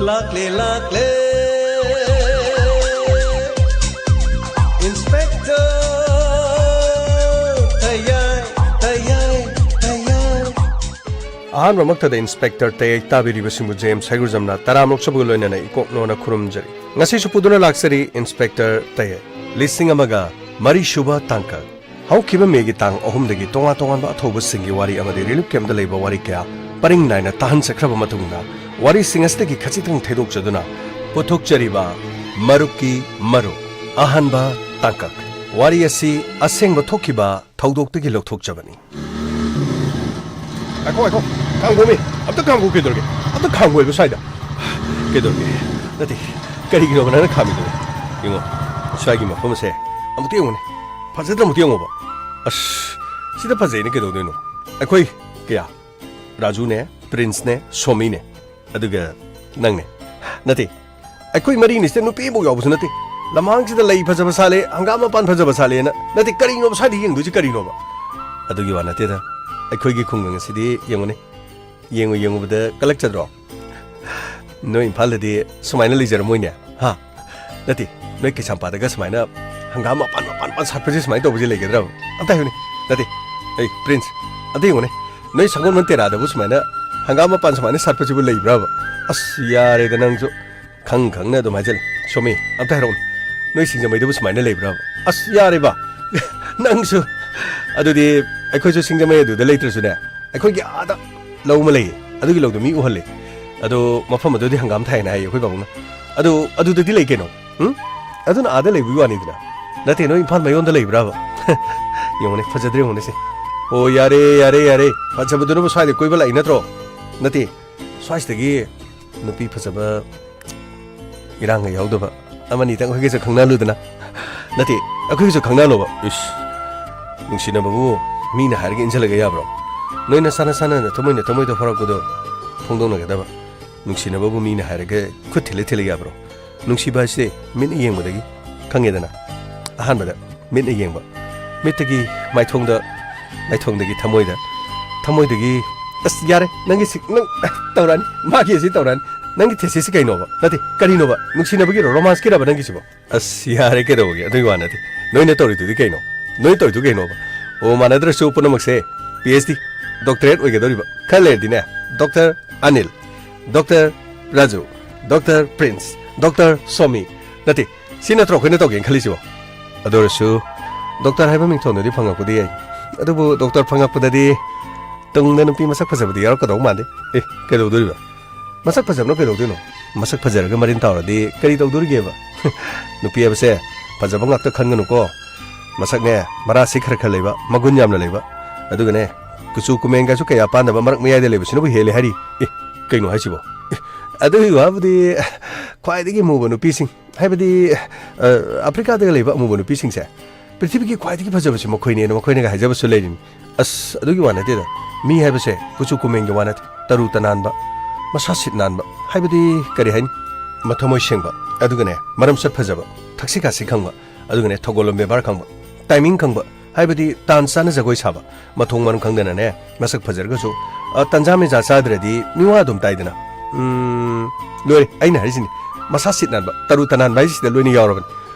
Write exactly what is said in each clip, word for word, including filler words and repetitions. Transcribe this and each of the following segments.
ꯂꯥꯛꯂꯦ, ꯂꯥꯛꯂꯦ, Inspector ꯇꯌꯥꯏ, ꯇꯌꯥꯏ, ꯇꯌꯥꯏ꯫ ꯑꯍꯥꯟꯕꯃꯛꯇꯗ Inspector ꯇꯌꯥꯏ ꯇꯥꯕꯤꯔꯤꯕꯁꯤꯡꯕꯨ ꯖꯦꯝꯁ ꯍꯩꯒ꯭ꯔꯨꯖꯝꯅ ꯇꯔꯥꯝꯅ ꯑꯣꯛꯆꯕꯒ ꯂꯣꯏꯅꯅ ꯏꯀꯣꯛ ꯅꯣꯟꯅ ꯈꯨꯔꯨꯝꯖꯔꯤ꯫ ꯉꯁꯤꯁꯨ ꯄꯨꯗꯨꯅ ꯂꯥꯛꯆꯔꯤ Inspector ꯇꯌꯥꯏ꯫ ꯂꯤꯁꯤꯡ ꯑꯃꯒ ꯃꯔꯤꯁꯨꯕ ꯇꯥꯡꯀꯛ꯫ ꯍꯧꯈꯤꯕ ꯃꯦꯒꯤ ꯇꯥꯡ ꯑꯍꯨꯝꯗꯒꯤ ꯇꯣꯉꯥꯟ ꯇꯣꯉꯥꯟꯕ ꯑꯊꯧꯕꯁꯤꯡꯒꯤ ꯋꯥꯔꯤ ꯑꯃꯗꯤ relief campꯇ ꯂꯩꯕ ꯋꯥꯔꯤ ꯀꯌꯥ ꯄꯔꯤꯡ ꯅꯥꯏꯅ ꯇꯥꯍꯟꯖꯈ꯭ꯔꯕ ꯃꯇꯨꯡꯗ, ꯋꯥꯔꯤꯁꯤꯡ ꯑꯁꯤꯗꯒꯤ ꯈꯖꯤꯛꯇꯪ ꯊꯩꯗꯣꯛꯆꯗꯨꯅ ꯄꯨꯊꯣꯛꯆꯔꯤꯕ ꯃꯔꯨꯞꯀꯤ ꯃꯔꯨꯞ, ꯑꯍꯥꯟꯕ ꯇꯥꯡꯀꯛ꯫ ꯋꯥꯔꯤ ꯑꯁꯤ ꯑꯁꯦꯡꯕ ꯊꯣꯛꯈꯤꯕ ꯊꯧꯗꯣꯛꯇꯒꯤ ꯂꯧꯊꯣꯛꯆꯕꯅꯤ꯫ ꯉꯥꯏꯈꯣ, ꯉꯥꯏꯈꯣ꯫ ꯈꯥꯝꯈꯣꯃꯤ꯫ ꯑꯝꯇ ꯈꯥꯝꯈꯣ꯫ ꯀꯩꯗꯧꯔꯒꯦ? ꯑꯝꯇ ꯈꯥꯝꯈꯣ ꯍꯥꯏꯕ ꯁ꯭ꯋꯥꯏꯗ꯫ ꯀꯩꯗꯧꯔꯒꯦ? ꯅꯠꯇꯦ꯫ ꯀꯔꯤꯒꯤꯅꯣꯕ ꯅꯪꯅ ꯈꯥꯝꯃꯤꯗꯨꯕꯣ? ꯌꯦꯡꯉꯣ, ꯁ꯭ꯋꯥꯏꯒꯤ ꯃꯐꯝ ꯑꯁꯦ ꯑꯃꯨꯛꯇ ꯌꯦꯡꯉꯨꯅꯦ꯫ ꯐꯖꯗ꯭ꯔꯥ? ꯑꯃꯨꯛꯇ ꯌꯦꯡꯉꯣꯕ꯫ ꯑꯁ, ꯁꯤꯗ ꯐꯖꯩꯅ ꯀꯩꯗꯧꯗꯣꯏꯅꯣ? ꯑꯩꯈꯣꯏ ꯀꯌꯥ? ꯔꯥꯖꯨꯅꯦ, ꯄ꯭ꯔꯤꯟꯁꯅꯦ, ꯁꯣꯃꯤꯅꯦ, ꯑꯗꯨꯒ ꯅꯪꯅꯦ꯫ ꯅꯠꯇꯦ, ꯑꯩꯈꯣꯏ ꯃꯔꯤꯅꯤ ꯁꯤꯗ ꯅꯨꯄꯤ ꯑꯃꯐꯥꯎ ꯌꯥꯎꯕꯁꯨ ꯅꯠꯇꯦ꯫ ꯂꯃꯥꯡꯁꯤꯗ ꯂꯩ ꯐꯖꯕ ꯁꯥꯠꯂꯦ, ꯍꯪꯒꯥꯝ ꯃꯄꯥꯟ ꯐꯖꯕ ꯁꯥꯠꯂꯦꯅ꯫ ꯅꯠꯇꯦ, ꯀꯔꯤꯅꯣꯕ ꯁ꯭ꯋꯥꯏꯗ ꯌꯦꯡꯗꯣꯏꯁꯤ ꯀꯔꯤꯅꯣꯕ? ꯑꯗꯨꯒꯤ ꯋꯥ ꯅꯠꯇꯦꯗ, ꯑꯩꯈꯣꯏꯒꯤ ꯈꯨꯡꯒꯪ ꯑꯁꯤꯗꯤ ꯌꯦꯡꯉꯨꯅꯦ꯫ ꯌꯦꯡꯉꯨ ꯌꯦꯡꯉꯨꯕꯗ ꯀꯜꯂꯛꯆꯗ꯭ꯔꯣ? ꯅꯣꯏ ꯏꯝꯐꯥꯜꯗꯗꯤ ꯁꯨꯃꯥꯏꯅ ꯂꯩꯖꯔꯝꯃꯣꯏꯅꯦ, ꯍꯥ? ꯅꯠꯇꯦ, ꯅꯣꯏ ꯀꯩꯁꯥꯝꯄꯥꯠꯇꯒ ꯁꯨꯃꯥꯏꯅ ꯍꯪꯒꯥꯝ ꯃꯄꯥꯟ, ꯃꯄꯥꯟ, ꯃꯄꯥꯟ ꯁꯥꯠꯄꯁꯦ ꯁꯨꯃꯥꯏꯅ ꯇꯧꯕꯁꯦ ꯂꯩꯒꯗ꯭ꯔꯕ? ꯑꯝꯇ ꯍꯥꯏꯌꯨꯅꯦ꯫ ꯅꯠꯇꯦ, ꯑꯩ ꯄ꯭ꯔꯤꯟꯁ, ꯑꯝꯇ ꯌꯦꯡꯉꯨꯅꯦ꯫ ꯅꯣꯏ ꯁꯒꯣꯜꯕꯟ ꯇꯦꯔꯥꯗꯕꯨ ꯁꯨꯃꯥꯏꯅ ꯍꯪꯒꯥꯝ ꯃꯄꯥꯟ ꯁꯨꯃꯥꯏꯅ ꯁꯥꯠꯄꯁꯤꯕꯨ ꯂꯩꯕ꯭ꯔꯕ? ꯑꯁ, ꯌꯥꯔꯦꯗ ꯅꯪꯁꯨ꯫ ꯈꯪ ꯈꯪꯅ ꯑꯗꯨꯝ ꯍꯥꯏꯖꯜꯂꯦ꯫ ꯁꯣꯃꯤ, ꯑꯝꯇ ꯍꯥꯏꯔꯛꯎꯅꯦ꯫ ꯅꯣꯏ ꯁꯤꯡꯖꯃꯩꯗꯕꯨ ꯁꯨꯃꯥꯏꯅ ꯂꯩꯕ꯭ꯔꯕ? ꯑꯁ, ꯌꯥꯔꯦꯕ꯫ ꯅꯪꯁꯨ꯫ ꯑꯗꯨꯗꯤ ꯑꯩꯈꯣꯏꯁꯨ ꯁꯤꯡꯖꯃꯩ ꯑꯗꯨꯗ ꯂꯩꯇ꯭ꯔꯁꯨꯅꯦ, ꯑꯩꯈꯣꯏꯒꯤ ꯑꯥꯗ ꯂꯧ ꯑꯃ ꯂꯩꯌꯦ꯫ ꯑꯗꯨꯒꯤ ꯂꯧꯗꯣ ꯃꯤ ꯎꯍꯜꯂꯦ꯫ ꯑꯗꯣ ꯃꯐꯝ ꯑꯗꯨꯗꯤ ꯍꯪꯒꯥꯝ ꯊꯥꯏꯅ ꯍꯥꯏꯌꯦ ꯑꯩꯈꯣꯏ ꯄꯥꯕꯨꯡꯅ꯫ ꯑꯗꯨ, ꯑꯗꯨꯗꯗꯤ ꯂꯩ ꯀꯩꯅꯣ꯫ ꯎꯝ? ꯑꯗꯨꯅ ꯑꯥꯗ ꯂꯩꯕꯒꯤ ꯋꯥꯅꯤꯗꯅ꯫ ꯅꯠꯇꯦ, ꯅꯣꯏ ꯏꯝꯐꯥꯜ ꯃꯌꯣꯟꯗ ꯂꯩꯕ꯭ꯔꯕ? ꯌꯦꯡꯉꯨꯅꯦ, ꯐꯖꯗ꯭ꯔꯦ ꯌꯦꯡꯉꯨꯅꯦ ꯁꯦ꯫ ꯑꯣ, ꯌꯥꯔꯦ, ꯌꯥꯔꯦ, ꯌꯥꯔꯦ꯫ ꯐꯖꯕꯗꯨꯅꯕꯨ ꯁ꯭ꯋꯥꯏꯗ ꯀꯣꯏꯕ ꯂꯥꯛꯏ ꯅꯠꯇ꯭ꯔꯣ? ꯅꯠꯇꯦ, ꯁ꯭ꯋꯥꯏꯁꯤꯗꯒꯤ ꯅꯨꯄꯤ ꯐꯖꯕ ꯏꯔꯥꯡꯒ ꯌꯥꯎꯗꯕ ꯑꯃꯅꯤꯇꯪ ꯑꯩꯈꯣꯏꯒꯁꯨ ꯈꯪꯅꯍꯜꯂꯨꯗꯅ꯫ ꯅꯠꯇꯦ, ꯑꯩꯈꯣꯏꯒꯁꯨ ꯈꯪꯅꯍꯜꯂꯣꯕ꯫ ꯏꯁ, ꯅꯨꯡꯁꯤꯅꯕꯕꯨ ꯃꯤꯅ ꯍꯥꯏꯔꯒ ꯏꯟꯁꯤꯜꯂꯒ ꯌꯥꯕ꯭ꯔꯣ? ꯅꯣꯏ ꯅꯁꯥ ꯅꯁꯥꯅ ꯅꯊꯃꯣꯏ ꯅꯊꯃꯣꯏꯗ ꯐꯥꯎꯔꯛꯄꯗꯣ ꯐꯣꯡꯗꯣꯛꯅꯒꯗꯕ꯫ ꯅꯨꯡꯁꯤꯅꯕꯕꯨ ꯃꯤꯅ ꯍꯥꯏꯔꯒ ꯈꯨꯠ ꯊꯤꯜꯂ ꯊꯤꯜꯂ ꯌꯥꯕ꯭ꯔꯣ? ꯅꯨꯡꯁꯤꯕ ꯍꯥꯏꯁꯦ ꯃꯤꯠꯅ ꯌꯦꯡꯕꯗꯒꯤ ꯈꯪꯉꯦꯗꯅ꯫ ꯑꯍꯥꯟꯕꯗ ꯃꯤꯠꯅ ꯌꯦꯡꯕ, ꯃꯤꯠꯇꯒꯤ ꯃꯥꯏꯊꯣꯡꯗ, ꯃꯥꯏꯊꯣꯡꯗꯒꯤ ꯊꯃꯣꯏꯗ, ꯊꯃꯣꯏꯗꯒꯤ, ꯑꯁ, ꯌꯥꯔꯦ, ꯅꯪꯒꯤ ꯁꯤ-, ꯅꯪ ꯇꯧꯔꯛꯑꯅꯤ, ꯃꯥꯒꯤ ꯑꯁꯤ ꯇꯧꯔꯛꯑꯅꯤ꯫ ꯅꯪꯒꯤ ꯊꯦꯁꯤꯁꯁꯤ ꯀꯩꯅꯣꯕ? ꯅꯠꯇꯦ, ꯀꯔꯤꯅꯣꯕ? ꯅꯨꯡꯁꯤꯅꯕꯒꯤꯔꯣ? ꯔꯣꯃꯥꯟꯁꯀꯤꯔꯕ ꯅꯪꯒꯤꯁꯤꯕꯣ? ꯑꯁ, ꯌꯥꯔꯦ, ꯀꯩꯗꯧꯕꯒꯤ? ꯑꯗꯨꯒꯤ ꯋꯥ ꯅꯠꯇꯦ꯫ ꯅꯣꯏꯅ ꯇꯧꯔꯤꯗꯨꯗꯤ ꯀꯩꯅꯣ? ꯅꯣꯏ ꯇꯧꯔꯤꯗꯨ ꯀꯩꯅꯣꯕ? ꯑꯣ, ꯃꯥꯟꯅꯗ꯭ꯔꯁꯨ ꯄꯨꯝꯅꯃꯛꯁꯦ ꯄꯤ ꯑꯩꯆ ꯗꯤ, ꯗꯣꯛꯇꯔꯦꯠ ꯑꯣꯏꯒꯗꯧꯔꯤꯕ꯫ ꯈꯔ ꯂꯩꯔꯗꯤꯅꯦ, doctor Anil, doctor Raju, doctor Prince, doctor Somi, ꯅꯠꯇꯦ, ꯁꯤ ꯅꯠꯇ꯭ꯔꯣ ꯑꯩꯈꯣꯏꯅ ꯇꯧꯒꯦꯅ ꯈꯜꯂꯤꯁꯤꯕꯣ? ꯑꯗꯨ ꯑꯣꯏꯔꯁꯨ ꯗꯣꯛꯇꯔ ꯍꯥꯏꯕ ꯃꯤꯡꯊꯣꯟꯗꯨꯗꯤ ꯐꯪꯉꯛꯄꯗꯤ ꯌꯥꯏ꯫ ꯑꯗꯨꯕꯨ ꯗꯣꯛꯇꯔ ꯐꯪꯉꯛꯄꯗꯗꯤ ꯇꯨꯡꯗ ꯅꯨꯄꯤ ꯃꯁꯛ ꯐꯖꯕꯗꯤ ꯌꯥꯎꯔꯛꯀꯗꯧ ꯃꯥꯟꯗꯦ꯫ ꯑꯦ, ꯀꯩꯗꯧꯗꯣꯔꯤꯕ? ꯃꯁꯛ ꯐꯖꯕꯅ ꯀꯩꯗꯧꯗꯣꯏꯅꯣ? ꯃꯁꯛ ꯐꯖꯔꯒ ꯃꯔꯤꯟ ꯇꯥꯎꯔꯗꯤ ꯀꯔꯤ ꯇꯧꯗꯣꯔꯤꯒꯦꯕ? ꯅꯨꯄꯤ ꯍꯥꯏꯕꯁꯦ ꯐꯖꯕ ꯉꯥꯛꯇ ꯈꯟꯒꯅꯨꯀꯣ꯫ ꯃꯁꯛꯅꯦ, ꯃꯔꯥꯁꯤ ꯈꯔ ꯈꯔ ꯂꯩꯕ, ꯃꯒꯨꯟ ꯌꯥꯝꯅ ꯂꯩꯕ꯫ ꯑꯗꯨꯒꯅꯦ, ꯀꯨꯆꯨ ꯀꯨꯃꯦꯟꯒꯁꯨ ꯀꯌꯥ ꯄꯥꯟꯗꯕ ꯃꯔꯛ ꯃꯌꯥꯏꯗ ꯂꯩꯕꯁꯤꯅꯕꯨ ꯍꯦꯜꯂꯦ ꯍꯥꯏꯔꯤ꯫ ꯑꯦ, ꯀꯩꯅꯣ ꯍꯥꯏꯁꯤꯕꯣ? ꯑꯦ, ꯑꯗꯨꯒꯤ ꯋꯥꯕꯨꯗꯤ ꯈ꯭ꯋꯥꯏꯗꯒꯤ ꯃꯨꯕ ꯅꯨꯄꯤꯁꯤꯡ, ꯍꯥꯏꯕꯗꯤ, ꯑ, ꯑꯐ꯭ꯔꯤꯀꯥꯗꯒ ꯂꯩꯕ ꯑꯃꯨꯕ ꯅꯨꯄꯤꯁꯤꯡꯁꯦ, "ꯄ꯭ꯔꯤꯊꯤꯕꯤꯒꯤ ꯈ꯭ꯋꯥꯏꯗꯒꯤ ꯐꯖꯕꯁꯤ ꯃꯈꯣꯏꯅꯦꯅ" ꯃꯈꯣꯏꯅꯒ ꯍꯥꯏꯖꯕꯁꯨ ꯂꯩꯔꯤꯅꯤ꯫ ꯑꯁ, ꯑꯗꯨꯒꯤ ꯋꯥ ꯅꯠꯇꯦꯗ꯫ ꯃꯤ ꯍꯥꯏꯕꯁꯦ ꯀꯨꯆꯨ ꯀꯨꯃꯦꯟꯒꯤ ꯋꯥ ꯅꯠꯇꯦ꯫ ꯇꯔꯨ ꯇꯅꯥꯟꯕ, ꯃꯁꯥ ꯁꯤꯠ ꯅꯥꯟꯕ, ꯍꯥꯏꯕꯗꯤ ꯀꯔꯤ ꯍꯥꯏꯅꯤ? ꯃꯊꯃꯣꯏ ꯁꯦꯡꯕ, ꯑꯗꯨꯒꯅꯦ, ꯃꯔꯝꯆꯠ ꯐꯖꯕ, ꯊꯛꯁꯤ ꯈꯥꯁꯤ ꯈꯪꯕ, ꯑꯗꯨꯒꯅꯦ, ꯊꯧꯒꯜꯂꯣꯟ ꯕꯦꯕꯥꯔ ꯈꯪꯕ, ꯇꯥꯏꯃꯤꯡ ꯈꯪꯕ, ꯍꯥꯏꯕꯗꯤ ꯇꯥꯟ ꯆꯥꯅ ꯖꯒꯣꯏ ꯁꯥꯕ, ꯃꯊꯣꯡ ꯃꯔꯝ ꯈꯪꯗꯅꯅꯦ, ꯃꯁꯛ ꯐꯖꯔꯒꯁꯨ, ꯑ, ꯇꯟꯖꯥ ꯃꯦꯟꯖꯥ ꯆꯥꯗ꯭ꯔꯗꯤ ꯃꯤꯋꯥ ꯑꯗꯨꯝ ꯇꯥꯏꯗꯅ꯫ ꯎꯝ, ꯂꯣꯏꯔꯦ, ꯑꯩꯅ ꯍꯥꯏꯔꯤꯁꯤꯅꯤ꯫ ꯃꯁꯥ ꯁꯤꯠ ꯅꯥꯟꯕ, ꯇꯔꯨ ꯇꯅꯥꯟꯕ ꯍꯥꯏꯁꯤꯗ ꯂꯣꯏꯅ ꯌꯥꯎꯔꯕꯅꯤ꯫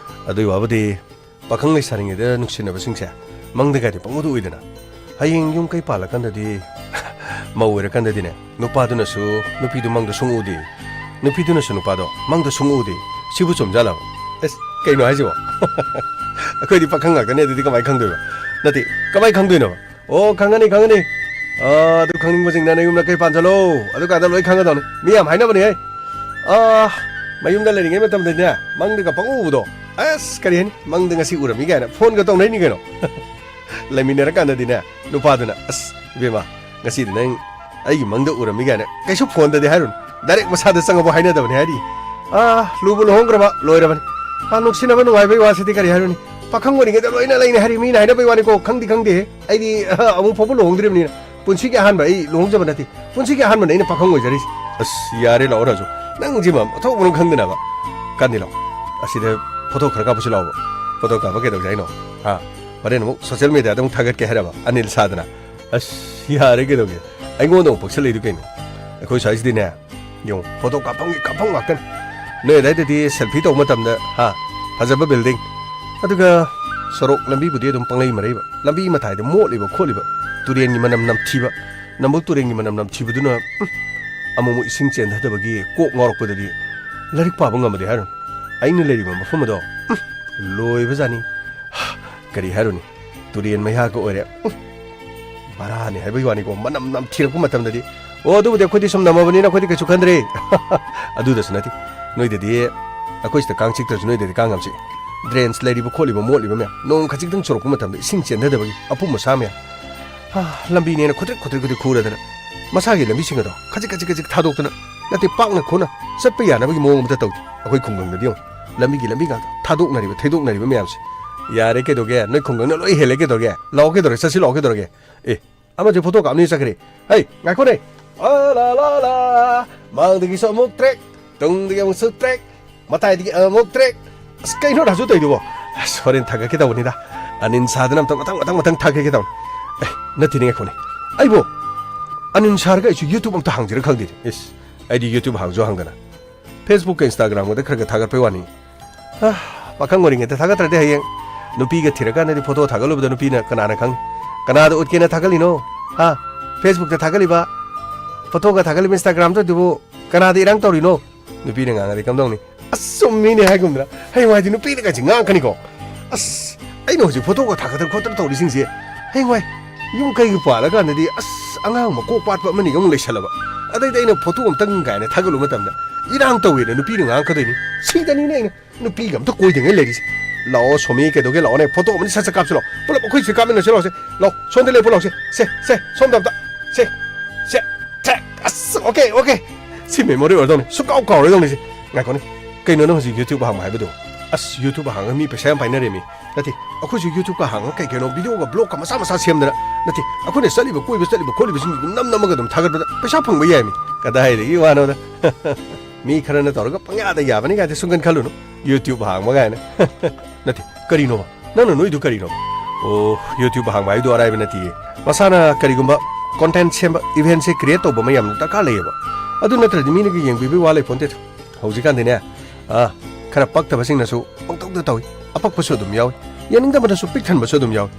ꯑꯗꯨꯒꯤ ꯋꯥꯕꯨꯗꯤ ꯄꯥꯈꯪ ꯂꯩꯁꯥꯔꯤꯉꯩꯗ ꯅꯨꯡꯁꯤꯅꯕꯁꯤꯡꯁꯦ ꯃꯪꯗꯒꯗꯤ ꯄꯪꯎꯗ ꯎꯏꯗꯅ꯫ ꯍꯌꯦꯡ ꯌꯨꯝ ꯀꯩ ꯄꯥꯜꯂꯀꯥꯟꯗꯗꯤ, ꯃꯧ ꯑꯣꯏꯔꯀꯥꯟꯗꯗꯤꯅꯦ, ꯅꯨꯄꯥꯗꯨꯅꯁꯨ ꯅꯨꯄꯤꯗꯨ ꯃꯪꯗ ꯁꯨꯡꯎ ꯎꯗꯦ, ꯅꯨꯄꯤꯗꯨꯅꯁꯨ ꯅꯨꯄꯥꯗꯣ ꯃꯪꯗ ꯁꯨꯡꯎ ꯎꯗꯦ꯫ ꯁꯤꯕꯨ ꯆꯨꯝꯖꯥꯠꯂꯕ? ꯑꯁ, ꯀꯩꯅꯣ ꯍꯥꯏꯁꯤꯕꯣ? ꯑꯩꯈꯣꯏꯗꯤ ꯄꯥꯈꯪ ꯉꯥꯛꯇꯅꯦ, ꯑꯗꯨꯗꯤ ꯀꯃꯥꯏꯅ ꯈꯪꯗꯣꯏꯕ? ꯅꯠꯇꯦ, ꯀꯃꯥꯏꯅ ꯈꯪꯗꯣꯏꯅꯣꯕ? ꯑꯣ, ꯈꯪꯉꯅꯤ, ꯈꯪꯉꯅꯤ꯫ ꯑꯥ, ꯑꯗꯨ ꯈꯪꯅꯤꯡꯕꯁꯤꯡꯅ ꯅꯌꯨꯝꯗ ꯀꯩ ꯄꯥꯟꯖꯜꯂꯣ꯫ ꯑꯗꯨꯀꯥꯟꯗ ꯂꯣꯏ ꯈꯪꯒꯗꯧꯅꯤ꯫ ꯃꯤ ꯌꯥꯝ ꯍꯥꯏꯅꯕꯅꯦꯍꯦ꯫ ꯑꯥ, ꯃꯌꯨꯝꯗ ꯂꯩꯔꯤꯉꯩ ꯃꯇꯝꯗꯅꯦ, ꯃꯪꯗꯒ ꯄꯪꯎ ꯎꯕꯗꯣ꯫ ꯑꯁ, ꯀꯔꯤ ꯍꯥꯏꯅꯤ? ꯃꯪꯗ ꯉꯁꯤ ꯎꯔꯝꯃꯤ ꯀꯥꯏꯅ ꯐꯣꯟꯒ ꯇꯧꯅꯩꯅꯤ ꯀꯩꯅꯣ꯫ ꯂꯩꯃꯤꯟꯅꯔꯀꯥꯟꯗꯗꯤꯅꯦ, ꯅꯨꯄꯥꯗꯨꯅ, "ꯑꯁ, ꯏꯕꯦꯝꯃ, ꯉꯁꯤꯗꯤ ꯅꯪ ꯑꯩꯒꯤ ꯃꯪꯗ ꯎꯔꯝꯃꯤ" ꯀꯥꯏꯅ ꯀꯩꯁꯨ ꯐꯣꯟꯗꯗꯤ ꯍꯥꯏꯔꯨꯅꯨ꯫ ꯗꯥꯏꯔꯦꯛ ꯃꯁꯥꯗ ꯆꯪꯉꯕ ꯍꯥꯏꯅꯗꯕꯅꯤ ꯍꯥꯏꯔꯤ꯫ ꯑꯥ, ꯂꯨꯕꯨ ꯂꯨꯍꯣꯡꯈ꯭ꯔꯕ, ꯂꯣꯏꯔꯕꯅꯤ꯫ ꯑꯥ, ꯅꯨꯡꯁꯤꯅꯕ ꯅꯨꯡꯉꯥꯏꯕꯩ ꯋꯥꯁꯤꯗꯤ ꯀꯔꯤ ꯍꯥꯏꯔꯨꯅꯤ? ꯄꯥꯈꯪ ꯑꯣꯏꯔꯤꯉꯩꯗ ꯂꯣꯏꯅ ꯂꯩꯅꯤ ꯍꯥꯏꯔꯤ, ꯃꯤꯅ ꯍꯥꯏꯅꯕꯩ ꯋꯥꯅꯤꯀꯣ, ꯈꯪꯗꯤ ꯈꯪꯗꯦꯍꯦ꯫ ꯑꯩꯗꯤ, ꯑꯥ, ꯑꯃꯨꯛ ꯐꯥꯎꯕ ꯂꯨꯍꯣꯡꯗ꯭ꯔꯤꯕꯅꯤꯅ, ꯄꯨꯟꯁꯤꯒꯤ ꯑꯍꯥꯟꯕ ꯑꯩ ꯂꯨꯍꯣꯡꯖꯕ ꯅꯠꯇꯦ꯫ ꯄꯨꯟꯁꯤꯒꯤ ꯑꯍꯥꯟꯕꯅꯦ ꯑꯩꯅ ꯄꯥꯈꯪ ꯑꯣꯏꯖꯔꯤꯁꯦ꯫ ꯑꯁ, ꯌꯥꯔꯦ, ꯂꯥꯛꯑꯣ ꯔꯥꯖꯨ꯫ ꯅꯪꯁꯤꯃ ꯃꯊꯣꯡ ꯃꯔꯝ ꯈꯪꯗꯅꯕ꯫ ꯀꯥꯟꯗꯤ ꯂꯥꯛꯑꯣ꯫ ꯑꯁꯤꯗ ꯐꯣꯇꯣ ꯈꯔ ꯀꯥꯞꯄꯁꯤ ꯂꯥꯛꯑꯣꯕ꯫ ꯐꯣꯇꯣ ꯀꯥꯞꯄ ꯀꯩꯗꯧꯁꯦ ꯍꯥꯏꯅꯣ? ꯍꯥ? ꯍꯣꯔꯦꯟ ꯑꯃꯨꯛ ꯁꯣꯁꯤꯌꯦꯜ ꯃꯦꯗꯤꯌꯥꯗ ꯑꯃꯨꯛ ꯊꯥꯒꯠꯀꯦ ꯍꯥꯏꯔꯕ? ꯑꯅꯤꯜ ꯁꯥꯗꯅ꯫ ꯑꯁ, ꯌꯥꯔꯦ, ꯀꯩꯗꯧꯒꯦ? ꯑꯩꯉꯣꯟꯗ ꯑꯃꯨꯛ ꯄꯛꯁꯜꯂꯛꯏꯗꯨ ꯀꯩꯅꯣ? ꯑꯩꯈꯣꯏ ꯁ꯭ꯋꯥꯏꯁꯤꯗꯤꯅꯦ, ꯌꯦꯡꯉꯨ, ꯐꯣꯇꯣ ꯀꯥꯞꯐꯝꯒꯤ ꯀꯥꯞꯐꯝ ꯉꯥꯛꯇꯅꯤ꯫ ꯅꯣꯏ ꯑꯗꯥꯏꯗꯗꯤ ꯁꯦꯜꯐꯤ ꯇꯧꯕ ꯃꯇꯝꯗ, ꯍꯥ, ꯐꯖꯕ ꯕꯤꯜꯗꯤꯡ, ꯑꯗꯨꯒ ꯁꯣꯔꯣꯛ ꯂꯝꯕꯤꯕꯨꯗꯤ ꯑꯗꯨꯝ ꯄꯪꯂꯩ ꯃꯔꯩꯕ, ꯂꯝꯕꯤ ꯃꯇꯥꯏꯗ ꯃꯣꯠꯂꯤꯕ ꯈꯣꯠꯂꯤꯕ, ꯇꯨꯔꯦꯟꯒꯤ ꯃꯅꯝ ꯅꯝꯊꯤꯕ, ꯅꯝꯕꯨꯜ ꯇꯨꯔꯦꯟꯒꯤ ꯃꯅꯝ ꯅꯝꯊꯤꯕꯗꯨꯅ, ꯎꯝ, ꯑꯃꯨꯛ ꯑꯃꯨꯛ ꯏꯁꯤꯡ ꯆꯦꯟꯊꯗꯕꯒꯤ ꯀꯣꯛ ꯉꯥꯎꯔꯛꯄꯗꯗꯤ ꯂꯥꯏꯔꯤꯛ ꯄꯥꯕ ꯉꯝꯃꯗꯦ ꯍꯥꯏꯔꯨꯅꯨ꯫ ꯑꯩꯅ ꯂꯩꯔꯤꯕ ꯃꯐꯝ ꯑꯗꯣ, ꯎꯝ, ꯂꯣꯏꯕꯖꯥꯠꯅꯤ꯫ ꯀꯔꯤ ꯍꯥꯏꯔꯨꯅꯤ, ꯇꯨꯔꯦꯟ ꯃꯌꯥꯒ ꯑꯣꯏꯔꯦ꯫ ꯎꯝ, ꯕꯔꯥꯅꯤ ꯍꯥꯏꯕꯒꯤ ꯋꯥꯅꯤꯀꯣ, ꯃꯅꯝ ꯅꯝꯊꯤꯔꯛꯄ ꯃꯇꯝꯗꯗꯤ, ꯑꯣ, ꯑꯗꯨꯕꯨꯗꯤ ꯑꯩꯈꯣꯏꯗꯤ ꯁꯨꯝ ꯅꯝꯃꯕꯅꯤꯅ ꯑꯩꯈꯣꯏꯗꯤ ꯀꯩꯁꯨ ꯈꯟꯗ꯭ꯔꯦ꯫ ꯑꯗꯨꯗꯁꯨ ꯅꯠꯇꯦ, ꯅꯣꯏꯗꯗꯤ, ꯑꯩꯈꯣꯏ ꯁꯤꯗ ꯀꯥꯡ ꯆꯤꯛꯇ꯭ꯔꯁꯨ ꯅꯣꯏꯗꯗꯤ ꯀꯥꯡ ꯌꯥꯝ ꯆꯤꯛꯏ꯫ ꯗ꯭ꯔꯦꯟꯁ ꯂꯩꯔꯤꯕ ꯈꯣꯠꯂꯤꯕ ꯃꯣꯠꯂꯤꯕ ꯃꯌꯥꯝ, ꯅꯣꯡ ꯈꯖꯤꯛꯇꯪ ꯆꯨꯔꯛꯄ ꯃꯇꯝꯗ ꯏꯁꯤꯡ ꯆꯦꯟꯊꯗꯕꯒꯤ ꯑꯄꯨꯝ ꯑꯁꯥ ꯃꯌꯥꯝ, ꯍꯥ, ꯂꯝꯕꯤꯅꯦꯅ ꯈꯨꯗ꯭ꯔꯤꯛ ꯈꯨꯗ꯭ꯔꯤꯛ ꯈꯨꯗ꯭ꯔꯤꯛ ꯈꯨꯔꯗꯅ ꯃꯁꯥꯒꯤ ꯂꯝꯕꯤꯁꯤꯡ ꯑꯗꯣ ꯈꯖꯤꯛ ꯈꯖꯤꯛ ꯈꯖꯤꯛ ꯊꯥꯗꯣꯛꯇꯅ, ꯅꯠꯇꯦ, ꯄꯥꯛꯅ ꯈꯣꯡꯅ ꯆꯠꯄ ꯌꯥꯅꯕꯒꯤ ꯃꯑꯣꯡ ꯑꯃꯗ ꯇꯧꯗꯦ꯫ ꯑꯩꯈꯣꯏ ꯈꯨꯡꯒꯪꯗꯗꯤ ꯌꯦꯡꯉꯨ, ꯂꯝꯕꯤꯒꯤ ꯂꯝꯕꯤ ꯉꯥꯛꯇ, ꯊꯥꯗꯣꯛꯅꯔꯤꯕ ꯊꯩꯗꯣꯛꯅꯔꯤꯕ ꯃꯌꯥꯝꯁꯦ꯫ ꯌꯥꯔꯦ ꯀꯩꯗꯧꯒꯦ, ꯅꯣꯏ ꯈꯨꯡꯒꯪꯅ ꯂꯣꯏ ꯍꯦꯜꯂꯦ ꯀꯩꯗꯧꯔꯒꯦ? ꯂꯥꯛꯑꯣ ꯀꯩꯗꯧꯔꯒꯦ, ꯆꯠꯁꯤ ꯂꯥꯛꯑꯣ ꯀꯩꯗꯧꯔꯒꯦ? ꯑꯦ, ꯑꯃꯁꯦ ꯐꯣꯇꯣ ꯀꯥꯞꯅꯤ ꯆꯠꯈ꯭ꯔꯦ꯫ ꯍꯩ, ꯉꯥꯏꯈꯣꯅꯦ꯫ ꯑ, ꯂꯥ, ꯂꯥ, ꯂꯥ꯫ ꯃꯥꯡꯗꯒꯤꯁꯨ ꯑꯃꯨꯛ ꯇ꯭ꯔꯦꯛ, ꯇꯨꯡꯗꯒꯤ ꯑꯃꯨꯛꯁꯨ ꯇ꯭ꯔꯦꯛ, ꯃꯇꯥꯏꯗꯒꯤ ꯑꯃꯨꯛ ꯇ꯭ꯔꯦꯛ꯫ ꯑꯁ, ꯀꯩꯅꯣ ꯔꯥꯖꯨ ꯇꯧꯔꯤꯗꯨꯕꯣ? ꯑꯁ, ꯍꯣꯔꯦꯟ ꯊꯥꯒꯠꯀꯦ ꯇꯧꯕꯅꯤꯗ꯫ ꯑꯅꯤꯟ ꯁꯥꯗꯅ ꯑꯝꯇ ꯃꯊꯪ, ꯃꯊꯪ, ꯃꯊꯪ ꯊꯥꯒꯠꯀꯦ ꯇꯧꯅꯤ꯫ ꯑꯦ, ꯅꯠꯇꯦꯅꯦ, ꯉꯥꯏꯈꯣꯅꯦ꯫ ꯑꯩꯕꯣ, ꯑꯅꯤꯟ ꯁꯥꯔꯒ ꯑꯩꯁꯨ YouTube ꯑꯝꯇ ꯍꯥꯡꯁꯤꯔ ꯈꯪꯗꯦꯅꯦ꯫ ꯏꯁ, ꯑꯩꯗꯤ YouTube ꯍꯥꯡꯁꯨ ꯍꯥꯡꯗꯅ꯫ Facebook-ꯀ Instagram-ꯒꯗ ꯈꯔ ꯈꯔ ꯊꯥꯒꯠꯄꯩ ꯋꯥꯅꯤ꯫ ꯑ, ꯄꯥꯈꯪ ꯑꯣꯏꯔꯤꯉꯩꯗ ꯊꯥꯒꯠꯇ꯭ꯔꯗꯤ ꯍꯌꯦꯡ ꯅꯨꯄꯤꯒ ꯊꯤꯔꯀꯥꯟꯗꯗꯤ ꯐꯣꯇꯣ ꯊꯥꯒꯠꯂꯨꯕꯗ ꯅꯨꯄꯤꯅ ꯀꯅꯥꯅ ꯈꯪꯅꯤ? ꯀꯅꯥꯗ ꯎꯠꯀꯦꯅ ꯊꯥꯒꯠꯂꯤꯅꯣ? ꯍꯥ? Facebook-ꯇ ꯊꯥꯒꯠꯂꯤꯕ, ꯐꯣꯇꯣꯒ ꯊꯥꯒꯠꯂꯤꯕ, Instagram-ꯇ ꯑꯗꯨꯕꯨ ꯀꯅꯥꯗ ꯏꯔꯥꯡ ꯇꯧꯔꯤꯅꯣ? ꯅꯨꯄꯤꯅ ꯉꯥꯡꯉꯗꯤ ꯀꯝꯗꯧꯅꯤ? ꯑꯁ, ꯆꯨꯝꯃꯤꯅꯦ ꯍꯥꯏꯒꯨꯝꯗꯅ꯫ ꯍꯌꯦꯡꯋꯥꯏꯗꯤ ꯅꯨꯄꯤꯅ ꯀꯥꯏꯁꯦ ꯉꯥꯡꯉꯛꯀꯅꯤꯀꯣ꯫ ꯑꯁ, ꯑꯩꯅ ꯍꯧꯖꯤꯛ ꯐꯣꯇꯣꯒ ꯊꯥꯒꯠꯇꯅ ꯈꯣꯠꯇꯅ ꯇꯧꯔꯤꯁꯤꯡꯁꯦ, ꯍꯌꯦꯡꯋꯥꯏ ꯌꯨꯝ ꯀꯩꯒ ꯄꯥꯜꯂꯀꯥꯟꯗꯗꯤ, ꯑꯁ, ꯑꯉꯥꯡ ꯃꯀꯣꯛ ꯄꯥꯠꯄ ꯑꯃꯅꯤꯒ ꯑꯃꯨꯛ ꯂꯩꯁꯜꯂꯕ꯫ ꯑꯗꯩꯗꯤ ꯑꯩꯅ ꯐꯣꯇꯣ ꯑꯝꯇꯪ ꯀꯥꯏꯅ ꯊꯥꯒꯠꯂꯨꯕ ꯃꯇꯝꯗ ꯏꯔꯥꯡ ꯇꯧꯋꯦꯅ ꯅꯨꯄꯤꯅ ꯉꯥꯡꯉꯛꯀꯗꯣꯏꯅꯤ꯫ ꯁꯤꯗꯅꯤꯅꯦ ꯑꯩꯅ ꯅꯨꯄꯤꯒ ꯑꯝꯇ ꯀꯣꯏꯗꯉꯩ ꯂꯩꯔꯤꯁꯦ꯫ ꯂꯥꯛꯑꯣ ꯁꯣꯃꯤ, ꯀꯩꯗꯧꯒꯦ? ꯂꯥꯛꯑꯣꯅꯦ, ꯐꯣꯇꯣ ꯑꯃꯅꯤ ꯁꯠ ꯁꯠ ꯀꯥꯞꯁꯤ ꯂꯥꯛꯑꯣ꯫ ꯄꯨꯂꯞ ꯑꯩꯈꯣꯏ ꯁꯤꯗ ꯀꯥꯞꯃꯤꯟꯅꯁꯤ ꯂꯥꯛꯑꯣꯁꯦ꯫ ꯂꯥꯛꯑꯣ, ꯁꯣꯝꯗ ꯂꯦꯞꯄꯨ ꯂꯥꯛꯑꯣꯁꯦ꯫ ꯁꯦ, ꯁꯦ, ꯁꯣꯝꯗ ꯑꯝꯇ꯫ ꯁꯦ, ꯁꯦ, ꯊꯦꯛ꯫ ꯑꯁ, OK, OK꯫ ꯁꯤ memory ꯑꯣꯏꯔꯗꯧꯅꯤ꯫ ꯁꯨꯡꯀꯥꯎ ꯀꯥꯎꯔꯣꯏꯗꯧꯅꯤ ꯁꯤ꯫ ꯉꯥꯏꯈꯣꯅꯦ꯫ ꯀꯩꯅꯣ ꯅꯪ ꯍꯧꯖꯤꯛ YouTube ꯍꯥꯡꯕ ꯍꯥꯏꯕꯗꯣ? ꯑꯁ, YouTube ꯍꯥꯡꯉꯒ ꯃꯤ ꯄꯩꯁꯥ ꯌꯥꯝ ꯄꯥꯏꯅꯔꯦꯃꯤ꯫ ꯅꯠꯇꯦ, ꯑꯩꯈꯣꯏꯁꯨ YouTube-ꯀ ꯍꯥꯡꯉꯒ ꯀꯩ ꯀꯩꯅꯣ video-ꯒ vlog-ꯀ ꯃꯆꯥ ꯃꯆꯥ ꯁꯦꯝꯗꯅ, ꯅꯠꯇꯦ, ꯑꯩꯈꯣꯏꯅ ꯆꯠꯂꯤꯕ, ꯀꯣꯏꯕ ꯆꯠꯂꯤꯕ ꯈꯣꯠꯂꯤꯕꯁꯤꯡꯗꯨ ꯑꯗꯨꯝ ꯅꯝ ꯅꯝꯃꯒ ꯑꯗꯨꯝ ꯊꯥꯒꯠꯄꯗ ꯄꯩꯁꯥ ꯐꯪꯕ ꯌꯥꯏꯃꯤ꯫ ꯀꯗꯥꯏꯗꯒꯤ ꯋꯥꯅꯣꯗ꯫ ꯃꯤ ꯈꯔꯅ ꯇꯧꯔꯒ ꯄꯪꯌꯥꯗ ꯌꯥꯕꯅꯤ ꯀꯥꯏꯗꯤ ꯁꯨꯡꯈꯟ ꯈꯜꯂꯨꯅꯨ꯫ YouTube ꯍꯥꯡꯕ ꯀꯥꯏꯅ꯫ ꯅꯠꯇꯦ, ꯀꯔꯤꯅꯣꯕ? ꯅꯪꯅ ꯅꯣꯏꯗꯨ ꯀꯔꯤꯅꯣꯕ? ꯑꯣ, YouTube ꯍꯥꯡꯕ ꯍꯥꯏꯗꯨ ꯑꯔꯥꯏꯕ ꯅꯠꯇꯦꯌꯦ꯫ ꯃꯁꯥꯅ ꯀꯔꯤꯒꯨꯝꯕ content ꯁꯦꯝꯕ, event-ꯁꯦ create ꯇꯧꯕ ꯑꯃ ꯌꯥꯝꯅ ꯗꯔꯀꯥꯔ ꯂꯩꯌꯦꯕ꯫ ꯑꯗꯨ ꯅꯠꯇ꯭ꯔꯗꯤ ꯃꯤꯅꯒ ꯌꯦꯡꯕꯤꯕꯒꯤ ꯋꯥ ꯂꯩꯄꯣꯟꯇꯦꯗ꯫ ꯍꯧꯖꯤꯛꯀꯥꯟꯗꯤꯅꯦ, ꯑꯥ, ꯈꯔ ꯄꯛꯇꯕꯁꯤꯡꯅꯁꯨ ꯄꯪꯇꯧꯗ ꯇꯧꯏ꯫ ꯑꯄꯛꯄꯁꯨ ꯑꯗꯨꯝ ꯌꯥꯎꯏ, ꯌꯦꯡꯅꯤꯡꯗꯕꯅꯁꯨ ꯄꯤꯛ ꯊꯟꯕꯁꯨ ꯑꯗꯨꯝ ꯌꯥꯎꯏ꯫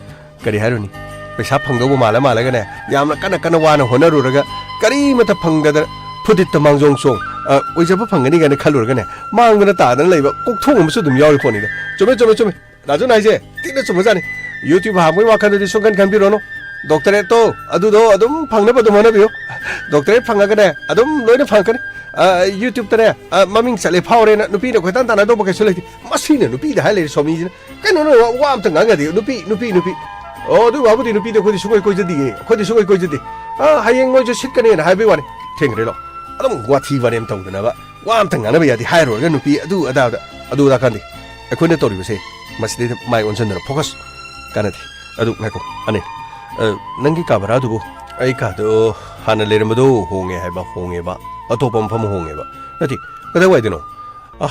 ꯀꯔꯤ ꯍꯥꯏꯔꯨꯅꯤ? ꯄꯩꯁꯥ ꯐꯪꯗꯧꯕ ꯃꯥꯜꯂ ꯃꯥꯜꯂꯒꯅꯦ, ꯌꯥꯝꯅ ꯀꯟꯅ ꯀꯟꯅ ꯋꯥꯅ ꯍꯣꯠꯅꯔꯨꯔꯒ ꯀꯔꯤꯃꯠꯇ ꯐꯪꯗꯗꯅ, ꯐꯨꯗꯤꯠꯇ ꯃꯥꯡꯖꯣꯡ ꯆꯣꯡ, ꯑ, ꯑꯣꯏꯖꯕ ꯐꯪꯒꯅꯤ ꯀꯥꯏꯅ ꯈꯜꯂꯨꯔꯒꯅꯦ, ꯃꯥꯡꯗꯅ ꯇꯥꯗꯅ ꯂꯩꯕ ꯀꯣꯛꯊꯣꯡ ꯑꯃꯁꯨ ꯑꯗꯨꯝ ꯌꯥꯎꯔꯤ ꯄꯣꯠꯅꯤꯗ꯫ ꯆꯨꯝꯃꯦ, ꯆꯨꯝꯃꯦ, ꯆꯨꯝꯃꯦ꯫ ꯔꯥꯖꯨꯅ ꯍꯥꯏꯁꯦ ꯊꯤꯅ ꯆꯨꯝꯕꯖꯥꯠꯅꯤ꯫ YouTube ꯍꯥꯡꯕꯒꯤ ꯋꯥꯈꯜꯗꯗꯤ ꯁꯨꯡꯈꯟ ꯈꯟꯕꯤꯔꯣꯅꯨ꯫ ꯗꯣꯛꯇꯔꯦꯠꯇꯣ ꯑꯗꯨꯗꯣ ꯑꯗꯨꯝ ꯐꯪꯅꯕ ꯑꯗꯨꯝ ꯍꯣꯠꯅꯕꯤꯌꯨ꯫ ꯗꯣꯛꯇꯔꯦꯠ ꯐꯪꯉꯒꯅꯦ, ꯑꯗꯨꯝ ꯂꯣꯏꯅ ꯐꯪꯉꯛꯀꯅꯤ꯫ ꯑ, YouTube-ꯇꯅꯦ, ꯑ, ꯃꯃꯤꯡ ꯆꯠꯂꯦ, ꯐꯥꯎꯔꯦꯅ ꯅꯨꯄꯤꯅ ꯀꯣꯏꯇꯥꯟ ꯇꯥꯟꯅꯗꯧꯕ ꯀꯩꯁꯨ ꯂꯩꯇꯦ꯫ ꯃꯁꯤꯅ ꯅꯨꯄꯤꯗ ꯍꯥꯏ ꯂꯩꯔꯦ, ꯁꯣꯃꯤꯁꯤꯅ꯫ ꯀꯩꯅꯣ, ꯅꯣꯏ ꯋꯥ, ꯋꯥ ꯑꯝꯇ ꯉꯥꯡꯅꯗꯦ꯫ ꯅꯨꯄꯤ, ꯅꯨꯄꯤ, ꯅꯨꯄꯤ꯫ ꯑꯣ, ꯑꯗꯨ ꯋꯥꯕꯨꯗꯤ ꯅꯨꯄꯤꯗꯤ ꯑꯩꯈꯣꯏꯗꯤ ꯁꯨꯡꯀꯣꯏ ꯀꯣꯏꯖꯗꯤꯌꯦ꯫ ꯑꯩꯈꯣꯏꯗꯤ ꯁꯨꯡꯀꯣꯏ ꯀꯣꯏꯖꯗꯦ꯫ ꯑ, ꯍꯌꯦꯡ ꯅꯣꯏꯁꯨ ꯁꯤꯠꯀꯅꯦꯅ ꯍꯥꯏꯕꯩ ꯋꯥꯅꯤ꯫ ꯊꯦꯡꯈ꯭ꯔꯦ ꯂꯣ꯫ ꯑꯗꯨꯝ ꯋꯥꯊꯤ ꯋꯥꯔꯦꯝ ꯇꯧꯗꯅꯕ꯫ ꯋꯥ ꯑꯝꯇ ꯉꯥꯡꯅꯕ ꯌꯥꯗꯦ ꯍꯥꯏꯔꯨꯔꯒ ꯅꯨꯄꯤ ꯑꯗꯨ ꯑꯗꯥꯗ, ꯑꯗꯨ ꯑꯗꯥ ꯀꯥꯟꯗꯦ꯫ ꯑꯩꯈꯣꯏꯅ ꯇꯧꯔꯤꯕꯁꯦ ꯃꯁꯤꯗꯩꯗ ꯃꯥꯏ ꯑꯣꯟꯁꯤꯟꯗꯅ focus ꯀꯥꯟꯅꯗꯦ꯫ ꯑꯗꯨ ꯉꯥꯏꯈꯣ, ꯑꯅꯤꯜ, ꯑ, ꯅꯪꯒꯤ ꯀꯥ ꯚꯔꯥꯗꯨꯕꯨ? ꯑꯩ ꯀꯥꯗꯣ ꯍꯥꯟꯅ ꯂꯩꯔꯝꯕꯗꯣ ꯍꯣꯡꯉꯦ ꯍꯥꯏꯕ, ꯍꯣꯡꯉꯦꯕ꯫ ꯑꯇꯣꯞꯄ ꯃꯐꯝ ꯍꯣꯡꯉꯦꯕ꯫ ꯅꯠꯇꯦ, ꯀꯗꯥꯏꯋꯥꯏꯗꯅꯣ? ꯑ,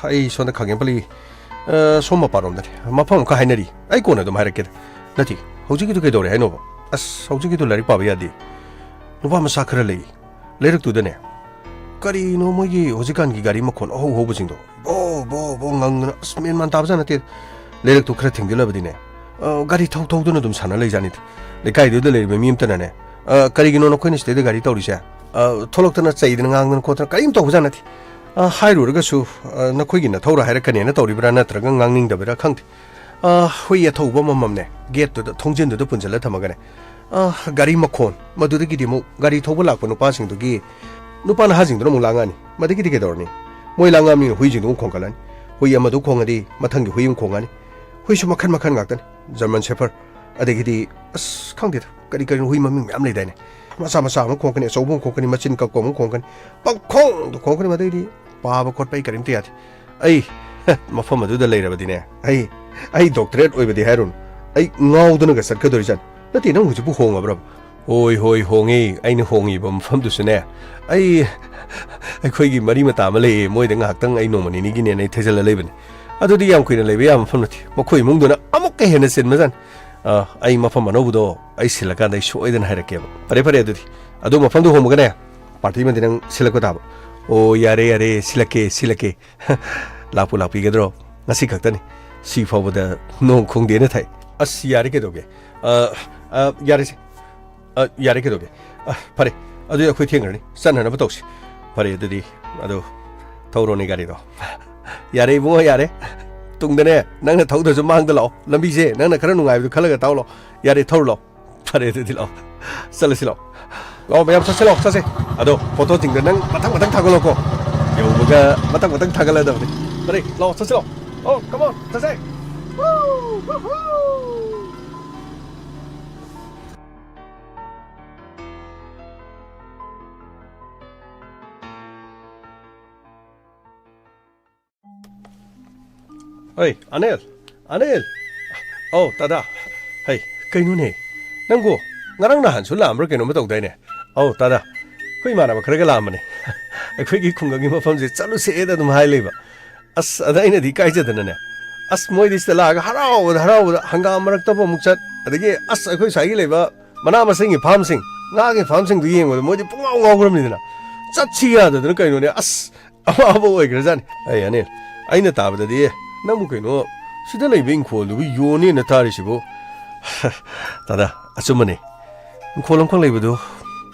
ꯑꯩ ꯁꯣꯝꯗ ꯈꯥꯒꯦꯝꯄꯜꯂꯤ, ꯑ, ꯁꯣꯝ ꯃꯄꯥꯟꯔꯣꯝꯗꯅꯤ꯫ ꯃꯐꯝ ꯑꯃꯈꯛ ꯍꯥꯏꯅꯔꯤ꯫ ꯑꯩ ꯀꯣꯟꯅ ꯑꯗꯨꯝ ꯍꯥꯏꯔꯛꯀꯦꯗ꯫ ꯅꯠꯇꯦ, ꯍꯧꯖꯤꯛꯀꯤꯗꯨ ꯀꯩꯗꯧꯔꯦ ꯍꯥꯏꯅꯣꯕ? ꯑꯁ, ꯍꯧꯖꯤꯛꯀꯤꯗꯨ ꯂꯥꯏꯔꯤꯛ ꯄꯥꯕ ꯌꯥꯗꯦ꯫ ꯅꯨꯄꯥ ꯃꯆꯥ ꯈꯔ ꯂꯩ꯫ ꯂꯩꯔꯛꯇꯨꯗꯅꯦ, ꯀꯔꯤꯅꯣ ꯃꯣꯏꯒꯤ ꯍꯧꯖꯤꯛꯀꯥꯟꯒꯤ ꯒꯥꯔꯤ ꯃꯈꯣꯟ ꯑꯍꯧ ꯍꯧꯕꯁꯤꯡꯗꯣ? ꯕꯣ, ꯕꯣ, ꯕꯣ ꯉꯪꯗꯅ, ꯑꯁ, ꯃꯦꯟ ꯃꯥꯟ ꯇꯥꯕꯖꯥꯠ ꯅꯠꯇꯦ꯫ ꯂꯩꯔꯛꯇꯨ ꯈꯔ ꯊꯤꯡꯖꯤꯜꯂꯕꯗꯤꯅꯦ, ꯑ, ꯒꯥꯔꯤ ꯊꯧ ꯊꯧꯗꯨꯅ ꯑꯗꯨꯝ ꯁꯥꯟꯅ ꯂꯩꯖꯥꯠꯅꯤꯗ꯫ ꯂꯩꯀꯥꯏꯗꯨꯗ ꯂꯩꯔꯤꯕ ꯃꯤ ꯑꯃꯇꯅꯅꯦ, "ꯑ, ꯀꯔꯤꯒꯤꯅꯣ ꯅꯈꯣꯏꯅ ꯁꯤꯗꯩꯗ ꯒꯥꯔꯤ ꯇꯧꯔꯤꯁꯦ? ꯑ, ꯊꯣꯛꯂꯛꯇꯅ ꯆꯩꯗꯅ ꯉꯥꯡꯗꯅ ꯈꯣꯠꯇꯅ ꯀꯔꯤꯝ ꯇꯧꯕꯖꯥꯠ ꯅꯠꯇꯦ꯫ ꯑ, ꯍꯥꯏꯔꯨꯔꯒꯁꯨ, ꯑ, ꯅꯈꯣꯏꯒꯤ ꯅꯊꯧꯔ ꯍꯥꯏꯔꯛꯀꯅꯦꯅ ꯇꯧꯔꯤꯕ꯭ꯔꯥ ꯅꯠꯇ꯭ꯔꯒ ꯉꯥꯡꯅꯤꯡꯗꯕꯩꯔꯥ ꯈꯪꯗꯦ꯫ ꯑ, ꯍꯨꯏ ꯑꯊꯧꯕ ꯑꯃꯃꯝꯅꯦ, ꯒꯦꯠꯇꯨꯗ, ꯊꯣꯡꯖꯤꯟꯗꯨꯗ ꯄꯨꯟꯁꯤꯜꯂ ꯊꯝꯃꯒꯅꯦ, ꯑ, ꯒꯥꯔꯤ ꯃꯈꯣꯟ, ꯃꯗꯨꯗꯒꯤꯗꯤ ꯑꯃꯨꯛ ꯒꯥꯔꯤ ꯊꯧꯕ ꯂꯥꯛꯄ ꯅꯨꯄꯥꯁꯤꯡꯗꯨꯒꯤ, ꯅꯨꯄꯥ ꯅꯍꯥꯁꯤꯡꯗꯨꯅ ꯑꯃꯨꯛ ꯂꯥꯡꯉꯛꯑꯅꯤ꯫ ꯃꯗꯒꯤꯗꯤ ꯀꯩꯗꯧꯔꯅꯤ? ꯃꯣꯏ ꯂꯥꯡꯉꯛꯑꯕꯅꯤꯅ ꯍꯨꯏꯁꯤꯡꯗꯨ ꯑꯃꯨꯛ ꯈꯣꯡꯒꯠꯂꯅꯤ꯫ ꯍꯨꯏ ꯑꯃꯗꯨ ꯈꯣꯡꯉꯗꯤ ꯃꯊꯪꯒꯤ ꯍꯨꯏ ꯑꯃ ꯈꯣꯡꯉꯛꯑꯅꯤ꯫ ꯍꯨꯏꯁꯨ ꯃꯈꯟ ꯃꯈꯟ ꯉꯥꯛꯇꯅꯤ꯫ ꯖꯔꯃꯟ ꯁꯦꯐꯔ, ꯑꯗꯒꯤꯗꯤ, ꯑꯁ, ꯈꯪꯗꯦꯗ, ꯀꯔꯤ ꯀꯔꯤꯅꯣ ꯍꯨꯏ ꯃꯃꯤꯡ ꯃꯌꯥꯝ ꯂꯩꯗꯥꯏꯅꯦ꯫ ꯃꯆꯥ ꯃꯆꯥ ꯑꯃ ꯈꯣꯡꯀꯅꯤ, ꯑꯆꯧꯕ ꯑꯃ ꯈꯣꯡꯀꯅꯤ, ꯃꯆꯤꯟ ꯀꯛꯄ ꯑꯃ ꯈꯣꯡꯀꯅꯤ, ꯄꯪꯈꯣꯡꯗ ꯈꯣꯡꯀꯅꯤ꯫ ꯃꯗꯩꯗꯤ ꯄꯥꯕ ꯈꯣꯠꯄ ꯑꯩ ꯀꯔꯤꯝꯇ ꯌꯥꯗꯦ꯫ ꯑꯩ ꯃꯐꯝ ꯑꯗꯨꯗ ꯂꯩꯔꯕꯗꯤꯅꯦ, ꯑꯩ, ꯑꯩ ꯗꯣꯛꯇꯔꯦꯠ ꯑꯣꯏꯕꯗꯤ ꯍꯥꯏꯔꯨꯅꯨ, ꯑꯩ ꯉꯥꯎꯗꯅꯒ ꯆꯠꯀꯗꯧꯔꯤꯖꯥꯠꯅꯤ꯫ ꯅꯠꯇꯦ, ꯅꯪ ꯍꯧꯖꯤꯛꯄꯨ ꯍꯣꯡꯉꯕ꯭ꯔꯕ? ꯍꯣꯏ, ꯍꯣꯏ, ꯍꯣꯡꯉꯤ꯫ ꯑꯩꯅ ꯍꯣꯡꯉꯤꯕ ꯃꯐꯝꯗꯨꯁꯨꯅꯦ, ꯑꯩ, ꯑꯩꯈꯣꯏꯒꯤ ꯃꯔꯤ ꯃꯇꯥ ꯑꯃ ꯂꯩꯌꯦ, ꯃꯣꯏꯗ ꯉꯥꯏꯍꯥꯛꯇꯪ ꯑꯩ ꯅꯣꯡꯃ ꯅꯤꯅꯤꯒꯤꯅꯦꯅ ꯑꯩ ꯊꯩꯖꯜꯂ ꯂꯩꯕꯅꯦ꯫ ꯑꯗꯨꯗꯤ ꯌꯥꯝ ꯀꯨꯏꯅ ꯂꯩꯕ ꯌꯥꯕ ꯃꯐꯝ ꯅꯠꯇꯦ꯫ ꯃꯈꯣꯏ ꯏꯃꯨꯡꯗꯨꯅ ꯑꯃꯨꯛꯀ ꯍꯦꯟꯅ ꯆꯤꯟꯕꯖꯥꯠꯅꯤ꯫ ꯑ, ꯑꯩ ꯃꯐꯝ ꯑꯅꯧꯕꯗꯣ ꯑꯩ ꯁꯤꯜꯂꯀꯥꯟꯗ ꯑꯩ ꯁꯣꯏꯗꯅ ꯍꯥꯏꯔꯛꯀꯦꯕ꯫ ꯐꯔꯦ, ꯐꯔꯦ, ꯑꯗꯨꯗꯤ꯫ ꯑꯗꯨ ꯃꯐꯝꯗꯨ ꯍꯣꯡꯕꯒꯅꯦ, ꯄꯥꯔꯇꯤ ꯑꯃꯗꯤ ꯅꯪ ꯁꯤꯜꯂꯛꯄ ꯇꯥꯕ꯫ ꯑꯣ, ꯌꯥꯔꯦ, ꯌꯥꯔꯦ, ꯁꯤꯜꯂꯛꯀꯦ, ꯁꯤꯜꯂꯛꯀꯦ꯫ ꯂꯥꯛꯄꯨ ꯂꯥꯛꯄꯤꯒꯗ꯭ꯔꯣ? ꯉꯁꯤ ꯈꯛꯇꯅꯤ꯫ ꯁꯤ ꯐꯥꯎꯕꯗ ꯅꯣꯡ ꯈꯣꯡꯗꯦꯅ ꯊꯥꯏ꯫ ꯑꯁ, ꯌꯥꯔꯦ, ꯀꯩꯗꯧꯒꯦ? ꯑ, ꯑ, ꯌꯥꯔꯦꯁꯦ꯫ ꯑ, ꯌꯥꯔꯦ, ꯀꯩꯗꯧꯒꯦ? ꯑ, ꯐꯔꯦ, ꯑꯗꯨꯗꯤ ꯑꯩꯈꯣꯏ ꯊꯦꯡꯈ꯭ꯔꯅꯤ꯫ ꯆꯠꯅꯅꯕ ꯇꯧꯁꯤ꯫ ꯐꯔꯦ, ꯑꯗꯨꯗꯤ, ꯑꯗꯣ, ꯊꯧꯔꯣꯅꯦ ꯒꯥꯔꯤꯗꯣ꯫ ꯌꯥꯔꯦ, ꯏꯕꯨꯡꯉꯣ, ꯌꯥꯔꯦ꯫ ꯇꯨꯡꯗꯅꯦ, ꯅꯪꯅ ꯊꯧꯗ꯭ꯔꯁꯨ ꯃꯥꯡꯗ ꯂꯥꯛꯑꯣ꯫ ꯂꯝꯕꯤꯁꯦ ꯅꯪꯅ ꯈꯔ ꯅꯨꯡꯉꯥꯏꯕꯗꯨ ꯈꯜꯂꯒ ꯊꯧ ꯂꯥꯛꯑꯣ꯫ ꯌꯥꯔꯦ, ꯊꯧꯔꯨ ꯂꯥꯛꯑꯣ꯫ ꯐꯔꯦ, ꯑꯗꯨꯗꯤ ꯂꯥꯛꯑꯣ꯫ ꯆꯠꯂꯁꯤ ꯂꯥꯛꯑꯣ꯫ ꯂꯥꯛꯑꯣ, ꯃꯌꯥꯝ ꯆꯠꯁꯤ ꯂꯥꯛꯑꯣ, ꯆꯠꯁꯦ꯫ ꯑꯗꯣ, ꯐꯣꯇꯣꯁꯤꯡꯗꯣ ꯅꯪ ꯃꯊꯪ ꯃꯊꯪ ꯊꯥꯒꯠꯂꯣꯀꯣ꯫ ꯌꯧꯕꯒ ꯃꯊꯪ ꯃꯊꯪ ꯊꯥꯒꯠꯂꯗꯕꯅꯤ꯫ ꯐꯔꯦ, ꯂꯥꯛꯑꯣ, ꯆꯠꯁꯤ ꯂꯥꯛꯑꯣ꯫ ꯑꯣ, come on, ꯆꯠꯁꯦ꯫ Woo, woo, woo. ꯍꯩ, ꯑꯅꯤꯜ! ꯑꯅꯤꯜ! ꯑꯧ, ꯇꯥꯗꯥ! ꯍꯩ, ꯀꯩꯅꯣꯅꯦ? ꯅꯪꯕꯨ ꯉꯔꯥꯡ ꯅꯍꯥꯟꯁꯨ ꯂꯥꯛꯑꯝꯕ꯭ꯔꯥ ꯀꯩꯅꯣꯝꯃ ꯇꯧꯗꯥꯏꯅꯦ? ꯑꯧ, ꯇꯥꯗꯥ! ꯑꯩꯈꯣꯏ ꯏꯃꯥꯟꯅꯕ ꯈꯔꯒ ꯂꯥꯛꯑꯝꯕꯅꯦ꯫ ꯑꯩꯈꯣꯏꯒꯤ ꯈꯨꯡꯒꯪꯒꯤ ꯃꯐꯝꯁꯦ ꯆꯠꯂꯨꯁꯦꯗ ꯑꯗꯨꯝ ꯍꯥꯏ ꯂꯩꯕ꯫ ꯑꯁ, ꯑꯗ ꯑꯩꯅꯗꯤ ꯏꯀꯥꯏꯖꯗꯅꯅꯦ꯫ ꯑꯁ, ꯃꯣꯏꯗꯤ ꯁꯤꯗ ꯂꯥꯛꯑꯒ ꯍꯔꯥꯎꯕꯗ, ꯍꯔꯥꯎꯕꯗ ꯍꯪꯒꯥꯝ ꯃꯔꯛꯇꯕꯨ ꯑꯃꯨꯛ ꯆꯠ, ꯑꯗꯒꯤ ꯑꯁ, ꯑꯩꯈꯣꯏ ꯁ꯭ꯋꯥꯏꯒꯤ ꯂꯩꯕ ꯃꯅꯥ ꯃꯁꯤꯡꯒꯤ ꯐꯥꯔꯝꯁꯤꯡ, ꯉꯥꯒꯤ ꯐꯥꯔꯝꯁꯤꯡꯗꯨ ꯌꯦꯡꯕꯗ ꯃꯣꯏꯗꯤ ꯄꯨꯡꯉꯥꯎ ꯉꯥꯎꯈ꯭ꯔꯕꯅꯤꯗꯅ꯫ ꯆꯠꯁꯤ ꯌꯥꯗꯗꯅ ꯀꯩꯅꯣꯅꯦ꯫ ꯑꯁ, ꯑꯋꯥꯕ ꯑꯣꯏꯈ꯭ꯔꯖꯥꯠꯅꯤ꯫ ꯑꯩ ꯑꯅꯤꯜ, ꯑꯩꯅ ꯇꯥꯕꯗꯗꯤ ꯅꯪꯕꯨ ꯀꯩꯅꯣ ꯁꯤꯗ ꯂꯩꯕ ꯏꯪꯈꯣꯜꯗꯨꯕꯨ ꯌꯣꯟꯅꯦꯅ ꯇꯥꯔꯤꯁꯤꯕꯨ? ꯇꯥꯗꯥ, ꯑꯆꯨꯝꯕꯅꯦ꯫ ꯏꯪꯈꯣꯜ ꯑꯃꯈꯛ ꯂꯩꯕꯗꯨ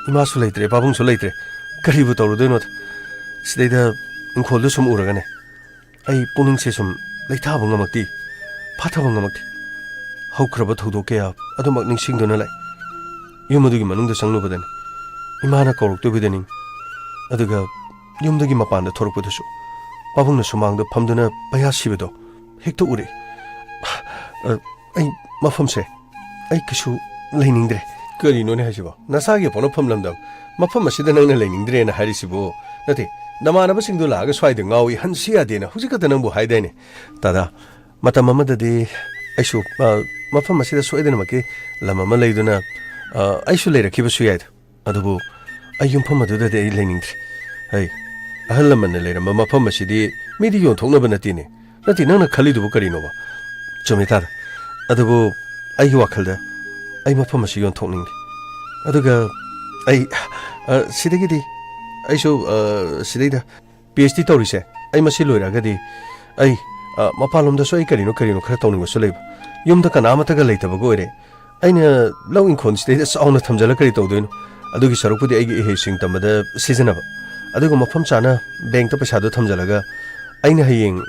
ꯏꯃꯥꯁꯨ ꯂꯩꯇ꯭ꯔꯦ, ꯄꯥꯕꯨꯡꯁꯨ ꯂꯩꯇ꯭ꯔꯦ꯫ ꯀꯔꯤꯕꯨ ꯇꯧꯔꯨꯗꯣꯏꯅꯣꯗ? ꯁꯤꯗꯩꯗ ꯏꯪꯈꯣꯜꯗꯨ ꯁꯨꯝ ꯎꯔꯒꯅꯦ, ꯑꯩ ꯄꯨꯛꯅꯤꯡꯁꯦ ꯁꯨꯝ ꯂꯩꯊꯥꯕ ꯉꯝꯃꯛꯇꯦ, ꯐꯥꯊꯕ ꯉꯝꯃꯛꯇꯦ꯫ ꯍꯧꯈ꯭ꯔꯕ ꯊꯧꯗꯣꯛ ꯀꯌꯥ ꯑꯗꯨꯃꯛ ꯅꯤꯡꯁꯤꯡꯗꯨꯅ ꯂꯩ꯫ ꯌꯨꯝ ꯑꯗꯨꯒꯤ ꯃꯅꯨꯡꯗ ꯆꯪꯂꯨꯕꯗꯅꯤ ꯏꯃꯥꯅ ꯀꯧꯔꯛꯇꯨꯕꯤꯗꯅꯤ꯫ ꯑꯗꯨꯒ ꯌꯨꯝꯗꯒꯤ ꯃꯄꯥꯟꯗ ꯊꯣꯔꯛꯄꯗꯁꯨ ꯄꯥꯕꯨꯡꯅ ꯁꯨꯃꯥꯡꯗ ꯐꯝꯗꯨꯅ ꯄꯩꯌꯥ ꯁꯤꯕꯗꯣ ꯍꯦꯛꯇ ꯎꯔꯛꯏ꯫ ꯑ, ꯑꯩ ꯃꯐꯝꯁꯦ, ꯑꯩ ꯀꯩꯁꯨ ꯂꯩꯅꯤꯡꯗ꯭ꯔꯦ꯫ ꯀꯔꯤꯅꯣꯅꯦ ꯍꯥꯏꯁꯤꯕꯣ? ꯅꯁꯥꯒꯤ ꯄꯣꯛꯅꯐꯝ ꯂꯝꯗꯝ, ꯃꯐꯝ ꯑꯁꯤꯗ ꯅꯪꯅ ꯂꯩꯅꯤꯡꯗ꯭ꯔꯦꯅ ꯍꯥꯏꯔꯤꯁꯤꯕꯨ? ꯅꯠꯇꯦ, ꯅꯃꯥꯟꯅꯕꯁꯤꯡꯗꯨ ꯂꯥꯛꯑꯒ ꯁ꯭ꯋꯥꯏꯗ ꯉꯥꯎꯏ, ꯍꯟꯁꯤ ꯌꯥꯗꯦꯅ ꯍꯧꯖꯤꯛ ꯈꯛꯇ ꯅꯪꯕꯨ ꯍꯥꯏꯗꯥꯏꯅꯦ? ꯇꯥꯗꯥ, ꯃꯇꯝ ꯑꯃꯗꯗꯤ ꯑꯩꯁꯨ, ꯑ, ꯃꯐꯝ ꯑꯁꯤꯗ ꯁꯣꯏꯗꯅꯃꯛꯀꯤ ꯂꯝ ꯑꯃ ꯂꯩꯗꯨꯅ, ꯑ, ꯑꯩꯁꯨ ꯂꯩꯔꯛꯈꯤꯕꯁꯨ ꯌꯥꯏꯗ꯫ ꯑꯗꯨꯕꯨ ꯑꯩ ꯌꯨꯝꯐꯝ ꯑꯗꯨꯗꯗꯤ ꯑꯩ ꯂꯩꯅꯤꯡꯗ꯭ꯔꯦ꯫ ꯑꯩ, ꯑꯍꯜ ꯂꯃꯟꯅ ꯂꯩꯔꯝꯕ ꯃꯐꯝ ꯑꯁꯤꯗꯤ ꯃꯤꯗꯤ ꯌꯣꯟꯊꯣꯛꯅꯕ ꯅꯠꯇꯦꯅꯦ꯫ ꯅꯠꯇꯦ, ꯅꯪꯅ ꯈꯜꯂꯤꯗꯨꯕꯨ ꯀꯔꯤꯅꯣꯕ? ꯆꯨꯝꯃꯤ ꯇꯥꯗ꯫ ꯑꯗꯨꯕꯨ ꯑꯩꯒꯤ ꯋꯥꯈꯜꯗ ꯑꯩ ꯃꯐꯝ ꯑꯁꯤ ꯌꯣꯟꯊꯣꯛꯅꯤꯡꯗꯦ꯫ ꯑꯗꯨꯒ ꯑꯩ, ꯑ, ꯁꯤꯗꯒꯤꯗꯤ ꯑꯩꯁꯨ, ꯑ, ꯁꯤꯗꯩꯗ ꯄꯤ ꯑꯩꯆ ꯗꯤ ꯇꯧꯔꯤꯁꯦ, ꯑꯩ ꯃꯁꯤ ꯂꯣꯏꯔꯛꯑꯒꯗꯤ ꯑꯩ, ꯑ, ꯃꯄꯥꯟꯂꯣꯝꯗꯁꯨ ꯑꯩ ꯀꯔꯤꯅꯣ ꯀꯔꯤꯅꯣ ꯈꯔ ꯇꯧꯅꯤꯡꯕꯁꯨ ꯂꯩꯕ꯫ ꯌꯨꯝꯗ ꯀꯅꯥ ꯑꯃꯠꯇꯒ ꯂꯩꯇꯕꯒ ꯑꯣꯏꯔꯦ꯫ ꯑꯩꯅ ꯂꯧ ꯏꯪꯈꯣꯜꯁꯤꯗꯩꯗ ꯆꯥꯎꯅ ꯊꯝꯖꯤꯜꯂ ꯀꯔꯤ ꯇꯧꯗꯣꯏꯅꯣ? ꯑꯗꯨꯒꯤ ꯁꯔꯨꯛꯄꯨꯗꯤ ꯑꯩꯒꯤ ꯏꯍꯩꯁꯤꯡ ꯇꯝꯕꯗ ꯁꯤꯖꯤꯟꯅꯕ꯫ ꯑꯗꯨꯒ ꯃꯐꯝ ꯆꯥꯅ ꯕꯦꯡꯛꯇ ꯄꯩꯁꯥꯗꯣ ꯊꯝꯖꯤꯜꯂꯒ ꯑꯩꯅ ꯍꯌꯦꯡ,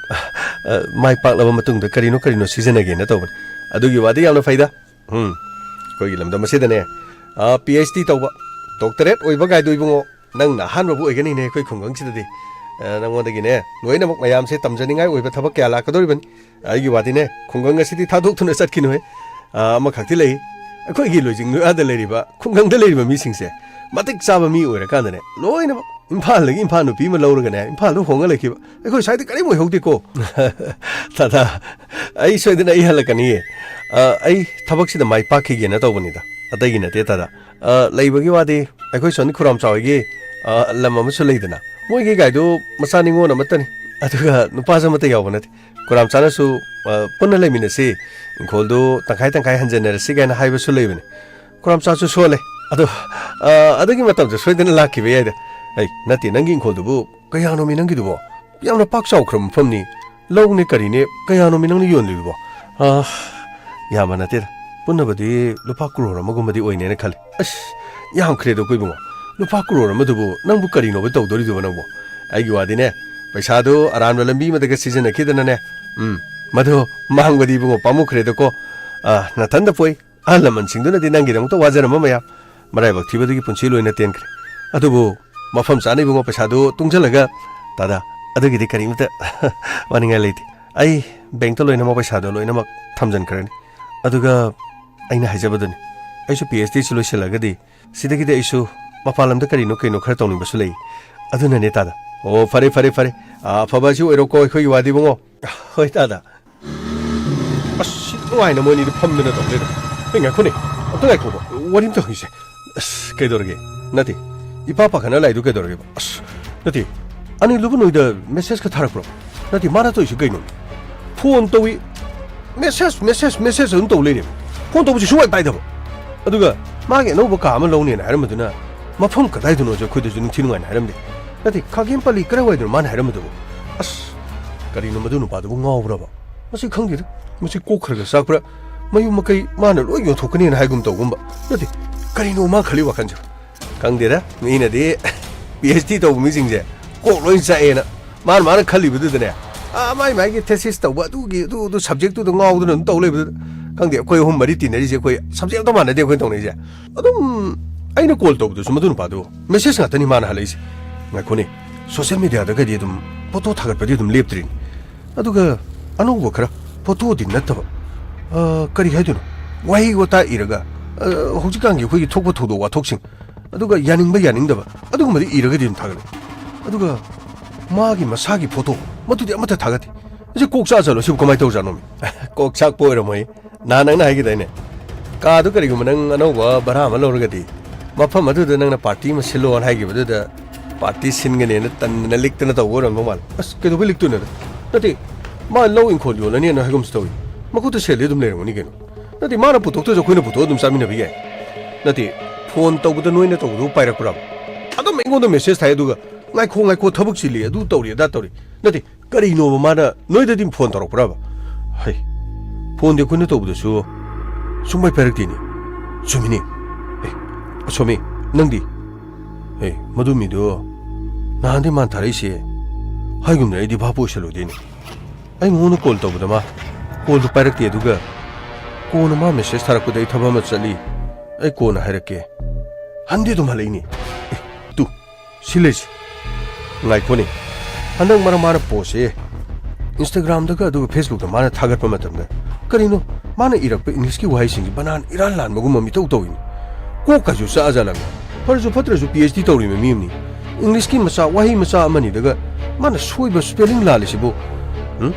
ꯑ, ꯃꯥꯏ ꯄꯥꯛꯂꯕ ꯃꯇꯨꯡꯗ ꯀꯔꯤꯅꯣ ꯀꯔꯤꯅꯣ ꯁꯤꯖꯤꯟꯅꯒꯦꯅ ꯇꯧꯕꯅꯤ꯫ ꯑꯗꯨꯒꯤ ꯋꯥꯗꯤ ꯌꯥꯝꯅ ꯐꯩꯗ꯫ ꯎꯝ, ꯑꯩꯈꯣꯏꯒꯤ ꯂꯝꯗꯝ ꯑꯁꯤꯗꯅꯦ, ꯑ, ꯄꯤ ꯑꯩꯆ ꯗꯤ ꯇꯧꯕ, ꯗꯣꯛꯇꯔꯦꯠ ꯑꯣꯏꯕ ꯒꯥꯏꯗꯣ ꯏꯕꯨꯡꯉꯣ, ꯅꯪꯅ ꯑꯍꯥꯟꯕꯕꯨ ꯑꯣꯏꯒꯅꯤꯅꯦ ꯑꯩꯈꯣꯏ ꯈꯨꯡꯒꯪꯁꯤꯗꯗꯤ꯫ ꯑ, ꯅꯉꯣꯟꯗꯒꯤꯅꯦ ꯂꯣꯏꯅꯃꯛ ꯃꯌꯥꯝꯁꯦ ꯇꯝꯖꯅꯤꯡꯉꯥꯏ ꯑꯣꯏꯕ ꯊꯕꯛ ꯀꯌꯥ ꯂꯥꯛꯀꯗꯧꯔꯤꯕꯅꯤ꯫ ꯑꯩꯒꯤ ꯋꯥꯗꯤꯅꯦ, ꯈꯨꯡꯒꯪ ꯑꯁꯤꯗꯤ ꯊꯥꯗꯣꯛꯇꯨꯅ ꯆꯠꯈꯤꯅꯨꯍꯦ꯫ ꯑ, ꯑꯃꯈꯛꯇꯤ ꯂꯩ, ꯑꯩꯈꯣꯏꯒꯤ ꯂꯣꯏꯖꯤꯡ ꯂꯣꯌꯥꯗ ꯂꯩꯔꯤꯕ ꯈꯨꯡꯒꯪꯗ ꯂꯩꯔꯤꯕ ꯃꯤꯁꯤꯡꯁꯦ ꯃꯇꯤꯛ ꯆꯥꯕ ꯃꯤ ꯑꯣꯏꯔꯀꯥꯟꯗꯅꯦ, ꯂꯣꯏꯅꯃꯛ ꯏꯝꯐꯥꯜꯗꯒꯤ ꯏꯝꯐꯥꯜ ꯅꯨꯄꯤ ꯑꯃ ꯂꯧꯔꯒꯅꯦ, ꯏꯝꯐꯥꯜꯗ ꯍꯣꯡꯉ ꯂꯩꯈꯤꯕ꯫ ꯑꯩꯈꯣꯏ ꯁ꯭ꯋꯥꯏꯗ ꯀꯔꯤꯝ ꯑꯣꯏꯍꯧꯗꯦꯀꯣ꯫ ꯇꯥꯗꯥ, ꯑꯩ ꯁꯣꯏꯗꯅ ꯑꯩ ꯍꯜꯂꯛꯀꯅꯤꯌꯦ꯫ ꯑ, ꯑꯩ ꯊꯕꯛꯁꯤꯗ ꯃꯥꯏ ꯄꯥꯛꯈꯤꯒꯦꯅ ꯇꯧꯕꯅꯤꯗ, ꯑꯇꯩꯒꯤ ꯅꯠꯇꯦ ꯇꯥꯗꯥ꯫ ꯑ, ꯂꯩꯕꯒꯤ ꯋꯥꯗꯤ ꯑꯩꯈꯣꯏ ꯁꯣꯝꯗ ꯈꯨꯔꯥꯝꯆꯥ ꯍꯣꯏꯒꯤ, ꯑ, ꯂꯝ ꯑꯃꯁꯨ ꯂꯩꯗꯅ, ꯃꯣꯏꯒꯤ ꯒꯥꯏꯗꯨ ꯃꯆꯥ ꯅꯤꯉꯣꯜ ꯑꯃꯠꯇꯅꯤ, ꯑꯗꯨꯒ ꯅꯨꯄꯥꯁꯨ ꯑꯃꯠꯇ ꯌꯥꯎꯕ ꯅꯠꯇꯦ꯫ ꯈꯨꯔꯥꯝꯆꯥꯅꯁꯨ, ꯑ, "ꯄꯨꯟꯅ ꯂꯩꯃꯤꯟꯅꯁꯤ, ꯏꯪꯈꯣꯜꯗꯨ ꯇꯪꯈꯥꯏ ꯇꯪꯈꯥꯏ ꯍꯟꯖꯟꯅꯔꯁꯤ" ꯀꯥꯏꯅ ꯍꯥꯏꯕꯁꯨ ꯂꯩꯕꯅꯤ꯫ ꯈꯨꯔꯥꯝꯆꯥꯁꯨ ꯁꯣꯜꯂꯦ꯫ ꯑꯗꯣ, ꯑ, ꯑꯗꯨꯒꯤ ꯃꯇꯝꯁꯨ ꯁꯣꯏꯗꯅ ꯂꯥꯛꯈꯤꯕ ꯌꯥꯏꯗ꯫ ꯑꯩ, ꯅꯠꯇꯦ, ꯅꯪꯒꯤ ꯏꯪꯈꯣꯜꯗꯨꯕꯨ ꯀꯌꯥꯅꯣꯃꯤ ꯅꯪꯒꯤꯗꯨꯕꯣ? ꯌꯥꯝꯅ ꯄꯥꯛ ꯆꯥꯎꯈ꯭ꯔꯕ ꯃꯐꯝꯅꯤ꯫ ꯂꯧꯅꯦ ꯀꯔꯤꯅꯦ ꯀꯌꯥꯅꯣꯃꯤ ꯅꯪꯅ ꯌꯣꯟꯂꯤꯕꯣ? ꯑ, ꯌꯥꯝꯕ ꯅꯠꯇꯦꯗ꯫ ꯄꯨꯟꯅꯕꯨꯗꯤ ꯂꯨꯄꯥ ꯀ꯭ꯔꯣꯔ ꯑꯃꯒꯨꯝꯕꯗꯤ ꯑꯣꯏꯅꯦꯅ ꯈꯜꯂꯤ꯫ ꯑꯁ, ꯌꯥꯝꯈ꯭ꯔꯦꯗꯀꯣ ꯏꯕꯨꯡꯉꯣ꯫ ꯂꯨꯄꯥ ꯀ꯭ꯔꯣꯔ ꯑꯃꯗꯨꯕꯨ ꯅꯪꯕꯨ ꯀꯔꯤꯅꯣꯕ ꯇꯧꯗꯣꯔꯤꯗꯨꯕꯣ ꯅꯪꯕꯣ? ꯑꯩꯒꯤ ꯋꯥꯗꯤꯅꯦ, ꯄꯩꯁꯥꯗꯨ ꯑꯔꯥꯟꯕ ꯂꯝꯕꯤ ꯑꯃꯗꯒ ꯁꯤꯖꯤꯟꯅꯈꯤꯗꯅꯅꯦ꯫ ꯎꯝ, ꯃꯗꯨ ꯃꯥꯡꯕꯗꯤ ꯏꯕꯨꯡꯉꯣ ꯄꯥꯝꯃꯨꯈ꯭ꯔꯦꯗꯀꯣ꯫ ꯑ, ꯅꯊꯟꯗ ꯄꯣꯏ꯫ ꯑꯍꯜ ꯂꯃꯟꯁꯤꯡꯗꯨꯅꯗꯤ ꯅꯪꯒꯤꯗꯃꯛꯇ ꯋꯥꯖꯔꯝꯕ ꯃꯌꯥꯝ, ꯃꯔꯥꯏꯕꯛ ꯊꯤꯕꯗꯒꯤ ꯄꯨꯟꯁꯤ ꯂꯣꯏꯅ ꯇꯦꯟꯈ꯭ꯔꯦ꯫ ꯑꯗꯨꯕꯨ ꯃꯐꯝ ꯆꯥꯅ ꯏꯕꯨꯡꯉꯣ ꯄꯩꯁꯥꯗꯨ ꯇꯨꯡꯁꯤꯜꯂꯒ, ꯇꯥꯗꯥ, ꯑꯗꯨꯒꯤꯗꯤ ꯀꯔꯤꯃꯇ ꯋꯥꯅꯤꯡꯉꯥꯏ ꯂꯩꯇꯦ꯫ ꯑꯩ ꯕꯦꯡꯛꯇ ꯂꯣꯏꯅꯃꯛ ꯄꯩꯁꯥꯗꯣ ꯂꯣꯏꯅꯃꯛ ꯊꯝꯖꯤꯟꯈ꯭ꯔꯅꯤ꯫ ꯑꯗꯨꯒ ꯑꯩꯅ ꯍꯥꯏꯖꯕꯗꯨꯅꯤ, ꯑꯩꯁꯨ ꯄꯤ ꯑꯩꯆ ꯗꯤꯁꯨ ꯂꯣꯏꯁꯤꯜꯂꯒꯗꯤ ꯁꯤꯗꯒꯤꯗꯤ ꯑꯩꯁꯨ ꯃꯄꯥꯟ ꯂꯝꯗ ꯀꯔꯤꯅꯣ ꯀꯩꯅꯣ ꯈꯔ ꯇꯧꯅꯤꯡꯕꯁꯨ ꯂꯩ꯫ ꯑꯗꯨꯅꯅꯦ ꯇꯥꯗꯥ꯫ ꯑꯣ, ꯐꯔꯦ, ꯐꯔꯦ, ꯐꯔꯦ꯫ ꯑ, ꯑꯐꯕ ꯑꯁꯤ ꯑꯣꯏꯔꯣꯀꯣ ꯑꯩꯈꯣꯏꯒꯤ ꯋꯥꯗꯤ ꯏꯕꯨꯡꯉꯣ꯫ ꯍꯣꯏ ꯇꯥꯗꯥ꯫ ꯑꯁ, ꯁꯤ ꯅꯨꯡꯉꯥꯏꯅ ꯃꯣꯏꯅꯤꯗꯤ ꯐꯝꯗꯅ ꯇꯧ ꯂꯩꯔꯦ꯫ ꯑꯩ ꯉꯥꯏꯈꯣꯅꯦ, ꯑꯝꯇ ꯉꯥꯏꯈꯣꯕ, ꯋꯥꯔꯤ ꯑꯝꯇ ꯍꯪꯒꯦꯁꯦ꯫ ꯑꯁ, ꯀꯩꯗꯧꯔꯒꯦ? ꯅꯠꯇꯦ, ꯏꯄꯥ ꯄꯥꯈꯠꯅ ꯂꯥꯛꯏꯗꯨ ꯀꯩꯗꯧꯔꯒꯦꯕ? ꯑꯁ, ꯅꯠꯇꯦ, ꯑꯅꯤꯜꯗꯨꯕꯨ ꯅꯣꯏꯗ ꯃꯦꯁꯦꯖꯀ ꯊꯥꯔꯛꯄ꯭ꯔꯣ? ꯅꯠꯇꯦ, ꯃꯥꯅ ꯇꯧꯔꯤꯁꯤ ꯀꯩꯅꯣ? ꯐꯣꯟ ꯇꯧꯏ, ꯃꯦꯁꯦꯖ, ꯃꯦꯁꯦꯖ, ꯃꯦꯁꯦꯖ ꯑꯗꯨꯝ ꯇꯧ ꯂꯩꯔꯦ꯫ ꯐꯣꯟ ꯇꯧꯕꯁꯤ ꯁꯨꯡꯄꯥꯏ ꯄꯥꯏꯗꯕ꯫ ꯑꯗꯨꯒ ꯃꯥꯒꯤ ꯑꯅꯧꯕ ꯀꯥ ꯑꯃ ꯂꯧꯅꯦꯅ ꯍꯥꯏꯔꯝꯕꯗꯨꯅ ꯃꯐꯝ ꯀꯗꯥꯏꯗꯅꯣꯁꯦ ꯑꯩꯈꯣꯏꯗꯁꯨ ꯅꯤꯡꯊꯤ ꯅꯨꯡꯉꯥꯏꯅ ꯍꯥꯏꯔꯝꯗꯦ꯫ ꯅꯠꯇꯦ, ꯈꯥꯒꯦꯝꯄꯜꯂꯤ ꯀꯗꯥꯏꯋꯥꯏꯗꯅꯣ ꯃꯥꯅ ꯍꯥꯏꯔꯝꯕꯗꯨꯕꯨ? ꯑꯁ, ꯀꯔꯤꯅꯣ ꯃꯗꯨ ꯅꯨꯄꯥꯗꯨꯕꯨ ꯉꯥꯎꯕ꯭ꯔꯕ? ꯃꯁꯤ ꯈꯪꯗꯦꯗ꯫ ꯃꯁꯤ ꯀꯣꯛ ꯈꯔ ꯈꯔ ꯆꯥꯛꯄ꯭ꯔꯥ? ꯃꯌꯨꯝ ꯃꯀꯩ ꯃꯥꯅ ꯂꯣꯏ ꯌꯣꯟꯊꯣꯛꯀꯅꯤꯅ ꯍꯥꯏꯒꯨꯝ ꯇꯧꯒꯨꯝꯕ꯫ ꯅꯠꯇꯦ, ꯀꯔꯤꯅꯣ ꯃꯥ ꯈꯜꯂꯤ ꯋꯥꯈꯜꯁꯦ? ꯈꯪꯗꯦꯗ, ꯃꯤꯅꯗꯤ ꯄꯤ ꯑꯩꯆ ꯗꯤ ꯇꯧꯕ ꯃꯤꯁꯤꯡꯁꯦ ꯀꯣꯛ ꯂꯣꯏ ꯆꯥꯛꯑꯦꯅ ꯃꯥꯅ, ꯃꯥꯅ ꯈꯜꯂꯤꯕꯗꯨꯗꯅꯦ, ꯑꯥ, ꯃꯥꯏ ꯃꯥꯏꯒꯤ thesis ꯇꯧꯕ, ꯑꯗꯨꯒꯤ, ꯑꯗꯨ, ꯑꯗꯨ subject ꯇꯨꯗ ꯉꯥꯎꯗꯅ ꯑꯗꯨꯝ ꯇꯧ ꯂꯩꯕꯗꯨꯗ, ꯈꯪꯗꯦ, ꯑꯩꯈꯣꯏ ꯑꯍꯨꯝ ꯃꯔꯤ ꯇꯤꯟꯅꯔꯤꯁꯦ ꯑꯩꯈꯣꯏ subject ꯑꯝꯇ ꯃꯥꯟꯅꯗꯦ ꯑꯩꯈꯣꯏ ꯇꯧꯅꯩꯁꯦ꯫ ꯑꯗꯨꯝ ꯑꯩꯅ call ꯇꯧꯕꯗꯁꯨ ꯃꯗꯨ ꯅꯨꯄꯥꯗꯨ message ꯉꯥꯛꯇꯅꯤ ꯃꯥꯅ ꯍꯜꯂꯛꯏꯁꯦ꯫ ꯉꯥꯏꯈꯣꯅꯦ, social media ꯗꯒꯗꯤ ꯑꯗꯨꯝ photo ꯊꯥꯒꯠꯄꯗꯤ ꯑꯗꯨꯝ ꯂꯦꯞꯇ꯭ꯔꯤꯅꯤ꯫ ꯑꯗꯨꯒ ꯑꯅꯧꯕ ꯈꯔ, photo ꯗꯤ ꯅꯠꯇꯕ, ꯑ, ꯀꯔꯤ ꯍꯥꯏꯗꯣꯏꯅꯣ? ꯋꯥꯍꯩ ꯋꯥꯇꯥ ꯏꯔꯒ, ꯑ, ꯍꯧꯖꯤꯛꯀꯥꯟꯒꯤ ꯑꯩꯈꯣꯏꯒꯤ ꯊꯣꯛꯄ ꯊꯧꯗꯣꯛ ꯋꯥꯊꯣꯛꯁꯤꯡ, ꯑꯗꯨꯒ ꯌꯥꯅꯤꯡꯕ ꯌꯥꯅꯤꯡꯗꯕ ꯑꯗꯨꯒꯨꯝꯕꯗꯤ ꯏꯔꯒꯗꯤ ꯑꯗꯨꯝ ꯊꯥꯒꯠꯂꯦ꯫ ꯑꯗꯨꯒ ꯃꯥꯒꯤ ꯃꯁꯥꯒꯤ photo, ꯃꯗꯨꯗꯤ ꯑꯃꯠꯇ ꯊꯥꯒꯠꯇꯦ꯫ ꯑꯁꯤ ꯀꯣꯛ ꯆꯥꯛꯑ ꯖꯥꯠꯂꯣ? ꯁꯤꯕꯨ ꯀꯃꯥꯏꯅ ꯇꯧꯔꯖꯥꯠꯅꯣꯃꯤ? ꯀꯣꯛ ꯆꯥꯛꯄ ꯑꯣꯏꯔꯝꯃꯣꯏ꯫ ꯅꯍꯥꯟ ꯅꯪꯅ ꯍꯥꯏꯈꯤꯗꯥꯏꯅꯦ? ꯀꯥꯗꯨ ꯀꯔꯤꯒꯨꯝꯕ ꯅꯪ ꯑꯅꯧꯕ ꯚꯔꯥ ꯑꯃ ꯂꯧꯔꯒꯗꯤ, ꯃꯐꯝ ꯑꯗꯨꯗ ꯅꯪꯅ party ꯑꯃ ꯁꯤꯜꯂꯣꯅ ꯍꯥꯏꯈꯤꯕꯗꯨꯗ, party ꯁꯤꯟꯒꯅꯦꯅ ꯇꯟꯗꯅ ꯂꯤꯛꯇꯅ ꯇꯧꯕ ꯑꯣꯏꯔꯝꯗꯧ ꯃꯥꯜꯂꯦ꯫ ꯑꯁ, ꯀꯩꯗꯧꯕꯩ ꯂꯤꯛꯇꯣꯏꯅꯣꯗ? ꯅꯠꯇꯦ, ꯃꯥ ꯂꯧ ꯏꯪꯈꯣꯜ ꯌꯣꯜꯂꯅꯤꯅ ꯍꯥꯏꯒꯨꯝꯁꯨ ꯇꯧꯏ꯫ ꯃꯈꯨꯠꯇ ꯁꯦꯜꯗꯤ ꯑꯗꯨꯝ ꯂꯩꯔꯝꯒꯅꯤ ꯀꯩꯅꯣ꯫ ꯅꯠꯇꯦ, ꯃꯥꯅ ꯄꯨꯊꯣꯛꯇ꯭ꯔꯁꯨ ꯑꯩꯈꯣꯏꯅ ꯄꯨꯊꯣꯛꯑ ꯑꯗꯨꯝ ꯆꯥꯃꯤꯟꯅꯕ ꯌꯥꯏ꯫ ꯅꯠꯇꯦ, phone ꯇꯧꯕꯗ ꯅꯣꯏꯅ ꯇꯧꯕꯗꯨ ꯄꯥꯏꯔꯛꯄ꯭ꯔꯕ? ꯑꯗꯨꯝ ꯑꯩꯉꯣꯟꯗ message ꯊꯥꯏ, ꯑꯗꯨꯒ "ꯉꯥꯏꯈꯣ, ꯉꯥꯏꯈꯣ, ꯊꯕꯛ ꯆꯤꯜꯂꯤ, ꯑꯗꯨ ꯇꯧꯔꯤ, ꯑꯗꯥ ꯇꯧꯔꯤ"꯫ ꯅꯠꯇꯦ, ꯀꯔꯤꯅꯣꯕ ꯃꯥꯅ ꯅꯣꯏꯗꯗꯤ phone ꯇꯧꯔꯛꯄ꯭ꯔꯕ? ꯍꯩ, phone ꯗꯤ ꯑꯩꯈꯣꯏꯅ ꯇꯧꯕꯗꯁꯨ ꯁꯨꯡꯄꯥꯏ ꯄꯥꯏꯔꯛꯇꯦꯅꯦ꯫ ꯆꯨꯝꯃꯤꯅꯦ꯫ ꯑꯦ, ꯑꯁꯣꯃꯤ, ꯅꯪꯗꯤ? ꯑꯦ, ꯃꯗꯨ ꯃꯤꯗꯣ ꯅꯍꯥꯟꯗꯩ ꯃꯥꯅ ꯊꯥꯔꯛꯏꯁꯦ ꯍꯥꯏꯒꯨꯝꯗꯅ ꯑꯩꯗꯤ ꯚꯥꯞ ꯑꯣꯏꯁꯜꯂꯨꯗꯦꯅꯦ꯫ ꯑꯩ ꯃꯉꯣꯟꯗ call ꯇꯧꯕꯗ ꯃꯥ call ꯗꯨ ꯄꯥꯏꯔꯛꯇꯦ, ꯑꯗꯨꯒ ꯀꯣꯟꯅ ꯃꯥ message ꯊꯥꯔꯛꯄꯗ ꯑꯩ ꯊꯕꯛ ꯑꯃ ꯆꯠꯂꯤ, ꯑꯩ ꯀꯣꯟꯅ ꯍꯥꯏꯔꯛꯀꯦ꯫ ꯍꯟꯗꯤ ꯑꯗꯨꯝ ꯍꯜꯂꯛꯏꯅꯦ꯫ ꯑꯦ, ꯇꯨ, ꯁꯤ ꯂꯩꯔꯤꯁꯦ꯫ ꯉꯥꯏꯈꯣꯅꯦ꯫ ꯍꯟꯗꯛ ꯃꯔꯛ ꯃꯥꯅ post ꯁꯦ Instagram ꯗꯒ ꯑꯗꯨꯒ Facebook ꯇ ꯃꯥꯅ ꯊꯥꯒꯠꯄ ꯃꯇꯝꯗ ꯀꯔꯤꯅꯣ ꯃꯥꯅ ꯏꯔꯛꯄ English ꯀꯤ ꯋꯥꯍꯩꯁꯤꯡꯁꯤ ꯕꯅꯥꯟ ꯏꯔꯥꯟ ꯂꯥꯟꯕꯒꯨꯝꯕ ꯃꯤꯇꯧ ꯇꯧꯏꯅꯦ꯫ ꯀꯣꯛ ꯀꯥꯏꯁꯨ ꯆꯥꯛꯑ ꯖꯥꯠꯂꯒ꯫ ꯐꯔꯁꯨ ꯐꯠꯇ꯭ꯔꯁꯨ P H D ꯇꯧꯔꯤꯕ ꯃꯤ ꯑꯃꯅꯤ꯫ English ꯀꯤ ꯃꯆꯥ, ꯋꯥꯍꯩ ꯃꯆꯥ ꯑꯃꯅꯤꯗꯒ ꯃꯥꯅ ꯁꯣꯏꯕ spelling ꯂꯥꯜꯂꯤꯁꯤꯕꯨ? ꯎꯝ?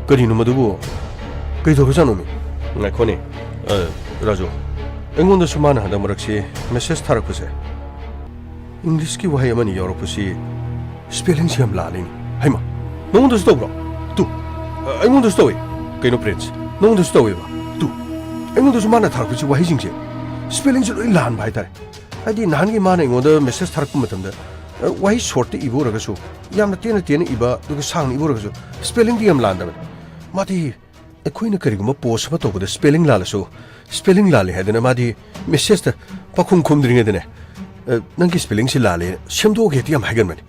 ꯀꯔꯤꯅꯣ ꯃꯗꯨꯕꯨ? ꯀꯩꯗꯧꯔꯖꯥꯠꯅꯣꯃꯤ? ꯉꯥꯏꯈꯣꯅꯦ꯫ ꯑ, ꯔꯥꯖꯨ, ꯑꯩꯉꯣꯟꯗꯁꯨ ꯃꯥꯅ ꯍꯟꯗꯛ ꯃꯔꯛꯁꯤ message ꯊꯥꯔꯛꯄꯁꯦ, English ꯀꯤ ꯋꯥꯍꯩ ꯑꯃꯅꯤ ꯌꯥꯎꯔꯛꯄꯁꯤ spelling ꯁꯤ ꯌꯥꯝ ꯂꯥꯜꯂꯤꯅꯦ꯫ ꯍꯩꯃꯥ, ꯅꯉꯣꯟꯗꯁꯨ ꯇꯧꯕ꯭ꯔꯣ? ꯇꯨ, ꯑ, ꯑꯩꯉꯣꯟꯗꯁꯨ ꯇꯧꯏ꯫ ꯀꯩꯅꯣ ꯄ꯭ꯔꯤꯟꯁ, ꯅꯉꯣꯟꯗꯁꯨ ꯇꯧꯋꯦꯕ? ꯇꯨ, ꯑꯩꯉꯣꯟꯗꯁꯨ ꯃꯥꯅ ꯊꯥꯔꯛꯄꯁꯤ ꯋꯥꯍꯩꯁꯤꯡꯁꯦ spelling ꯁꯤ ꯂꯣꯏ ꯂꯥꯟꯕ ꯍꯥꯏꯇꯥꯔꯦ꯫ ꯍꯥꯏꯗꯤ ꯅꯍꯥꯟꯒꯤ ꯃꯥꯅ ꯑꯩꯉꯣꯟꯗ ꯃꯦꯁꯦꯖ ꯊꯥꯔꯛꯄ ꯃꯇꯝꯗ, ꯑ, ꯋꯥꯍꯩ ꯁꯣꯔꯠꯇ ꯏꯕ ꯑꯣꯏꯔꯒꯁꯨ, ꯌꯥꯝꯅ ꯇꯦꯟꯅ ꯇꯦꯟꯅ ꯏꯕ, ꯑꯗꯨꯒ ꯁꯥꯡꯅ ꯏꯕ ꯑꯣꯏꯔꯒꯁꯨ, ꯁ꯭ꯄꯦꯂꯤꯡꯗꯤ ꯌꯥꯝ ꯂꯥꯟꯗꯕꯅꯤ꯫ ꯃꯥꯗꯤ ꯑꯩꯈꯣꯏꯅ ꯀꯔꯤꯒꯨꯝꯕ ꯄꯣꯁ ꯑꯃ ꯇꯧꯕꯗ ꯁ꯭ꯄꯦꯂꯤꯡ ꯂꯥꯜꯂꯁꯨ, ꯁ꯭ꯄꯦꯂꯤꯡ ꯂꯥꯜꯂꯦ ꯍꯥꯏꯗꯅ ꯃꯥꯗꯤ ꯃꯦꯁꯦꯖꯇ ꯄꯥꯈꯨꯝ ꯈꯨꯝꯗ꯭ꯔꯤꯉꯩꯗꯅꯦ, "ꯑ, ꯅꯪꯒꯤ ꯁ꯭ꯄꯦꯂꯤꯡꯁꯤ ꯂꯥꯜꯂꯦ" ꯁꯦꯝꯗꯣꯛꯑꯒ ꯍꯦꯛꯇ ꯌꯥꯝ ꯍꯥꯏꯒꯟꯕꯅꯤ꯫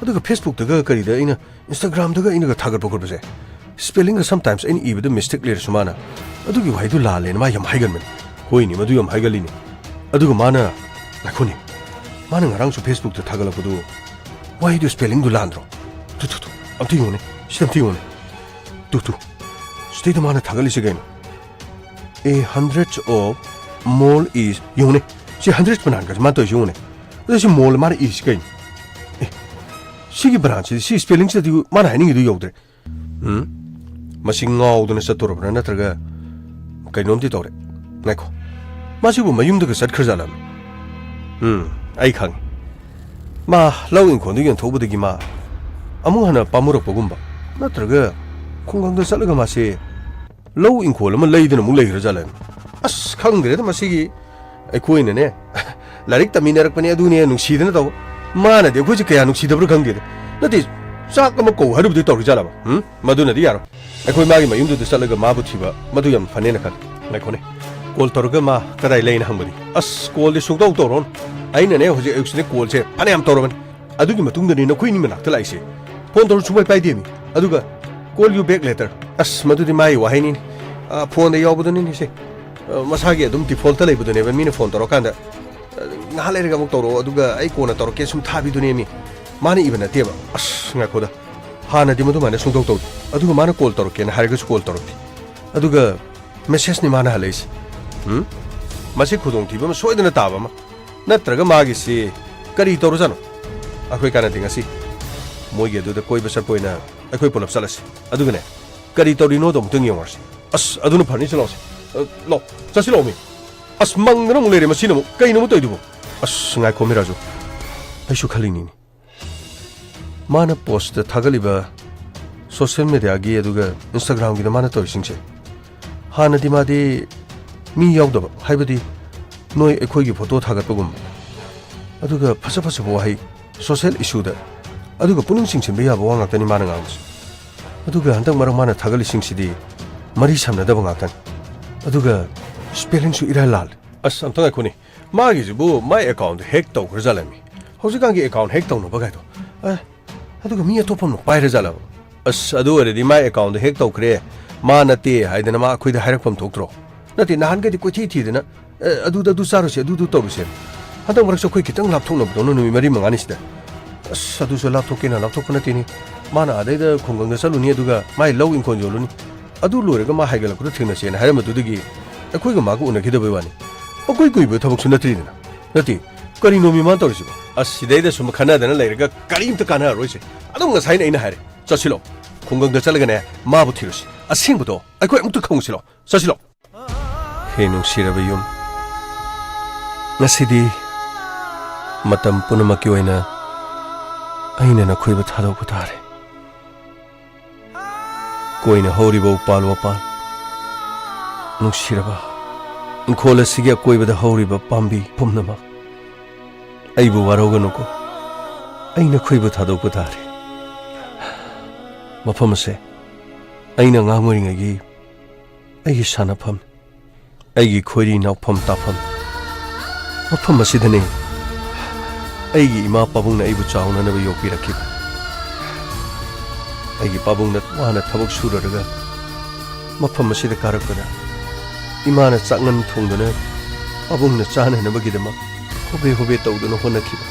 ꯑꯗꯨꯒ ꯐꯦꯁꯕꯨꯛꯇꯒ ꯀꯔꯤꯗ ꯑꯩꯅ, ꯏꯟꯁꯇꯥꯒ꯭ꯔꯥꯝꯗꯒ ꯑꯩꯅꯒ ꯊꯥꯒꯠꯄ ꯈꯣꯠꯄꯁꯦ, ꯁ꯭ꯄꯦꯂꯤꯡꯒ ꯁꯝꯇꯥꯏꯝꯁ ꯑꯩꯅ ꯏꯕꯗ ꯃꯤꯁꯇꯦꯛ ꯂꯩꯔꯁꯨ ꯃꯥꯅ "ꯑꯗꯨꯒꯤ ꯋꯥꯍꯩꯗꯨ ꯂꯥꯜꯂꯦꯅ" ꯃꯥ ꯌꯥꯝ ꯍꯥꯏꯒꯟꯕꯅꯤ꯫ ꯍꯣꯏꯅꯦ, ꯃꯗꯨ ꯌꯥꯝ ꯍꯥꯏꯒꯜꯂꯤꯅꯦ꯫ ꯑꯗꯨꯒ ꯃꯥꯅ, ꯉꯥꯏꯈꯣꯅꯦ, ꯃꯥꯅ ꯉꯔꯥꯡꯁꯨ ꯐꯦꯁꯕꯨꯛꯇ ꯊꯥꯒꯠꯂꯛꯄꯗꯨ ꯋꯥꯍꯩꯗꯨ ꯁ꯭ꯄꯦꯂꯤꯡꯗꯨ ꯂꯥꯟꯗ꯭ꯔꯣ? ꯇꯨ, ꯇꯨ, ꯇꯨ, ꯑꯝꯇ ꯌꯦꯡꯉꯨꯅꯦ, ꯁꯤꯗ ꯑꯝꯇ ꯌꯦꯡꯉꯨꯅꯦ꯫ ꯇꯨ, ꯇꯨ, ꯁꯤꯗꯩꯗ ꯃꯥꯅ ꯊꯥꯒꯠꯂꯤꯁꯤ ꯀꯩꯅꯣ? "A hundred of mole is", ꯌꯦꯡꯉꯨꯅꯦ, ꯁꯤ ꯍꯟꯗ꯭ꯔꯦꯠ ꯕꯅꯥꯟꯒꯁꯦ ꯃꯥꯅ ꯇꯧꯔꯤꯁꯤ ꯌꯦꯡꯉꯨꯅꯦ꯫ ꯑꯗꯣ ꯁꯤ ꯃꯣꯜ ꯃꯥꯅ ꯏꯔꯤꯁꯤ ꯀꯩꯅꯣ? ꯑꯦ, ꯁꯤꯒꯤ ꯕ꯭ꯔꯥꯟꯁꯤꯗꯤ, ꯁꯤ ꯁ꯭ꯄꯦꯂꯤꯡꯁꯤꯗꯗꯤ ꯃꯥꯅ ꯍꯥꯏꯅꯤꯡꯉꯤꯗꯨ ꯌꯧꯗ꯭ꯔꯦ꯫ ꯎꯝ? ꯃꯁꯤ ꯉꯥꯎꯗꯅ ꯆꯠꯇꯣꯔꯕ꯭ꯔꯥ ꯅꯠꯇ꯭ꯔꯒ ꯀꯩꯅꯣꯝꯗꯤ ꯇꯧꯔꯦ꯫ ꯉꯥꯏꯈꯣ꯫ ꯃꯥꯁꯤꯕꯨ ꯃꯌꯨꯝꯗꯒ ꯆꯠꯈ꯭ꯔꯖꯥꯠꯂꯝ? ꯎꯝ, ꯑꯩ ꯈꯪꯉꯦ꯫ ꯃꯥ ꯂꯧ ꯏꯪꯈꯣꯜꯗ ꯌꯦꯟꯊꯣꯛꯎꯕꯗꯒꯤ ꯃꯥ ꯑꯃꯨꯛ ꯍꯟꯅ ꯄꯥꯝꯃꯨꯔꯛꯄꯒꯨꯝꯕ, ꯅꯠꯇ꯭ꯔꯒ ꯈꯨꯡꯒꯪꯗ ꯆꯠꯂꯒ ꯃꯥꯁꯦ ꯂꯧ ꯏꯪꯈꯣꯜ ꯑꯃ ꯂꯩꯗꯅ ꯑꯃꯨꯛ ꯂꯩꯈ꯭ꯔꯖꯥꯠꯂ? ꯑꯁ, ꯈꯪꯗ꯭ꯔꯦꯗ ꯃꯁꯤꯒꯤ꯫ ꯑꯩꯈꯣꯏꯅꯅꯦ, ꯂꯥꯏꯔꯤꯛ ꯇꯝꯃꯤꯟꯅꯔꯛꯄꯅꯦ, ꯑꯗꯨꯅꯦ ꯅꯨꯡꯁꯤꯗꯅ ꯇꯧꯕ꯫ ꯃꯥꯅꯗꯤ ꯑꯩꯈꯣꯏꯁꯦ ꯀꯌꯥ ꯅꯨꯡꯁꯤꯗꯕ꯭ꯔꯥ ꯈꯪꯗꯦꯗ꯫ ꯅꯠꯇꯦ, ꯆꯥꯛ ꯑꯃ ꯀꯧ ꯍꯥꯏꯔꯨꯕꯗꯤ ꯇꯧꯔꯤꯖꯥꯠꯂꯕ? ꯎꯝ? ꯃꯗꯨꯅꯗꯤ ꯌꯥꯔꯣꯏ꯫ ꯑꯩꯈꯣꯏ ꯃꯥꯒꯤ ꯃꯌꯨꯝꯗꯨꯗ ꯆꯠꯂꯒ ꯃꯥꯕꯨ ꯊꯤꯕ, ꯃꯗꯨ ꯌꯥꯝ ꯐꯅꯦꯅ ꯈꯜꯂꯤ꯫ ꯉꯥꯏꯈꯣꯅꯦ, ꯀꯣꯜ ꯇꯧꯔꯒ ꯃꯥ ꯀꯗꯥꯏ ꯂꯩꯅ ꯍꯪꯕꯗꯤ? ꯑꯁ, ꯀꯣꯜꯗꯤ ꯁꯨꯡꯇꯧ ꯇꯧꯔꯣꯅ꯫ ꯑꯩꯅꯅꯦ, ꯍꯧꯖꯤꯛ ꯑꯌꯨꯛꯁꯤꯗ ꯀꯣꯜꯁꯦ ꯐꯅꯌꯥꯝ ꯇꯧꯔꯕꯅꯤ꯫ ꯑꯗꯨꯒꯤ ꯃꯇꯨꯡꯗꯅꯤ ꯅꯈꯣꯏ ꯑꯅꯤ ꯃꯅꯥꯛꯇ ꯂꯥꯛꯏꯁꯦ꯫ ꯐꯣꯟ ꯇꯧꯔꯁꯨ ꯁꯨꯡꯄꯥꯏ ꯄꯥꯏꯗꯦꯃꯤ꯫ ꯑꯗꯨꯒ "Call you back later"꯫ ꯑꯁ, ꯃꯗꯨꯗꯤ ꯃꯥꯒꯤ ꯋꯥꯍꯩꯅꯤꯅꯦ꯫ ꯑ, ꯐꯣꯟꯗ ꯌꯥꯎꯕꯗꯨꯅꯤꯅꯦ ꯁꯦ꯫ ꯑ, ꯃꯁꯥꯒꯤ ꯑꯗꯨꯝ ꯗꯤꯐꯣꯜꯠꯇ ꯂꯩꯕꯗꯨꯅꯦꯕ, ꯃꯤꯅ ꯐꯣꯟ ꯇꯧꯔꯀꯥꯟꯗ, "ꯑ, ꯉꯥꯏꯍꯥꯛ ꯂꯩꯔꯒ ꯑꯃꯨꯛ ꯇꯧꯔꯛꯑꯣ, ꯑꯗꯨꯒ ꯑꯩ ꯀꯣꯟꯅ ꯇꯧꯔꯛꯀꯦ" ꯁꯨꯝ ꯊꯥꯕꯤꯗꯨꯅꯦꯃꯤ꯫ ꯃꯥꯅ ꯏꯕ ꯅꯠꯇꯦꯕ꯫ ꯑꯁ, ꯉꯥꯏꯈꯣꯗ꯫ ꯍꯥꯟꯅꯗꯤ ꯃꯗꯨꯃꯥꯏꯅ ꯁꯨꯡꯇꯧ ꯇꯧꯗꯦ꯫ ꯑꯗꯨꯒ ꯃꯥꯅ ꯀꯣꯜ ꯇꯧꯔꯛꯀꯦꯅ ꯍꯥꯏꯔꯒꯁꯨ ꯀꯣꯜ ꯇꯧꯔꯛꯇꯦ꯫ ꯑꯗꯨꯒ ꯃꯦꯁꯦꯖꯅꯤ ꯃꯥꯅ ꯍꯜꯂꯛꯏꯁꯦ꯫ ꯎꯝ? ꯃꯁꯤ ꯈꯨꯗꯣꯡꯊꯤꯕ ꯑꯃ ꯁꯣꯏꯗꯅ ꯇꯥꯕ ꯑꯃ꯫ ꯅꯠꯇ꯭ꯔꯒ ꯃꯥꯒꯤꯁꯤ ꯀꯔꯤ ꯇꯧꯔꯖꯥꯠꯅꯣ? ꯑꯩꯈꯣꯏ ꯀꯥꯟꯅꯗꯦ ꯉꯁꯤ꯫ ꯃꯣꯏꯒꯤ ꯑꯗꯨꯗ ꯀꯣꯏꯕ ꯆꯠꯄ ꯑꯣꯏꯅ ꯑꯩꯈꯣꯏ ꯄꯨꯂꯞ ꯆꯠꯂꯁꯤ꯫ ꯑꯗꯨꯒꯅꯦ, ꯀꯔꯤ ꯇꯧꯔꯤꯅꯣꯗꯣ ꯑꯃꯨꯛꯇꯪ ꯌꯦꯡꯉꯨꯔꯁꯤ꯫ ꯑꯁ, ꯑꯗꯨꯅ ꯐꯔꯅꯤ, ꯆꯠꯂꯣꯁꯦ꯫ ꯑ, ꯂꯥꯎ, ꯆꯠꯁꯤ ꯂꯥꯎꯃꯤ꯫ ꯑꯁ, ꯃꯪꯗꯅ ꯑꯃꯨꯛ ꯂꯩꯔꯦ ꯃꯁꯤꯅ ꯑꯃꯨꯛ꯫ ꯀꯩꯅꯣ ꯑꯃꯨꯛ ꯇꯧꯔꯤꯗꯨꯕꯨ? ꯑꯁ, ꯉꯥꯏꯈꯣ ꯃꯤꯔꯥꯖꯨ꯫ ꯑꯩꯁꯨ ꯈꯜꯂꯤꯅꯤꯅꯦ꯫ ꯃꯥꯅ ꯄꯣꯁꯇ ꯊꯥꯒꯠꯂꯤꯕ ꯁꯣꯁꯤꯌꯦꯜ ꯃꯦꯗꯤꯌꯥꯒꯤ ꯑꯗꯨꯒ ꯏꯟꯁꯇꯥꯒ꯭ꯔꯥꯝꯒꯤꯗ ꯃꯥꯅ ꯇꯧꯔꯤꯁꯤꯡꯁꯦ, ꯍꯥꯟꯅꯗꯤ ꯃꯥꯗꯤ ꯃꯤ ꯌꯥꯎꯗꯕ, ꯍꯥꯏꯕꯗꯤ ꯅꯣꯏ ꯑꯩꯈꯣꯏꯒꯤ ꯐꯣꯇꯣ ꯊꯥꯒꯠꯄꯒꯨꯝꯕ, ꯑꯗꯨꯒ ꯐꯖ ꯐꯖꯕ ꯋꯥꯍꯩ, ꯁꯣꯁꯤꯌꯦꯜ ꯏꯁꯨꯗ, ꯑꯗꯨꯒ ꯄꯨꯛꯅꯤꯡ ꯆꯤꯡꯁꯤꯟꯕ ꯌꯥꯕ ꯋꯥ ꯉꯥꯛꯇꯅꯤ ꯃꯥꯅ ꯉꯥꯡꯕꯁꯦ꯫ ꯑꯗꯨꯒ ꯍꯟꯗꯛ ꯃꯔꯛ ꯃꯥꯅ ꯊꯥꯒꯠꯂꯤꯁꯤꯡꯁꯤꯗꯤ ꯃꯔꯤ ꯁꯝꯅꯗꯕ ꯉꯥꯛꯇꯅꯤ꯫ ꯑꯗꯨꯒ ꯁ꯭ꯄꯦꯂꯤꯡꯁꯨ ꯏꯔꯥꯏ ꯂꯥꯜꯂꯦ꯫ ꯑꯁ, ꯑꯝꯇ ꯉꯥꯏꯈꯣꯅꯦ꯫ ꯃꯥꯒꯤꯁꯤꯕꯨ ꯃꯥꯏ ꯑꯦꯀꯥꯎꯟꯗ ꯍꯦꯛ ꯇꯧꯈ꯭ꯔꯖꯥꯠꯂꯃꯤ? ꯍꯧꯖꯤꯛꯀꯥꯟꯒꯤ ꯑꯦꯀꯥꯎꯟ ꯍꯦꯛ ꯇꯧꯅꯕ ꯀꯥꯏꯗꯣ꯫ ꯑꯦ, ꯑꯗꯨꯒ ꯃꯤ ꯑꯇꯣꯞꯄ ꯑꯃꯅ ꯄꯥꯏꯔꯖꯥꯠꯂꯕ? ꯑꯁ, ꯑꯗꯨ ꯑꯣꯏꯔꯗꯤ ꯃꯥꯏ ꯑꯦꯀꯥꯎꯟꯗ ꯍꯦꯛ ꯇꯧꯈ꯭ꯔꯦ, ꯃꯥ ꯅꯠꯇꯦ ꯍꯥꯏꯗꯅ ꯃꯥ ꯑꯩꯈꯣꯏꯗ ꯍꯥꯏꯔꯛꯐꯝ ꯊꯣꯛꯇ꯭ꯔꯣ? ꯅꯠꯇꯦ, ꯅꯍꯥꯟꯈꯩꯗꯤ ꯀꯣꯏꯊꯤ ꯊꯤꯗꯅ, "ꯑꯦ, ꯑꯗꯨꯗ ꯑꯗꯨ ꯆꯥꯔꯨꯁꯦ, ꯑꯗꯨꯗꯨ ꯇꯧꯔꯨꯁꯦ"꯫ ꯍꯟꯗꯛ ꯃꯔꯛꯁꯦ ꯑꯩꯈꯣꯏ ꯈꯤꯇꯪ ꯂꯥꯞꯊꯣꯛꯅꯕꯗꯧꯅ ꯅꯨꯃꯤꯠ ꯃꯔꯤ ꯃꯉꯥꯅꯤ ꯁꯤꯗ꯫ ꯑꯁ, ꯑꯗꯨꯁꯨ ꯂꯥꯞꯊꯣꯛꯀꯦꯅ ꯂꯥꯞꯊꯣꯛꯄ ꯅꯠꯇꯦꯅꯦ꯫ ꯃꯥꯅ ꯑꯥꯗꯩꯗ ꯈꯨꯡꯒꯪꯗ ꯆꯠꯂꯨꯅꯤ, ꯑꯗꯨꯒ ꯃꯥꯏ ꯂꯧ ꯏꯪꯈꯣꯜ ꯌꯣꯜꯂꯨꯅꯤ꯫ ꯑꯗꯨ ꯂꯣꯏꯔꯒ ꯃꯥ ꯍꯥꯏꯒꯠꯂꯛꯄꯗ ꯊꯦꯡꯅꯁꯦꯅ ꯍꯥꯏꯔꯝꯕꯗꯨꯗꯒꯤ ꯑꯩꯈꯣꯏꯒ ꯃꯥꯒ ꯎꯅꯈꯤꯗꯕꯩ ꯋꯥꯅꯤ꯫ ꯄꯪꯀꯨꯏ ꯀꯨꯏꯕ ꯊꯕꯛꯁꯨ ꯅꯠꯇ꯭ꯔꯤꯗꯅ꯫ ꯅꯠꯇꯦ, ꯀꯔꯤꯅꯣꯃꯤ ꯃꯥꯅ ꯇꯧꯔꯤꯁꯤꯕꯣ? ꯑꯁ, ꯁꯤꯗꯩꯗ ꯁꯨꯝ ꯈꯟꯅꯗꯅ ꯂꯩꯔꯒ ꯀꯔꯤꯝꯇ ꯀꯥꯟꯅꯔꯔꯣꯏꯁꯦ꯫ ꯑꯗꯨꯝ ꯉꯁꯥꯏꯅ ꯑꯩꯅ ꯍꯥꯏꯔꯦ, "ꯆꯠꯁꯤꯂꯣ, ꯈꯨꯡꯒꯪꯗ ꯆꯠꯂꯒꯅꯦ ꯃꯥꯕꯨ ꯊꯤꯔꯨꯁꯤ꯫ ꯑꯁꯦꯡꯕꯗꯣ ꯑꯩꯈꯣꯏ ꯑꯃꯨꯛꯇ ꯈꯪꯉꯨꯁꯤꯂꯣ꯫ ꯆꯠꯁꯤꯂꯣ"꯫ ꯍꯦ ꯅꯨꯡꯁꯤꯔꯕ ꯌꯨꯝ, ꯉꯁꯤꯗꯤ ꯃꯇꯝ ꯄꯨꯝꯅꯃꯛꯀꯤ ꯑꯣꯏꯅ ꯑꯩꯅ ꯅꯈꯣꯏꯕꯨ ꯊꯥꯗꯣꯛꯄ ꯇꯥꯔꯦ꯫ ꯀꯣꯏꯅ ꯍꯧꯔꯤꯕ ꯎꯄꯥꯜ ꯋꯥꯄꯥꯜ, ꯅꯨꯡꯁꯤꯔꯕ ꯏꯪꯈꯣꯜ ꯑꯁꯤꯒꯤ ꯑꯀꯣꯏꯕꯗ ꯍꯧꯔꯤꯕ ꯄꯥꯝꯕꯤ ꯄꯨꯝꯅꯃꯛ, ꯑꯩꯕꯨ ꯋꯥꯔꯧꯒꯅꯨꯀꯣ꯫ ꯑꯩ ꯅꯈꯣꯏꯕꯨ ꯊꯥꯗꯣꯛꯄ ꯇꯥꯔꯦ꯫ ꯃꯐꯝ ꯑꯁꯦ ꯑꯩꯅ ꯑꯉꯥꯡ ꯑꯣꯏꯔꯤꯉꯩꯒꯤ ꯑꯩꯒꯤ ꯁꯥꯟꯅꯐꯝ, ꯑꯩꯒꯤ ꯈꯣꯏꯔꯤ ꯅꯥꯎꯐꯝ ꯇꯥꯐꯝ, ꯃꯐꯝ ꯑꯁꯤꯗꯅꯤ ꯑꯩꯒꯤ ꯏꯃꯥ ꯄꯥꯕꯨꯡꯅ ꯑꯩꯕꯨ ꯆꯥꯎꯅꯅꯕ ꯌꯣꯛꯄꯤꯔꯛꯈꯤꯕ꯫ ꯑꯩꯒꯤ ꯄꯥꯕꯨꯡꯅ ꯋꯥꯅ ꯊꯕꯛ ꯁꯨꯔꯔꯒ ꯃꯐꯝ ꯑꯁꯤꯗ ꯀꯥꯔꯛꯄꯗ, ꯏꯃꯥꯅ ꯆꯥꯛꯉꯟ ꯊꯣꯡꯗꯨꯅ ꯄꯥꯕꯨꯡꯅ ꯆꯥꯅꯅꯕꯒꯤꯗꯃꯛ ꯍꯣꯕꯦ ꯍꯣꯕꯦ ꯇꯧꯗꯨꯅ ꯍꯣꯠꯅꯈꯤꯕ꯫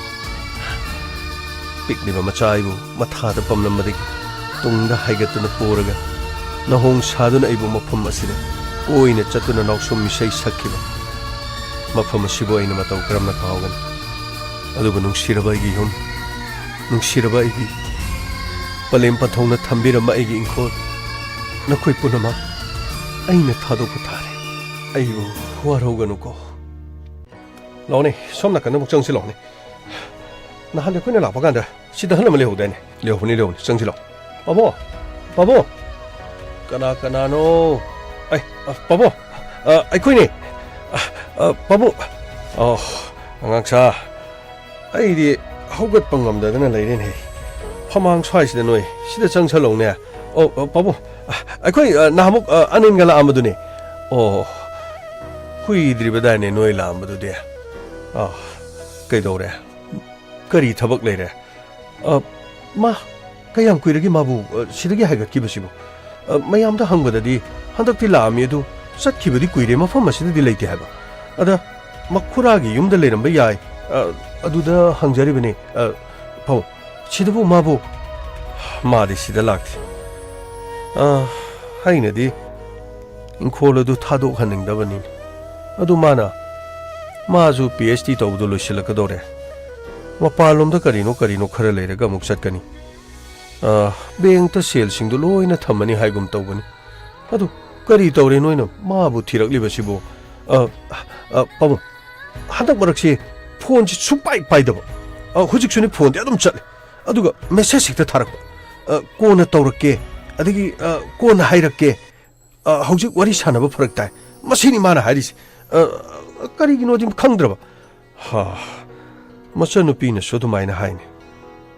ꯄꯤꯛꯂꯤꯕ ꯃꯆꯥ ꯑꯩꯕꯨ ꯃꯊꯥꯗ ꯄꯝꯂꯝꯕꯗꯒꯤ ꯇꯨꯡꯗ ꯍꯥꯏꯒꯠꯇꯨꯅ ꯄꯣꯔꯒ, ꯅꯍꯣꯡ ꯁꯥꯗꯨꯅ ꯑꯩꯕꯨ ꯃꯐꯝ ꯑꯁꯤꯗ ꯀꯣꯏꯅ ꯆꯠꯇꯨꯅ ꯅꯥꯎꯁꯨꯝ ꯏꯁꯩ ꯁꯛꯈꯤꯕ꯫ ꯃꯐꯝ ꯑꯁꯤꯕꯨ ꯑꯩꯅ ꯃꯇꯧ ꯀꯔꯝꯅ ꯀꯥꯎꯒꯅꯤ? ꯑꯗꯨꯕꯨ ꯅꯨꯡꯁꯤꯔꯕ ꯑꯩꯒꯤ ꯌꯨꯝ, ꯅꯨꯡꯁꯤꯔꯕ ꯑꯩꯒꯤ ꯄꯂꯦꯝ ꯄꯟꯊꯧꯅ ꯊꯝꯕꯤꯔꯝꯕ ꯑꯩꯒꯤ ꯏꯪꯈꯣꯜ, ꯅꯈꯣꯏ ꯄꯨꯝꯅꯃꯛ ꯑꯩꯅ ꯊꯥꯗꯣꯛꯄ ꯇꯥꯔꯦ꯫ ꯑꯩꯕꯨ ꯋꯥꯔꯧꯒꯅꯨꯀꯣ꯫ ꯂꯥꯛꯑꯣꯅꯦ, ꯁꯣꯝ ꯅꯥꯀꯟꯗ ꯑꯃꯨꯛ ꯆꯪꯁꯤ ꯂꯥꯛꯑꯣꯅꯦ꯫ ꯅꯍꯥꯟ ꯑꯩꯈꯣꯏꯅ ꯂꯥꯛꯄ ꯀꯥꯟꯗ ꯁꯤꯗ ꯑꯍꯜ ꯑꯃ ꯂꯩꯍꯧꯗꯥꯏꯅꯦ? ꯂꯩꯍꯧꯕꯅꯤ, ꯂꯩꯍꯧꯕꯅꯤ꯫ ꯆꯪꯁꯤ ꯂꯥꯛꯑꯣ꯫ ꯄꯥꯕꯨꯡ! ꯄꯥꯕꯨꯡ! ꯀꯅꯥ ꯀꯅꯥꯅꯣ? ꯑꯩ, ꯑ, ꯄꯥꯕꯨꯡ! ꯑ, ꯑꯩꯈꯣꯏꯅꯦ꯫ ꯑ, ꯑ, ꯄꯥꯕꯨꯡ! ꯑꯣ, ꯑꯉꯥꯡꯁꯥ꯫ ꯑꯩꯗꯤ ꯍꯧꯒꯠꯄ ꯉꯝꯗꯗꯅ ꯂꯩꯔꯦꯅꯦ꯫ ꯐꯃꯥꯡ ꯁ꯭ꯋꯥꯏꯁꯤꯗ ꯅꯣꯏ, ꯁꯤꯗ ꯆꯪꯁꯜꯂꯧꯅꯦ꯫ ꯑꯣ, ꯑ, ꯄꯥꯕꯨꯡ, ꯑ, ꯑꯩꯈꯣꯏ, ꯑ, ꯅꯍꯥꯟꯃꯨꯛ, ꯑ, ꯑꯅꯤꯜꯒ ꯂꯥꯛꯑꯝꯕꯗꯨꯅꯦ꯫ ꯑꯣ, ꯀꯨꯏꯗ꯭ꯔꯤꯕꯗꯥꯏꯅꯦ ꯅꯣꯏ ꯂꯥꯛꯑꯝꯕꯗꯨꯗꯤ꯫ ꯑ, ꯀꯩꯗꯧꯔꯦ? ꯀꯔꯤ ꯊꯕꯛ ꯂꯩꯔꯦ? ꯑ, ꯃꯥ, ꯀꯌꯥꯝ ꯀꯨꯏꯔꯒꯦ ꯃꯥꯕꯨ, ꯑ, ꯁꯤꯗꯒꯤ ꯍꯥꯏꯒꯠꯈꯤꯕꯁꯤꯕꯨ? ꯑ, ꯃꯌꯥꯝꯗ ꯍꯪꯕꯗꯗꯤ ꯍꯟꯗꯛꯇꯤ ꯂꯥꯛꯑꯝꯃꯤ ꯑꯗꯨ ꯆꯠꯈꯤꯕꯗꯤ ꯀꯨꯏꯔꯦ, ꯃꯐꯝ ꯑꯁꯤꯗꯗꯤ ꯂꯩꯇꯦ ꯍꯥꯏꯕ꯫ ꯑꯗ ꯃꯈꯨꯔꯥꯒꯤ ꯌꯨꯝꯗ ꯂꯩꯔꯝꯕ ꯌꯥꯏ, ꯑ, ꯑꯗꯨꯗ ꯍꯪꯖꯔꯤꯕꯅꯤ꯫ ꯑ, ꯄꯥꯕꯨꯡ, ꯁꯤꯗꯕꯨ ꯃꯥꯕꯨ, ꯃꯥꯗꯤ ꯁꯤꯗ ꯂꯥꯛꯇꯦ꯫ ꯑ, ꯑꯩꯅꯗꯤ ꯏꯪꯈꯣꯜ ꯑꯗꯨ ꯊꯥꯗꯣꯛꯍꯟꯅꯤꯡꯗꯕꯅꯤꯅꯦ꯫ ꯑꯗꯨ ꯃꯥꯅ, ꯃꯥꯁꯨ ꯄꯤ ꯑꯩꯆ ꯗꯤ ꯇꯧꯕꯗꯣ ꯂꯣꯏꯁꯤꯜꯂꯛꯀꯗꯧꯔꯦ꯫ ꯃꯄꯥꯟꯂꯣꯝꯗ ꯀꯔꯤꯅꯣ ꯀꯔꯤꯅꯣ ꯈꯔ ꯂꯩꯔꯒ ꯑꯃꯨꯛ ꯆꯠꯀꯅꯤ꯫ ꯑ, ꯕꯦꯡꯛꯇ ꯁꯦꯜꯁꯤꯡꯗꯣ ꯂꯣꯏꯅ ꯊꯝꯃꯅꯤ ꯍꯥꯏꯒꯨꯝ ꯇꯧꯕꯅꯤ꯫ ꯑꯗꯨ ꯀꯔꯤ ꯇꯧꯔꯦ ꯅꯣꯏꯅ ꯃꯥꯕꯨ ꯊꯤꯔꯛꯂꯤꯕꯁꯤꯕꯨ? ꯑ, ꯑ, ꯄꯥꯕꯨꯡ, ꯍꯟꯗꯛ ꯃꯔꯛꯁꯤ ꯐꯣꯟꯁꯤ ꯁꯨꯡꯄꯥꯏ ꯄꯥꯏꯗꯕ꯫ ꯑ, ꯍꯧꯖꯤꯛꯁꯨꯅꯦ ꯐꯣꯟꯗꯤ ꯑꯗꯨꯝ ꯆꯠꯂꯤ꯫ ꯑꯗꯨꯒ ꯃꯦꯁꯦꯖ ꯍꯦꯛꯇ ꯊꯥꯔꯛꯄ꯫ "ꯑ, ꯀꯣꯟꯅ ꯇꯧꯔꯛꯀꯦ", ꯑꯗꯒꯤ, "ꯑ, ꯀꯣꯟꯅ ꯍꯥꯏꯔꯛꯀꯦ", "ꯑ, ꯍꯧꯖꯤꯛ ꯋꯥꯔꯤ ꯁꯥꯟꯅꯕ ꯐꯔꯛ ꯇꯥꯏ"꯫ ꯃꯁꯤꯅꯤ ꯃꯥꯅ ꯍꯥꯏꯔꯤꯁꯦ꯫ ꯑ, ꯀꯔꯤꯒꯤꯅꯣꯗꯤ ꯈꯪꯗ꯭ꯔꯕ꯫ ꯍꯥ, ꯃꯆꯟꯅꯨꯄꯤꯅꯁꯨ ꯑꯗꯨꯃꯥꯏꯅ ꯍꯥꯏꯅꯤ꯫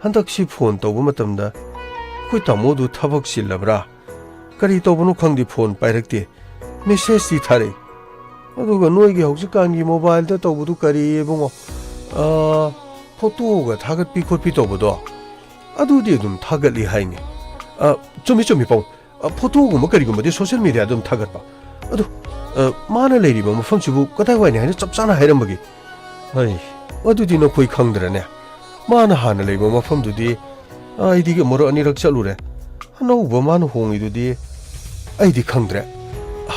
ꯍꯟꯗꯛꯁꯤ ꯐꯣꯟ ꯇꯧꯕ ꯃꯇꯝꯗ ꯑꯩꯈꯣꯏ ꯇꯥꯃꯣꯗꯨ ꯊꯕꯛ ꯆꯤꯜꯂꯕ꯭ꯔꯥ? ꯀꯔꯤ ꯇꯧꯕꯅꯣ ꯈꯪꯗꯦ, ꯐꯣꯟ ꯄꯥꯏꯔꯛꯇꯦ꯫ ꯃꯦꯁꯦꯖꯇꯤ ꯊꯥꯔꯛꯏ꯫ ꯑꯗꯨꯒ ꯅꯣꯏꯒꯤ ꯍꯧꯖꯤꯛꯀꯥꯟꯒꯤ ꯃꯣꯕꯥꯏꯜꯗ ꯇꯧꯕꯗꯨ ꯀꯔꯤ ꯏꯕꯨꯡꯉꯣ? ꯑ, ꯐꯣꯇꯣꯒ ꯊꯥꯒꯠꯄꯤ ꯈꯣꯠꯄꯤ ꯇꯧꯕꯗꯣ? ꯑꯗꯨꯗꯤ ꯑꯗꯨꯝ ꯊꯥꯒꯠꯂꯤ ꯍꯥꯏꯅꯤ꯫ ꯑ, ꯆꯨꯝꯃꯤ, ꯆꯨꯝꯃꯤ, ꯄꯥꯕꯨꯡ꯫ ꯑ, ꯐꯣꯇꯣꯒꯨꯝꯕ ꯀꯔꯤꯒꯨꯝꯕꯗꯤ ꯁꯣꯁꯤꯌꯦꯜ ꯃꯦꯗꯤꯌꯥꯗ ꯑꯗꯨꯝ ꯊꯥꯒꯠꯄ꯫ ꯑꯗꯨ, ꯑ, ꯃꯥꯅ ꯂꯩꯔꯤꯕ ꯃꯐꯝꯁꯤꯕꯨ ꯀꯗꯥꯏꯋꯥꯏꯅꯤ ꯍꯥꯏꯅ ꯆꯞ ꯆꯥꯅ ꯍꯥꯏꯔꯝꯕꯒꯦ? ꯍꯩ, ꯑꯗꯨꯗꯤ ꯅꯈꯣꯏ ꯈꯪꯗ꯭ꯔꯅꯦ? ꯃꯥꯅ ꯍꯥꯟꯅ ꯂꯩꯕ ꯃꯐꯝꯗꯨꯗꯤ ꯑꯩꯗꯤ ꯑꯃꯨꯔꯛ ꯑꯅꯤꯔꯛ ꯆꯠꯂꯨꯔꯦ꯫ ꯑꯅꯧꯕ ꯃꯥꯅ ꯍꯣꯡꯉꯤꯗꯨꯗꯤ ꯑꯩꯗꯤ ꯈꯪꯗ꯭ꯔꯦ꯫ ꯑ,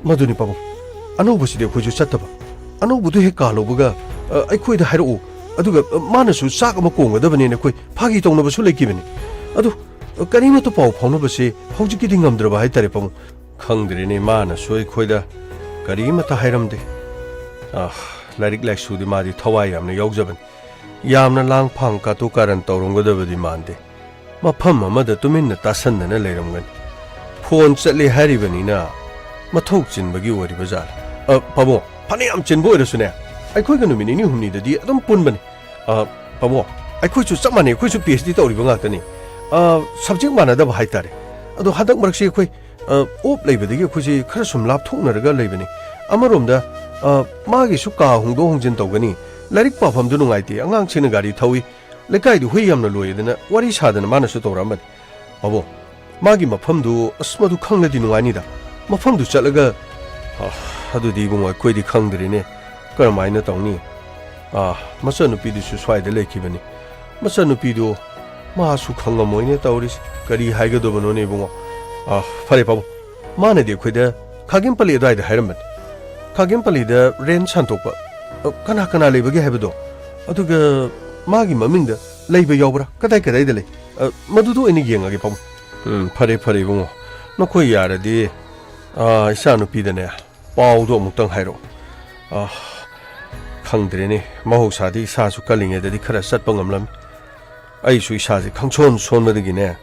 ꯃꯗꯨꯅꯤ ꯄꯥꯕꯨꯡ, ꯑꯅꯧꯕꯁꯤꯗꯤ ꯑꯩꯈꯣꯏꯁꯨ ꯆꯠꯇꯕ꯫ ꯑꯅꯧꯕꯗꯨ ꯍꯦꯛ ꯀꯥꯜꯂꯧꯕꯒ, ꯑ, ꯑꯩꯈꯣꯏꯗ ꯍꯥꯏꯔꯛꯎ, ꯑꯗꯨꯒ, ꯑ, ꯃꯥꯅꯁꯨ ꯆꯥꯛ ꯑꯃ ꯀꯣꯡꯒꯗꯕꯅꯦꯅ ꯑꯩꯈꯣꯏ ꯐꯥꯒꯤ ꯇꯧꯅꯕꯁꯨ ꯂꯩꯈꯤꯕꯅꯤ꯫ ꯑꯗꯨ, ꯑ, ꯀꯔꯤꯃꯠꯇ ꯄꯥꯎ ꯐꯥꯎꯅꯕꯁꯦ ꯍꯧꯖꯤꯛꯀꯤꯗꯤ ꯉꯝꯗ꯭ꯔꯕ ꯍꯥꯏꯇꯥꯔꯦ ꯄꯥꯕꯨꯡ꯫ ꯈꯪꯗ꯭ꯔꯦꯅꯦ, ꯃꯥꯅꯁꯨ ꯑꯩꯈꯣꯏꯗ ꯀꯔꯤꯃꯠꯇ ꯍꯥꯏꯔꯝꯗꯦ꯫ ꯑ, ꯂꯥꯏꯔꯤꯛ ꯂꯥꯏꯁꯨꯗꯤ ꯃꯥꯗꯤ ꯊꯋꯥꯏ ꯌꯥꯝꯅ ꯌꯥꯎꯖꯕꯅꯤ꯫ ꯌꯥꯝꯅ ꯂꯥꯡ ꯐꯥꯡ ꯀꯥꯇꯨ ꯀꯥꯔꯟ ꯇꯧꯔꯝꯒꯗꯕꯗꯤ ꯃꯥꯟꯗꯦ꯫ ꯃꯐꯝ ꯑꯃꯗ ꯇꯨꯃꯤꯟꯅ ꯇꯥꯁꯟꯗꯅ ꯂꯩꯔꯝꯒꯅꯤ꯫ ꯐꯣꯟ ꯆꯠꯂꯦ ꯍꯥꯏꯔꯤꯕꯅꯤꯅ ꯃꯊꯧ ꯆꯤꯟꯕꯒꯤ ꯑꯣꯏꯔꯤꯕ ꯖꯥꯠꯂ? ꯑ, ꯄꯥꯕꯨꯡ, ꯐꯅꯌꯥꯝ ꯆꯤꯟꯕ ꯑꯣꯏꯔꯁꯨꯅꯦ, ꯑꯩꯈꯣꯏꯒ ꯅꯨꯃꯤꯠ ꯅꯤꯅꯤ ꯍꯨꯝꯅꯤꯗꯗꯤ ꯑꯗꯨꯝ ꯄꯨꯟꯕꯅꯤ꯫ ꯑ, ꯄꯥꯕꯨꯡ, ꯑꯩꯈꯣꯏꯁꯨ ꯆꯞ ꯃꯥꯟꯅꯩ, ꯑꯩꯈꯣꯏꯁꯨ ꯄꯤ ꯑꯩꯆ ꯗꯤ ꯇꯧꯔꯤꯕ ꯉꯥꯛꯇꯅꯤ꯫ ꯑ, ꯁꯕꯖꯦꯛ ꯃꯥꯟꯅꯗꯕ ꯍꯥꯏꯇꯥꯔꯦ꯫ ꯑꯗꯣ ꯍꯟꯗꯛ ꯃꯔꯛꯁꯤ ꯑꯩꯈꯣꯏ, ꯑ, ꯑꯣꯞ ꯂꯩꯕꯗꯒꯤ ꯑꯩꯈꯣꯏꯁꯤ ꯈꯔ ꯁꯨꯝ ꯂꯥꯞꯊꯣꯛꯅꯔꯒ ꯂꯩꯕꯅꯤ꯫ ꯑꯃꯔꯣꯝꯗ, ꯑ, ꯃꯥꯒꯤꯁꯨ ꯀꯥ ꯍꯣꯡꯗꯣꯛ ꯍꯣꯡꯖꯤꯟ ꯇꯧꯒꯅꯤ, ꯂꯥꯏꯔꯤꯛ ꯄꯥꯐꯝꯗꯨ ꯅꯨꯡꯉꯥꯏꯇꯦ, ꯑꯉꯥꯡꯁꯤꯡꯅ ꯒꯥꯔꯤ ꯊꯧꯏ, ꯂꯩꯀꯥꯏꯗꯨ ꯍꯨꯏ ꯌꯥꯝꯅ ꯂꯣꯏꯗꯅ ꯋꯥꯔꯤ ꯁꯥꯗꯅ ꯃꯥꯅꯁꯨ ꯇꯧꯔꯛꯑꯝꯕꯅꯤ꯫ ꯄꯥꯕꯨꯡ, ꯃꯥꯒꯤ ꯃꯐꯝꯗꯨ, ꯑꯁ, ꯃꯗꯨ ꯈꯪꯂꯗꯤ ꯅꯨꯡꯉꯥꯏꯅꯤꯗ꯫ ꯃꯐꯝꯗꯨ ꯆꯠꯂꯒ, ꯑ, ꯑꯗꯨꯗꯤ ꯏꯕꯨꯡꯉꯣ, ꯑꯩꯈꯣꯏꯗꯤ ꯈꯪꯗ꯭ꯔꯤꯅꯦ꯫ ꯀꯔꯝꯍꯥꯏꯅ ꯇꯧꯅꯤ? ꯑ, ꯃꯆꯟꯅꯨꯄꯤꯗꯨꯁꯨ ꯁ꯭ꯋꯥꯏꯗ ꯂꯩꯈꯤꯕꯅꯤ꯫ ꯃꯆꯟꯅꯨꯄꯤꯗꯨ ꯃꯥꯁꯨ ꯈꯪꯉꯝꯃꯣꯏꯅꯦ ꯇꯧꯔꯤꯁꯦ꯫ ꯀꯔꯤ ꯍꯥꯏꯒꯗꯕꯅꯣꯅꯦ ꯏꯕꯨꯡꯉꯣ? ꯑ, ꯐꯔꯦ ꯄꯥꯕꯨꯡ, ꯃꯥꯅꯗꯤ ꯑꯩꯈꯣꯏꯗ ꯈꯥꯒꯦꯝꯄꯜꯂꯤ ꯑꯗꯨꯋꯥꯏꯗ ꯍꯥꯏꯔꯝꯕꯅꯤ꯫ ꯈꯥꯒꯦꯝꯄꯜꯂꯤꯗ ꯔꯦꯟ ꯁꯟꯗꯣꯛꯄ, ꯑ, ꯀꯅꯥ ꯀꯅꯥ ꯂꯩꯕꯒꯦ ꯍꯥꯏꯕꯗꯣ, ꯑꯗꯨꯒ ꯃꯥꯒꯤ ꯃꯃꯤꯡꯗ ꯂꯩꯕ ꯌꯥꯎꯕ꯭ꯔꯥ? ꯀꯗꯥꯏ ꯀꯗꯥꯏꯗ ꯂꯩ? ꯑ, ꯃꯗꯨꯗ ꯑꯣꯏꯅ ꯌꯦꯡꯉꯒꯦ ꯄꯥꯕꯨꯡ꯫ ꯎꯝ, ꯐꯔꯦ, ꯐꯔꯦ ꯏꯕꯨꯡꯉꯣ, ꯅꯈꯣꯏ ꯌꯥꯔꯗꯤ, ꯑ, ꯏꯆꯥꯅꯨꯄꯤꯗꯅꯦ ꯄꯥꯎꯗꯣ ꯑꯃꯨꯛꯇꯪ ꯍꯥꯏꯔꯛꯑꯣ꯫ ꯑ, ꯈꯪꯗ꯭ꯔꯦꯅꯦ, ꯃꯍꯧꯁꯥꯗꯤ ꯏꯁꯥꯁꯨ ꯀꯜꯂꯤꯉꯩꯗꯗꯤ ꯈꯔ ꯆꯠꯄ ꯉꯝꯂꯝꯃꯤ꯫ ꯑꯩꯁꯨ ꯏꯁꯥꯁꯦ ꯈꯪꯁꯣꯟ ꯁꯣꯟꯕꯗꯒꯤꯅꯦ,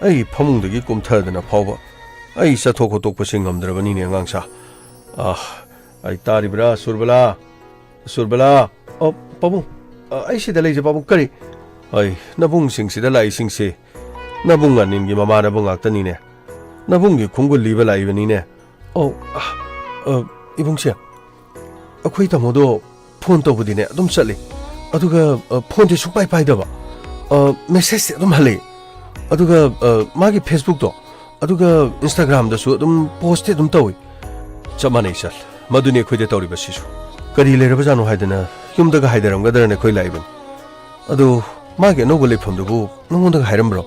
ꯑꯩ ꯐꯃꯨꯡꯗꯒꯤ ꯀꯨꯝꯊꯗꯅ ꯐꯥꯎꯕ ꯑꯩ ꯆꯠꯊꯣꯛ ꯈꯣꯠꯇꯣꯛꯄꯁꯦ ꯉꯝꯗ꯭ꯔꯕꯅꯤꯅꯦ ꯑꯉꯥꯡꯁꯥ꯫ ꯑ, ꯑꯩ ꯇꯥꯔꯤꯕ꯭ꯔꯥ, ꯁꯨꯔꯕꯂꯥ? ꯁꯨꯔꯕꯂꯥ? ꯑ, ꯄꯥꯕꯨꯡ, ꯑ, ꯑꯩ ꯁꯤꯗ ꯂꯩꯖꯩ ꯄꯥꯕꯨꯡ꯫ ꯀꯔꯤ? ꯑꯩ, ꯅꯕꯨꯡꯁꯤꯡꯁꯤꯗ ꯂꯥꯛꯏꯁꯤꯡꯁꯦ ꯅꯕꯨꯡ ꯑꯅꯤꯜꯒꯤ ꯃꯃꯥꯟꯅꯕ ꯉꯥꯛꯇꯅꯤꯅꯦ꯫ ꯅꯕꯨꯡꯒꯤ ꯈꯣꯡꯒꯨꯜ ꯂꯤꯕ ꯂꯥꯛꯏꯕꯅꯤꯅꯦ꯫ ꯑꯧ, ꯑ, ꯑ, ꯏꯕꯨꯡꯁꯦ, ꯑꯩꯈꯣꯏ ꯇꯥꯃꯣꯗꯣ ꯐꯣꯟ ꯇꯧꯕꯗꯤꯅꯦ ꯑꯗꯨꯝ ꯆꯠꯂꯤ, ꯑꯗꯨꯒ, ꯑ, ꯐꯣꯟꯗꯤ ꯁꯨꯡꯄꯥꯏ ꯄꯥꯏꯗꯕ, ꯑ, ꯃꯦꯁꯦꯖꯇꯤ ꯑꯗꯨꯝ ꯍꯜꯂꯛꯏ, ꯑꯗꯨꯒ, ꯑ, ꯃꯥꯒꯤ ꯐꯦꯁꯕꯨꯛꯇꯣ, ꯑꯗꯨꯒ ꯏꯟꯁꯇꯥꯒ꯭ꯔꯥꯝꯗꯁꯨ ꯑꯗꯨꯝ ꯄꯣꯁꯇꯤ ꯑꯗꯨꯝ ꯇꯧꯏ꯫ ꯆꯞ ꯃꯥꯟꯅꯩ ꯆꯜ, ꯃꯗꯨꯅꯤ ꯑꯩꯈꯣꯏꯗ ꯇꯧꯔꯤꯕꯁꯤꯁꯨ꯫ ꯀꯔꯤ ꯂꯩꯔꯕꯖꯥꯠꯅꯣ ꯍꯥꯏꯗꯅ ꯌꯨꯝꯗꯒ ꯍꯥꯏꯗꯔꯝꯒꯗ꯭ꯔꯅ ꯑꯩꯈꯣꯏ ꯂꯥꯛꯏꯕꯅꯤ꯫ ꯑꯗꯣ ꯃꯥꯒꯤ ꯑꯅꯧꯕ ꯂꯩꯐꯝꯗꯨꯕꯨ ꯅꯉꯣꯟꯗꯒ ꯍꯥꯏꯔꯝꯕ꯭ꯔꯣ?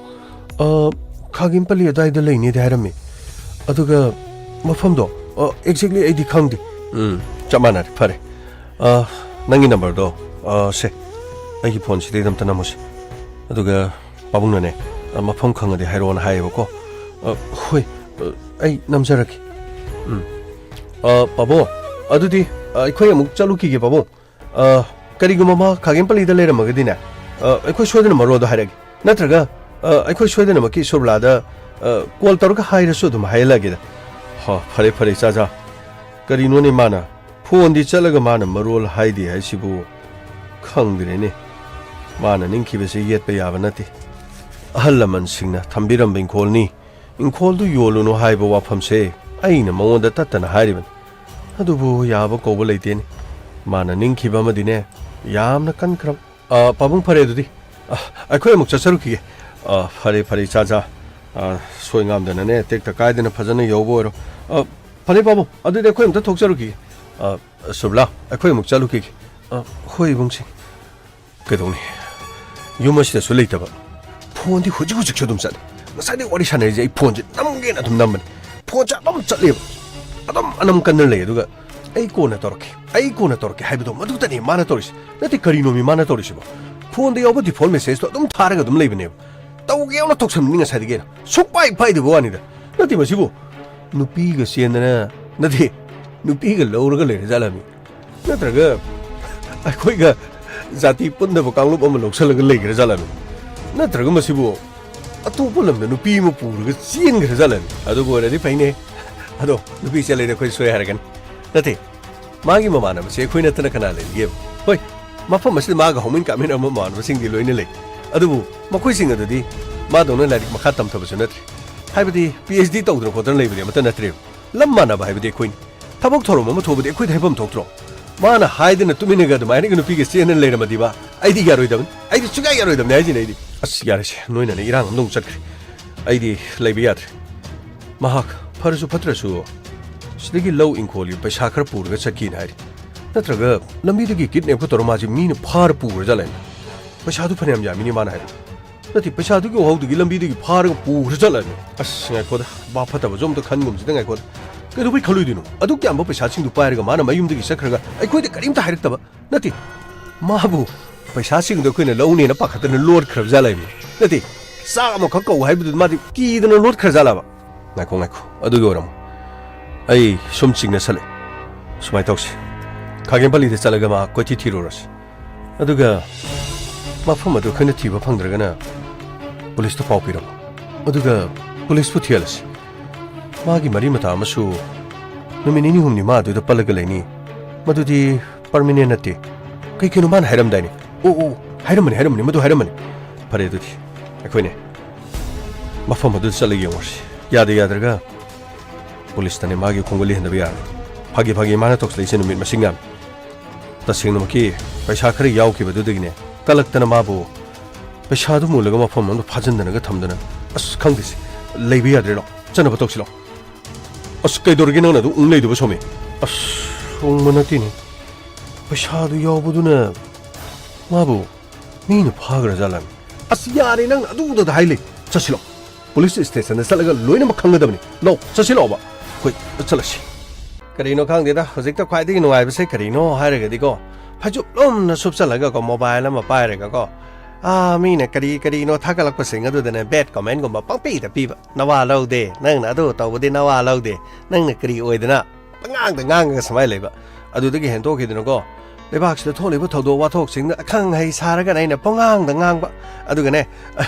ꯑ, ꯈꯥꯒꯦꯝꯄꯜꯂꯤ ꯑꯗꯨꯋꯥꯏꯗ ꯂꯩꯅꯤꯗꯤ ꯍꯥꯏꯔꯝꯃꯤ꯫ ꯑꯗꯨꯒ ꯃꯐꯝꯗꯣ, ꯑ, exactly ꯑꯩꯗꯤ ꯈꯪꯗꯦ꯫ ꯎꯝ, ꯆꯞ ꯃꯥꯟꯅꯔꯦ, ꯐꯔꯦ꯫ ꯑ, ꯅꯪꯒꯤ ꯅꯝꯕꯔꯗꯣ, ꯑ, ꯁꯦ, ꯑꯩꯒꯤ ꯐꯣꯟꯁꯤꯗꯩꯗ ꯑꯝꯇ ꯅꯝꯃꯨꯁꯦ꯫ ꯑꯗꯨꯒ ꯄꯥꯕꯨꯡꯅꯅꯦ, ꯑ, ꯃꯐꯝ ꯈꯪꯉꯗꯤ ꯍꯥꯏꯔꯛꯑꯣꯅ ꯍꯥꯏꯌꯦꯕꯀꯣ꯫ ꯑ, ꯍꯣꯏ, ꯑ, ꯑꯩ ꯅꯝꯖꯔꯛꯀꯦ꯫ ꯎꯝ꯫ ꯑ, ꯄꯥꯕꯨꯡ, ꯑꯗꯨꯗꯤ, ꯑ, ꯑꯩꯈꯣꯏ ꯑꯃꯨꯛ ꯆꯠꯂꯨꯈꯤꯒꯦ, ꯄꯥꯕꯨꯡ꯫ ꯑ, ꯀꯔꯤꯒꯨꯝꯕ ꯃꯥ ꯈꯥꯒꯦꯝꯄꯜꯂꯤꯗ ꯂꯩꯔꯝꯃꯒꯗꯤꯅꯦ, ꯑ, ꯑꯩꯈꯣꯏ ꯁꯣꯏꯗꯅ ꯃꯔꯣꯜꯗꯣ ꯍꯥꯏꯔꯛꯑꯒꯦ꯫ ꯅꯠꯇ꯭ꯔꯒ, ꯑ, ꯑꯩꯈꯣꯏ ꯁꯣꯏꯗꯅꯃꯛꯀꯤ ꯁꯨꯔꯕꯂꯥꯗ, ꯑ, ꯀꯣꯜ ꯇꯧꯔꯒ ꯍꯥꯏꯔꯁꯨ ꯑꯗꯨꯝ ꯍꯥꯏꯍꯜꯂꯛꯑꯒꯦꯗ꯫ ꯍꯣ, ꯐꯔꯦ, ꯐꯔꯦ, ꯏꯆꯥꯖꯥ꯫ ꯀꯔꯤꯅꯣꯅꯦ ꯃꯥꯅ ꯐꯣꯟꯗꯤ ꯆꯠꯂꯒ ꯃꯥꯅ ꯃꯔꯣꯜ ꯍꯥꯏꯗꯦ ꯍꯥꯏꯁꯤꯕꯨ? ꯈꯪꯗ꯭ꯔꯦꯅꯦ꯫ ꯃꯥꯅ ꯅꯤꯡꯈꯤꯕꯁꯤ ꯌꯦꯠꯄ ꯌꯥꯕ ꯅꯠꯇꯦ꯫ ꯑꯍꯜ ꯂꯃꯟꯁꯤꯡꯅ ꯊꯝꯕꯤꯔꯝꯕ ꯏꯪꯈꯣꯜꯅꯤ꯫ ꯏꯪꯈꯣꯜꯗꯨ ꯌꯣꯜꯂꯨꯅꯨ ꯍꯥꯏꯕ ꯋꯥꯐꯝꯁꯦ ꯑꯩꯅ ꯃꯉꯣꯟꯗ ꯇꯠꯇꯅ ꯍꯥꯏꯔꯤꯕꯅꯤ꯫ ꯑꯗꯨꯕꯨ ꯌꯥꯕ ꯀꯧꯕ ꯂꯩꯇꯦꯅꯦ꯫ ꯃꯥꯅ ꯅꯤꯡꯈꯤꯕ ꯑꯃꯗꯤꯅꯦ, ꯌꯥꯝꯅ ꯀꯟꯈ꯭ꯔꯕ꯫ ꯑ, ꯄꯥꯕꯨꯡ, ꯐꯔꯦ ꯑꯗꯨꯗꯤ꯫ ꯑ, ꯑꯩꯈꯣꯏ ꯑꯃꯨꯛ ꯆꯠꯆꯔꯨꯈꯤꯒꯦ꯫ ꯑ, ꯐꯔꯦ, ꯐꯔꯦ, ꯏꯆꯥ, ꯏꯆꯥ꯫ ꯑ, ꯁꯣꯏ ꯉꯥꯝꯗꯅꯅꯦ, ꯇꯦꯛꯇ ꯀꯥꯏꯗꯅ ꯐꯖꯅ ꯌꯧꯕ ꯑꯣꯏꯔꯣ꯫ ꯑ, ꯐꯔꯦ ꯄꯥꯕꯨꯡ, ꯑꯗꯨꯗꯤ ꯑꯩꯈꯣꯏ ꯑꯃꯨꯛꯇ ꯊꯣꯛꯆꯔꯨꯈꯤꯒꯦ꯫ ꯑ, ꯁꯨꯕꯂꯥ, ꯑꯩꯈꯣꯏ ꯑꯃꯨꯛ ꯆꯠꯂꯨꯈꯤꯒꯦ꯫ ꯑ, ꯍꯣꯏ ꯏꯕꯨꯡꯁꯤꯡ꯫ ꯀꯩꯗꯧꯅꯤ? ꯌꯨꯝ ꯑꯁꯤꯗꯁꯨ ꯂꯩꯇꯕ꯫ ꯐꯣꯟꯗꯤ ꯍꯧꯖꯤꯛ ꯍꯧꯖꯤꯛꯁꯨ ꯑꯗꯨꯝ ꯆꯠꯂꯤ꯫ ꯉꯁꯥꯏꯗꯩ ꯋꯥꯔꯤ ꯁꯥꯟꯅꯔꯤꯁꯦ ꯑꯩ ꯐꯣꯟꯁꯦ ꯅꯝꯒꯦꯅ ꯑꯗꯨꯝ ꯅꯝꯕꯅꯤ꯫ ꯐꯣꯟꯁꯦ ꯑꯗꯨꯝ ꯆꯠꯂꯦꯕ꯫ ꯑꯗꯨꯝ ꯑꯅꯝ ꯀꯟꯅ ꯂꯩ꯫ ꯑꯗꯨꯒ "ꯑꯩ ꯀꯣꯟꯅ ꯇꯧꯔꯛꯀꯦ, ꯑꯩ ꯀꯣꯟꯅ ꯇꯧꯔꯛꯀꯦ" ꯍꯥꯏꯕꯗꯣ ꯃꯗꯨꯇꯅꯦ ꯃꯥꯅ ꯇꯧꯔꯤꯁꯦ꯫ ꯅꯠꯇꯦ, ꯀꯔꯤꯅꯣꯃꯤ ꯃꯥꯅ ꯇꯧꯔꯤꯁꯤꯕꯣ? ꯐꯣꯟꯗ ꯌꯥꯎꯕ default messageꯇꯣ ꯑꯗꯨꯝ ꯊꯥꯔꯒ ꯑꯗꯨꯝ ꯂꯩꯕꯅꯦꯕ꯫ ꯇꯧꯒꯦ ꯌꯥꯎꯅ ꯇꯧꯁꯟꯕꯅꯤ ꯉꯁꯥꯏꯗꯒꯤ ꯑꯩꯅ꯫ ꯁꯨꯡꯄꯥꯏ ꯄꯥꯏꯗꯕ ꯋꯥꯅꯤꯗ꯫ ꯅꯠꯇꯦ ꯃꯁꯤꯕꯨ꯫ ꯅꯨꯄꯤꯒ ꯆꯦꯟꯗꯅ, ꯅꯠꯇꯦ, ꯅꯨꯄꯤꯒ ꯂꯧꯔꯒ ꯂꯩꯔꯖꯥꯠꯂꯃꯤ? ꯅꯠꯇ꯭ꯔꯒ ꯑꯩꯈꯣꯏꯒ ꯖꯥꯇꯤ ꯄꯨꯟꯗꯕ ꯀꯥꯡꯂꯨꯞ ꯑꯃ ꯂꯧꯁꯜꯂꯒ ꯂꯩꯈ꯭ꯔꯖꯥꯠꯂꯃꯤ? ꯅꯠꯇ꯭ꯔꯒ ꯃꯁꯤꯕꯨ ꯑꯇꯣꯞꯄ ꯂꯝꯗ ꯅꯨꯄꯤ ꯑꯃ ꯄꯨꯔꯒ ꯆꯦꯟꯈ꯭ꯔꯖꯥꯠꯂꯃꯤ? ꯑꯗꯨꯕꯨ ꯑꯣꯏꯔꯗꯤ ꯐꯩꯅꯦ꯫ ꯑꯗꯣ ꯅꯨꯄꯤ ꯆꯦꯜꯂꯗꯤ ꯑꯩꯈꯣꯏ ꯁꯣꯏ ꯍꯥꯏꯔꯛꯀꯅꯤ꯫ ꯅꯠꯇꯦ, ꯃꯥꯒꯤ ꯃꯃꯥꯟꯅꯕꯁꯦ ꯑꯩꯈꯣꯏ ꯅꯠꯇꯅ ꯀꯅꯥ ꯂꯩꯔꯤꯒꯦꯕ? ꯍꯣꯏ, ꯃꯐꯝ ꯑꯁꯤꯗ ꯃꯥꯒ ꯍꯧꯃꯤꯟ ꯀꯥꯃꯤꯟꯅꯕ ꯃꯃꯥꯟꯅꯕꯁꯤꯡꯗꯤ ꯂꯣꯏꯅ ꯂꯩ꯫ ꯑꯗꯨꯕꯨ ꯃꯈꯣꯏꯁꯤꯡ ꯑꯗꯨꯗꯤ ꯃꯥꯗꯧꯅ ꯂꯥꯏꯔꯤꯛ ꯃꯈꯥ ꯇꯝꯊꯕꯁꯨ ꯅꯠꯇ꯭ꯔꯤ꯫ ꯍꯥꯏꯕꯗꯤ PhD ꯇꯧꯗꯅ ꯈꯣꯠꯇꯅ ꯂꯩꯕꯗꯤ ꯑꯃꯠꯇ ꯅꯠꯇ꯭ꯔꯦꯕ꯫ ꯂꯝ ꯃꯥꯟꯅꯕ ꯍꯥꯏꯕꯗꯤ ꯑꯩꯈꯣꯏꯅꯤ꯫ ꯊꯕꯛ ꯊꯧꯔꯝ ꯑꯃ ꯊꯣꯛꯑꯕꯗꯤ ꯑꯩꯈꯣꯏꯗ ꯍꯥꯏꯐꯝ ꯊꯣꯛꯇ꯭ꯔꯣ? ꯃꯥꯅ ꯍꯥꯏꯗꯅ ꯇꯨꯃꯤꯟꯅꯒ ꯑꯗꯨꯃꯥꯏꯅꯒ ꯅꯨꯄꯤꯒ ꯆꯦꯟꯗꯅ ꯂꯩꯔꯝꯃꯗꯤꯕ, ꯑꯩꯗꯤ ꯌꯥꯔꯣꯏꯗꯕꯅꯤ꯫ ꯑꯩꯗꯤ ꯁꯨꯡꯌꯥ ꯌꯥꯔꯣꯏꯗꯕꯅꯤ ꯍꯥꯏꯁꯤꯅꯤ ꯑꯩꯗꯤ꯫ ꯑꯁ, ꯌꯥꯔꯦꯁꯦ, ꯅꯣꯏꯅꯅꯦ ꯏꯔꯥꯡ ꯑꯃꯗ ꯑꯃꯨꯛ ꯆꯠꯈ꯭ꯔꯦ꯫ ꯑꯩꯗꯤ ꯂꯩꯕ ꯌꯥꯗ꯭ꯔꯦ꯫ ꯃꯍꯥꯛ ꯐꯔꯁꯨ ꯐꯠꯇ꯭ꯔꯁꯨ ꯁꯤꯗꯒꯤ ꯂꯧ ꯏꯪꯈꯣꯜꯒꯤ ꯄꯩꯁꯥ ꯈꯔ ꯄꯨꯔꯒ ꯆꯠꯈꯤꯅ ꯍꯥꯏꯔꯤ꯫ ꯅꯠꯇ꯭ꯔꯒ ꯂꯝꯕꯤꯗꯒꯤ kidnapꯀ ꯇꯧꯔ ꯃꯥꯁꯦ ꯃꯤꯅ ꯐꯥꯔ ꯄꯨꯈ꯭ꯔꯖꯥꯠꯂꯅꯦ? ꯄꯩꯁꯥꯗꯨ ꯐꯅꯌꯥꯝ ꯌꯥꯝꯃꯤꯅꯦ ꯃꯥꯅ ꯍꯥꯏꯕ꯫ ꯅꯠꯇꯦ, ꯄꯩꯁꯥꯗꯨꯒꯤ ꯋꯥꯍꯧꯗꯨꯒꯤ ꯂꯝꯕꯤꯗꯒꯤ ꯐꯥꯔꯒ ꯄꯨꯈ꯭ꯔꯖꯥꯠꯂꯅꯦ? ꯑꯁ, ꯉꯥꯏꯈꯣꯗ, ꯚꯥꯞ ꯐꯠꯇꯕꯁꯨ ꯑꯝꯇ ꯈꯟꯒꯨꯝꯁꯤꯗ, ꯉꯥꯏꯈꯣꯗ꯫ ꯀꯩꯗꯧꯕꯩ ꯈꯜꯂꯣꯏꯗꯣꯏꯅꯣ? ꯑꯗꯨꯛ ꯌꯥꯝꯕ ꯄꯩꯁꯥꯁꯤꯡꯗꯨ ꯄꯥꯏꯔꯒ ꯃꯥꯅ ꯃꯌꯨꯝꯗꯒꯤ ꯆꯠꯈ꯭ꯔꯒ ꯑꯩꯈꯣꯏꯗ ꯀꯔꯤꯝꯇ ꯍꯥꯏꯔꯛꯇꯕ? ꯅꯠꯇꯦ, ꯃꯥꯕꯨ ꯄꯩꯁꯥꯁꯤꯡꯗꯣ ꯑꯩꯈꯣꯏꯅ ꯂꯧꯅꯦꯅ ꯄꯥꯈꯠꯇꯅ ꯂꯣꯠꯈ꯭ꯔꯕ ꯖꯥꯠꯂ ꯍꯥꯏꯕꯅꯤ꯫ ꯅꯠꯇꯦ, ꯆꯥꯛ ꯑꯃꯈꯛ ꯀꯧ ꯍꯥꯏꯕꯗꯨꯗ ꯃꯥꯗꯤ ꯀꯤꯗꯅ ꯂꯣꯠꯈ꯭ꯔ ꯖꯥꯠꯂꯕ? ꯉꯥꯏꯈꯣ, ꯉꯥꯏꯈꯣ, ꯑꯗꯨꯒꯤ ꯑꯣꯏꯔꯝꯃꯣ꯫ ꯑꯩ ꯁꯨꯝ ꯆꯤꯡꯅꯁꯜꯂꯦ꯫ ꯁꯨꯃꯥꯏꯅ ꯇꯧꯁꯤ, ꯈꯥꯒꯦꯝꯄꯜꯂꯤꯗ ꯆꯠꯂꯒ ꯃꯥ ꯀꯣꯏꯊꯤ ꯊꯤꯔꯨꯔꯁꯤ꯫ ꯑꯗꯨꯒ ꯃꯐꯝ ꯑꯗꯨ ꯑꯩꯈꯣꯏꯅ ꯊꯤꯕ ꯐꯪꯗ꯭ꯔꯒꯅ ꯄꯨꯂꯤꯁꯇ ꯄꯥꯎ ꯄꯤꯔꯝꯃꯣ꯫ ꯑꯗꯨꯒ ꯄꯨꯂꯤꯁꯄꯨ ꯊꯤꯍꯜꯂꯁꯤ꯫ ꯃꯥꯒꯤ ꯃꯔꯤ ꯃꯇꯥ ꯑꯃꯁꯨ ꯅꯨꯃꯤꯠ ꯅꯤꯅꯤ ꯍꯨꯝꯅꯤ ꯃꯥ ꯑꯗꯨꯗ ꯄꯜꯂꯒ ꯂꯩꯅꯤ꯫ ꯃꯗꯨꯗꯤ permanent ꯅꯠꯇꯦ꯫ ꯀꯩ ꯀꯩꯅꯣ ꯃꯥꯅ ꯍꯥꯏꯔꯝꯗꯥꯏꯅꯦ? ꯑꯣ, ꯑꯣ, ꯍꯥꯏꯔꯝꯕꯅꯤ, ꯍꯥꯏꯔꯝꯕꯅꯤ, ꯃꯗꯨ ꯍꯥꯏꯔꯝꯕꯅꯤ꯫ ꯐꯔꯦ, ꯑꯗꯨꯗꯤ ꯑꯩꯈꯣꯏꯅꯦ ꯃꯐꯝ ꯑꯗꯨꯗ ꯆꯠꯂꯒ ꯌꯦꯡꯉꯨꯔꯁꯤ꯫ ꯌꯥꯗ ꯌꯥꯗ꯭ꯔꯒ ꯄꯨꯂꯤꯁꯇꯅꯦ ꯃꯥꯒꯤ ꯈꯣꯡꯒꯨꯜ ꯂꯤꯍꯟꯗꯕ ꯌꯥꯔꯣꯏ꯫ ꯐꯥꯒꯤ ꯐꯥꯒꯤ ꯃꯥꯅ ꯇꯧꯁꯤꯜꯂꯛꯏꯁꯦ ꯅꯨꯃꯤꯠ ꯃꯁꯤꯡ ꯌꯥꯝꯃꯤ꯫ ꯇꯁꯦꯡꯅꯃꯛꯀꯤ ꯄꯩꯁꯥ ꯈꯔ ꯌꯥꯎꯈꯤꯕꯗꯨꯗꯒꯤꯅꯦ ꯀꯜꯂꯛꯇꯅ ꯃꯥꯕꯨ ꯄꯩꯁꯥꯗꯨ ꯃꯨꯜꯂꯒ ꯃꯐꯝ ꯑꯃꯗ ꯐꯥꯖꯤꯟꯗꯅꯒ ꯊꯝꯗꯅ, ꯑꯁ, ꯈꯪꯗꯦꯁꯦ, ꯂꯩꯕ ꯌꯥꯗ꯭ꯔꯦ, ꯂꯥꯛꯑꯣ, ꯆꯠꯅꯕ ꯇꯧꯁꯤ, ꯂꯥꯛꯑꯣ꯫ ꯑꯁ, ꯀꯩꯗꯧꯔꯒꯦ ꯅꯪꯅ ꯑꯗꯨ ꯎꯪ ꯂꯩꯗꯨꯕ, ꯁꯣꯃꯤ? ꯑꯁ, ꯎꯪꯕ ꯅꯠꯇꯦꯅꯦ, ꯄꯩꯁꯥꯗꯨ ꯌꯥꯎꯕꯗꯨꯅ ꯃꯥꯕꯨ ꯃꯤꯅ ꯐꯥꯈ꯭ꯔꯖꯥꯠꯂꯅꯦ꯫ ꯑꯁ, ꯌꯥꯔꯦ, ꯅꯪ ꯑꯗꯨꯗ ꯍꯥꯏ ꯂꯩ꯫ ꯆꯠꯁꯤꯂꯣ, ꯄꯨꯂꯤꯁ ꯁ꯭ꯇꯦꯁꯟꯗ ꯆꯠꯂꯒ ꯂꯣꯏꯅꯃꯛ ꯈꯪꯒꯗꯕꯅꯤ꯫ ꯂꯥꯛꯑꯣ, ꯆꯠꯁꯤꯂꯣꯕ, ꯑꯩꯈꯣꯏ ꯆꯠꯂꯁꯤ꯫ ꯀꯔꯤꯅꯣ ꯈꯪꯗꯦꯗ, ꯍꯧꯖꯤꯛꯇ ꯈ꯭ꯋꯥꯏꯗꯒꯤ ꯅꯨꯡꯉꯥꯏꯕꯁꯦ ꯀꯔꯤꯅꯣ ꯍꯥꯏꯔꯒꯗꯤꯀꯣ, ꯐꯩꯖꯨꯞ ꯂꯨꯝꯅ ꯁꯨꯞꯆꯜꯂꯒꯀꯣ, ꯃꯣꯕꯥꯏꯜ ꯑꯃ ꯄꯥꯏꯔꯒꯀꯣ, ꯑꯥ, ꯃꯤꯅ ꯀꯔꯤ ꯀꯔꯤꯅꯣ ꯊꯥꯒꯠꯂꯛꯄꯁꯤꯡ ꯑꯗꯨꯗꯅꯦ ꯕꯦꯗ ꯀꯣꯃꯦꯟꯒꯨꯝꯕ ꯄꯪꯄꯤꯗ ꯄꯤꯕ꯫ "ꯅꯋꯥ ꯂꯧꯗꯦ, ꯅꯪꯅ ꯑꯗꯨ ꯇꯧꯕꯗꯤ ꯅꯋꯥ ꯂꯧꯗꯦ, ꯅꯪꯅ ꯀꯔꯤ ꯑꯣꯏꯗꯅ?" ꯄꯉꯥꯡꯗ ꯉꯥꯡꯉꯒ ꯁꯨꯃꯥꯏꯅ ꯂꯩꯕ꯫ ꯑꯗꯨꯗꯒꯤ ꯍꯦꯟꯗꯣꯛꯈꯤꯗꯅꯀꯣ, ꯂꯩꯕꯥꯛꯁꯤꯗ ꯊꯣꯛꯂꯤꯕ ꯊꯧꯗꯣꯛ ꯋꯥꯊꯣꯛꯁꯤꯡꯗ ꯑꯈꯪ ꯑꯍꯩ ꯁꯥꯔꯒꯅ ꯑꯩꯅ ꯄꯉꯥꯡꯗ ꯉꯥꯡꯕ꯫ ꯑꯗꯨꯒꯅꯦ,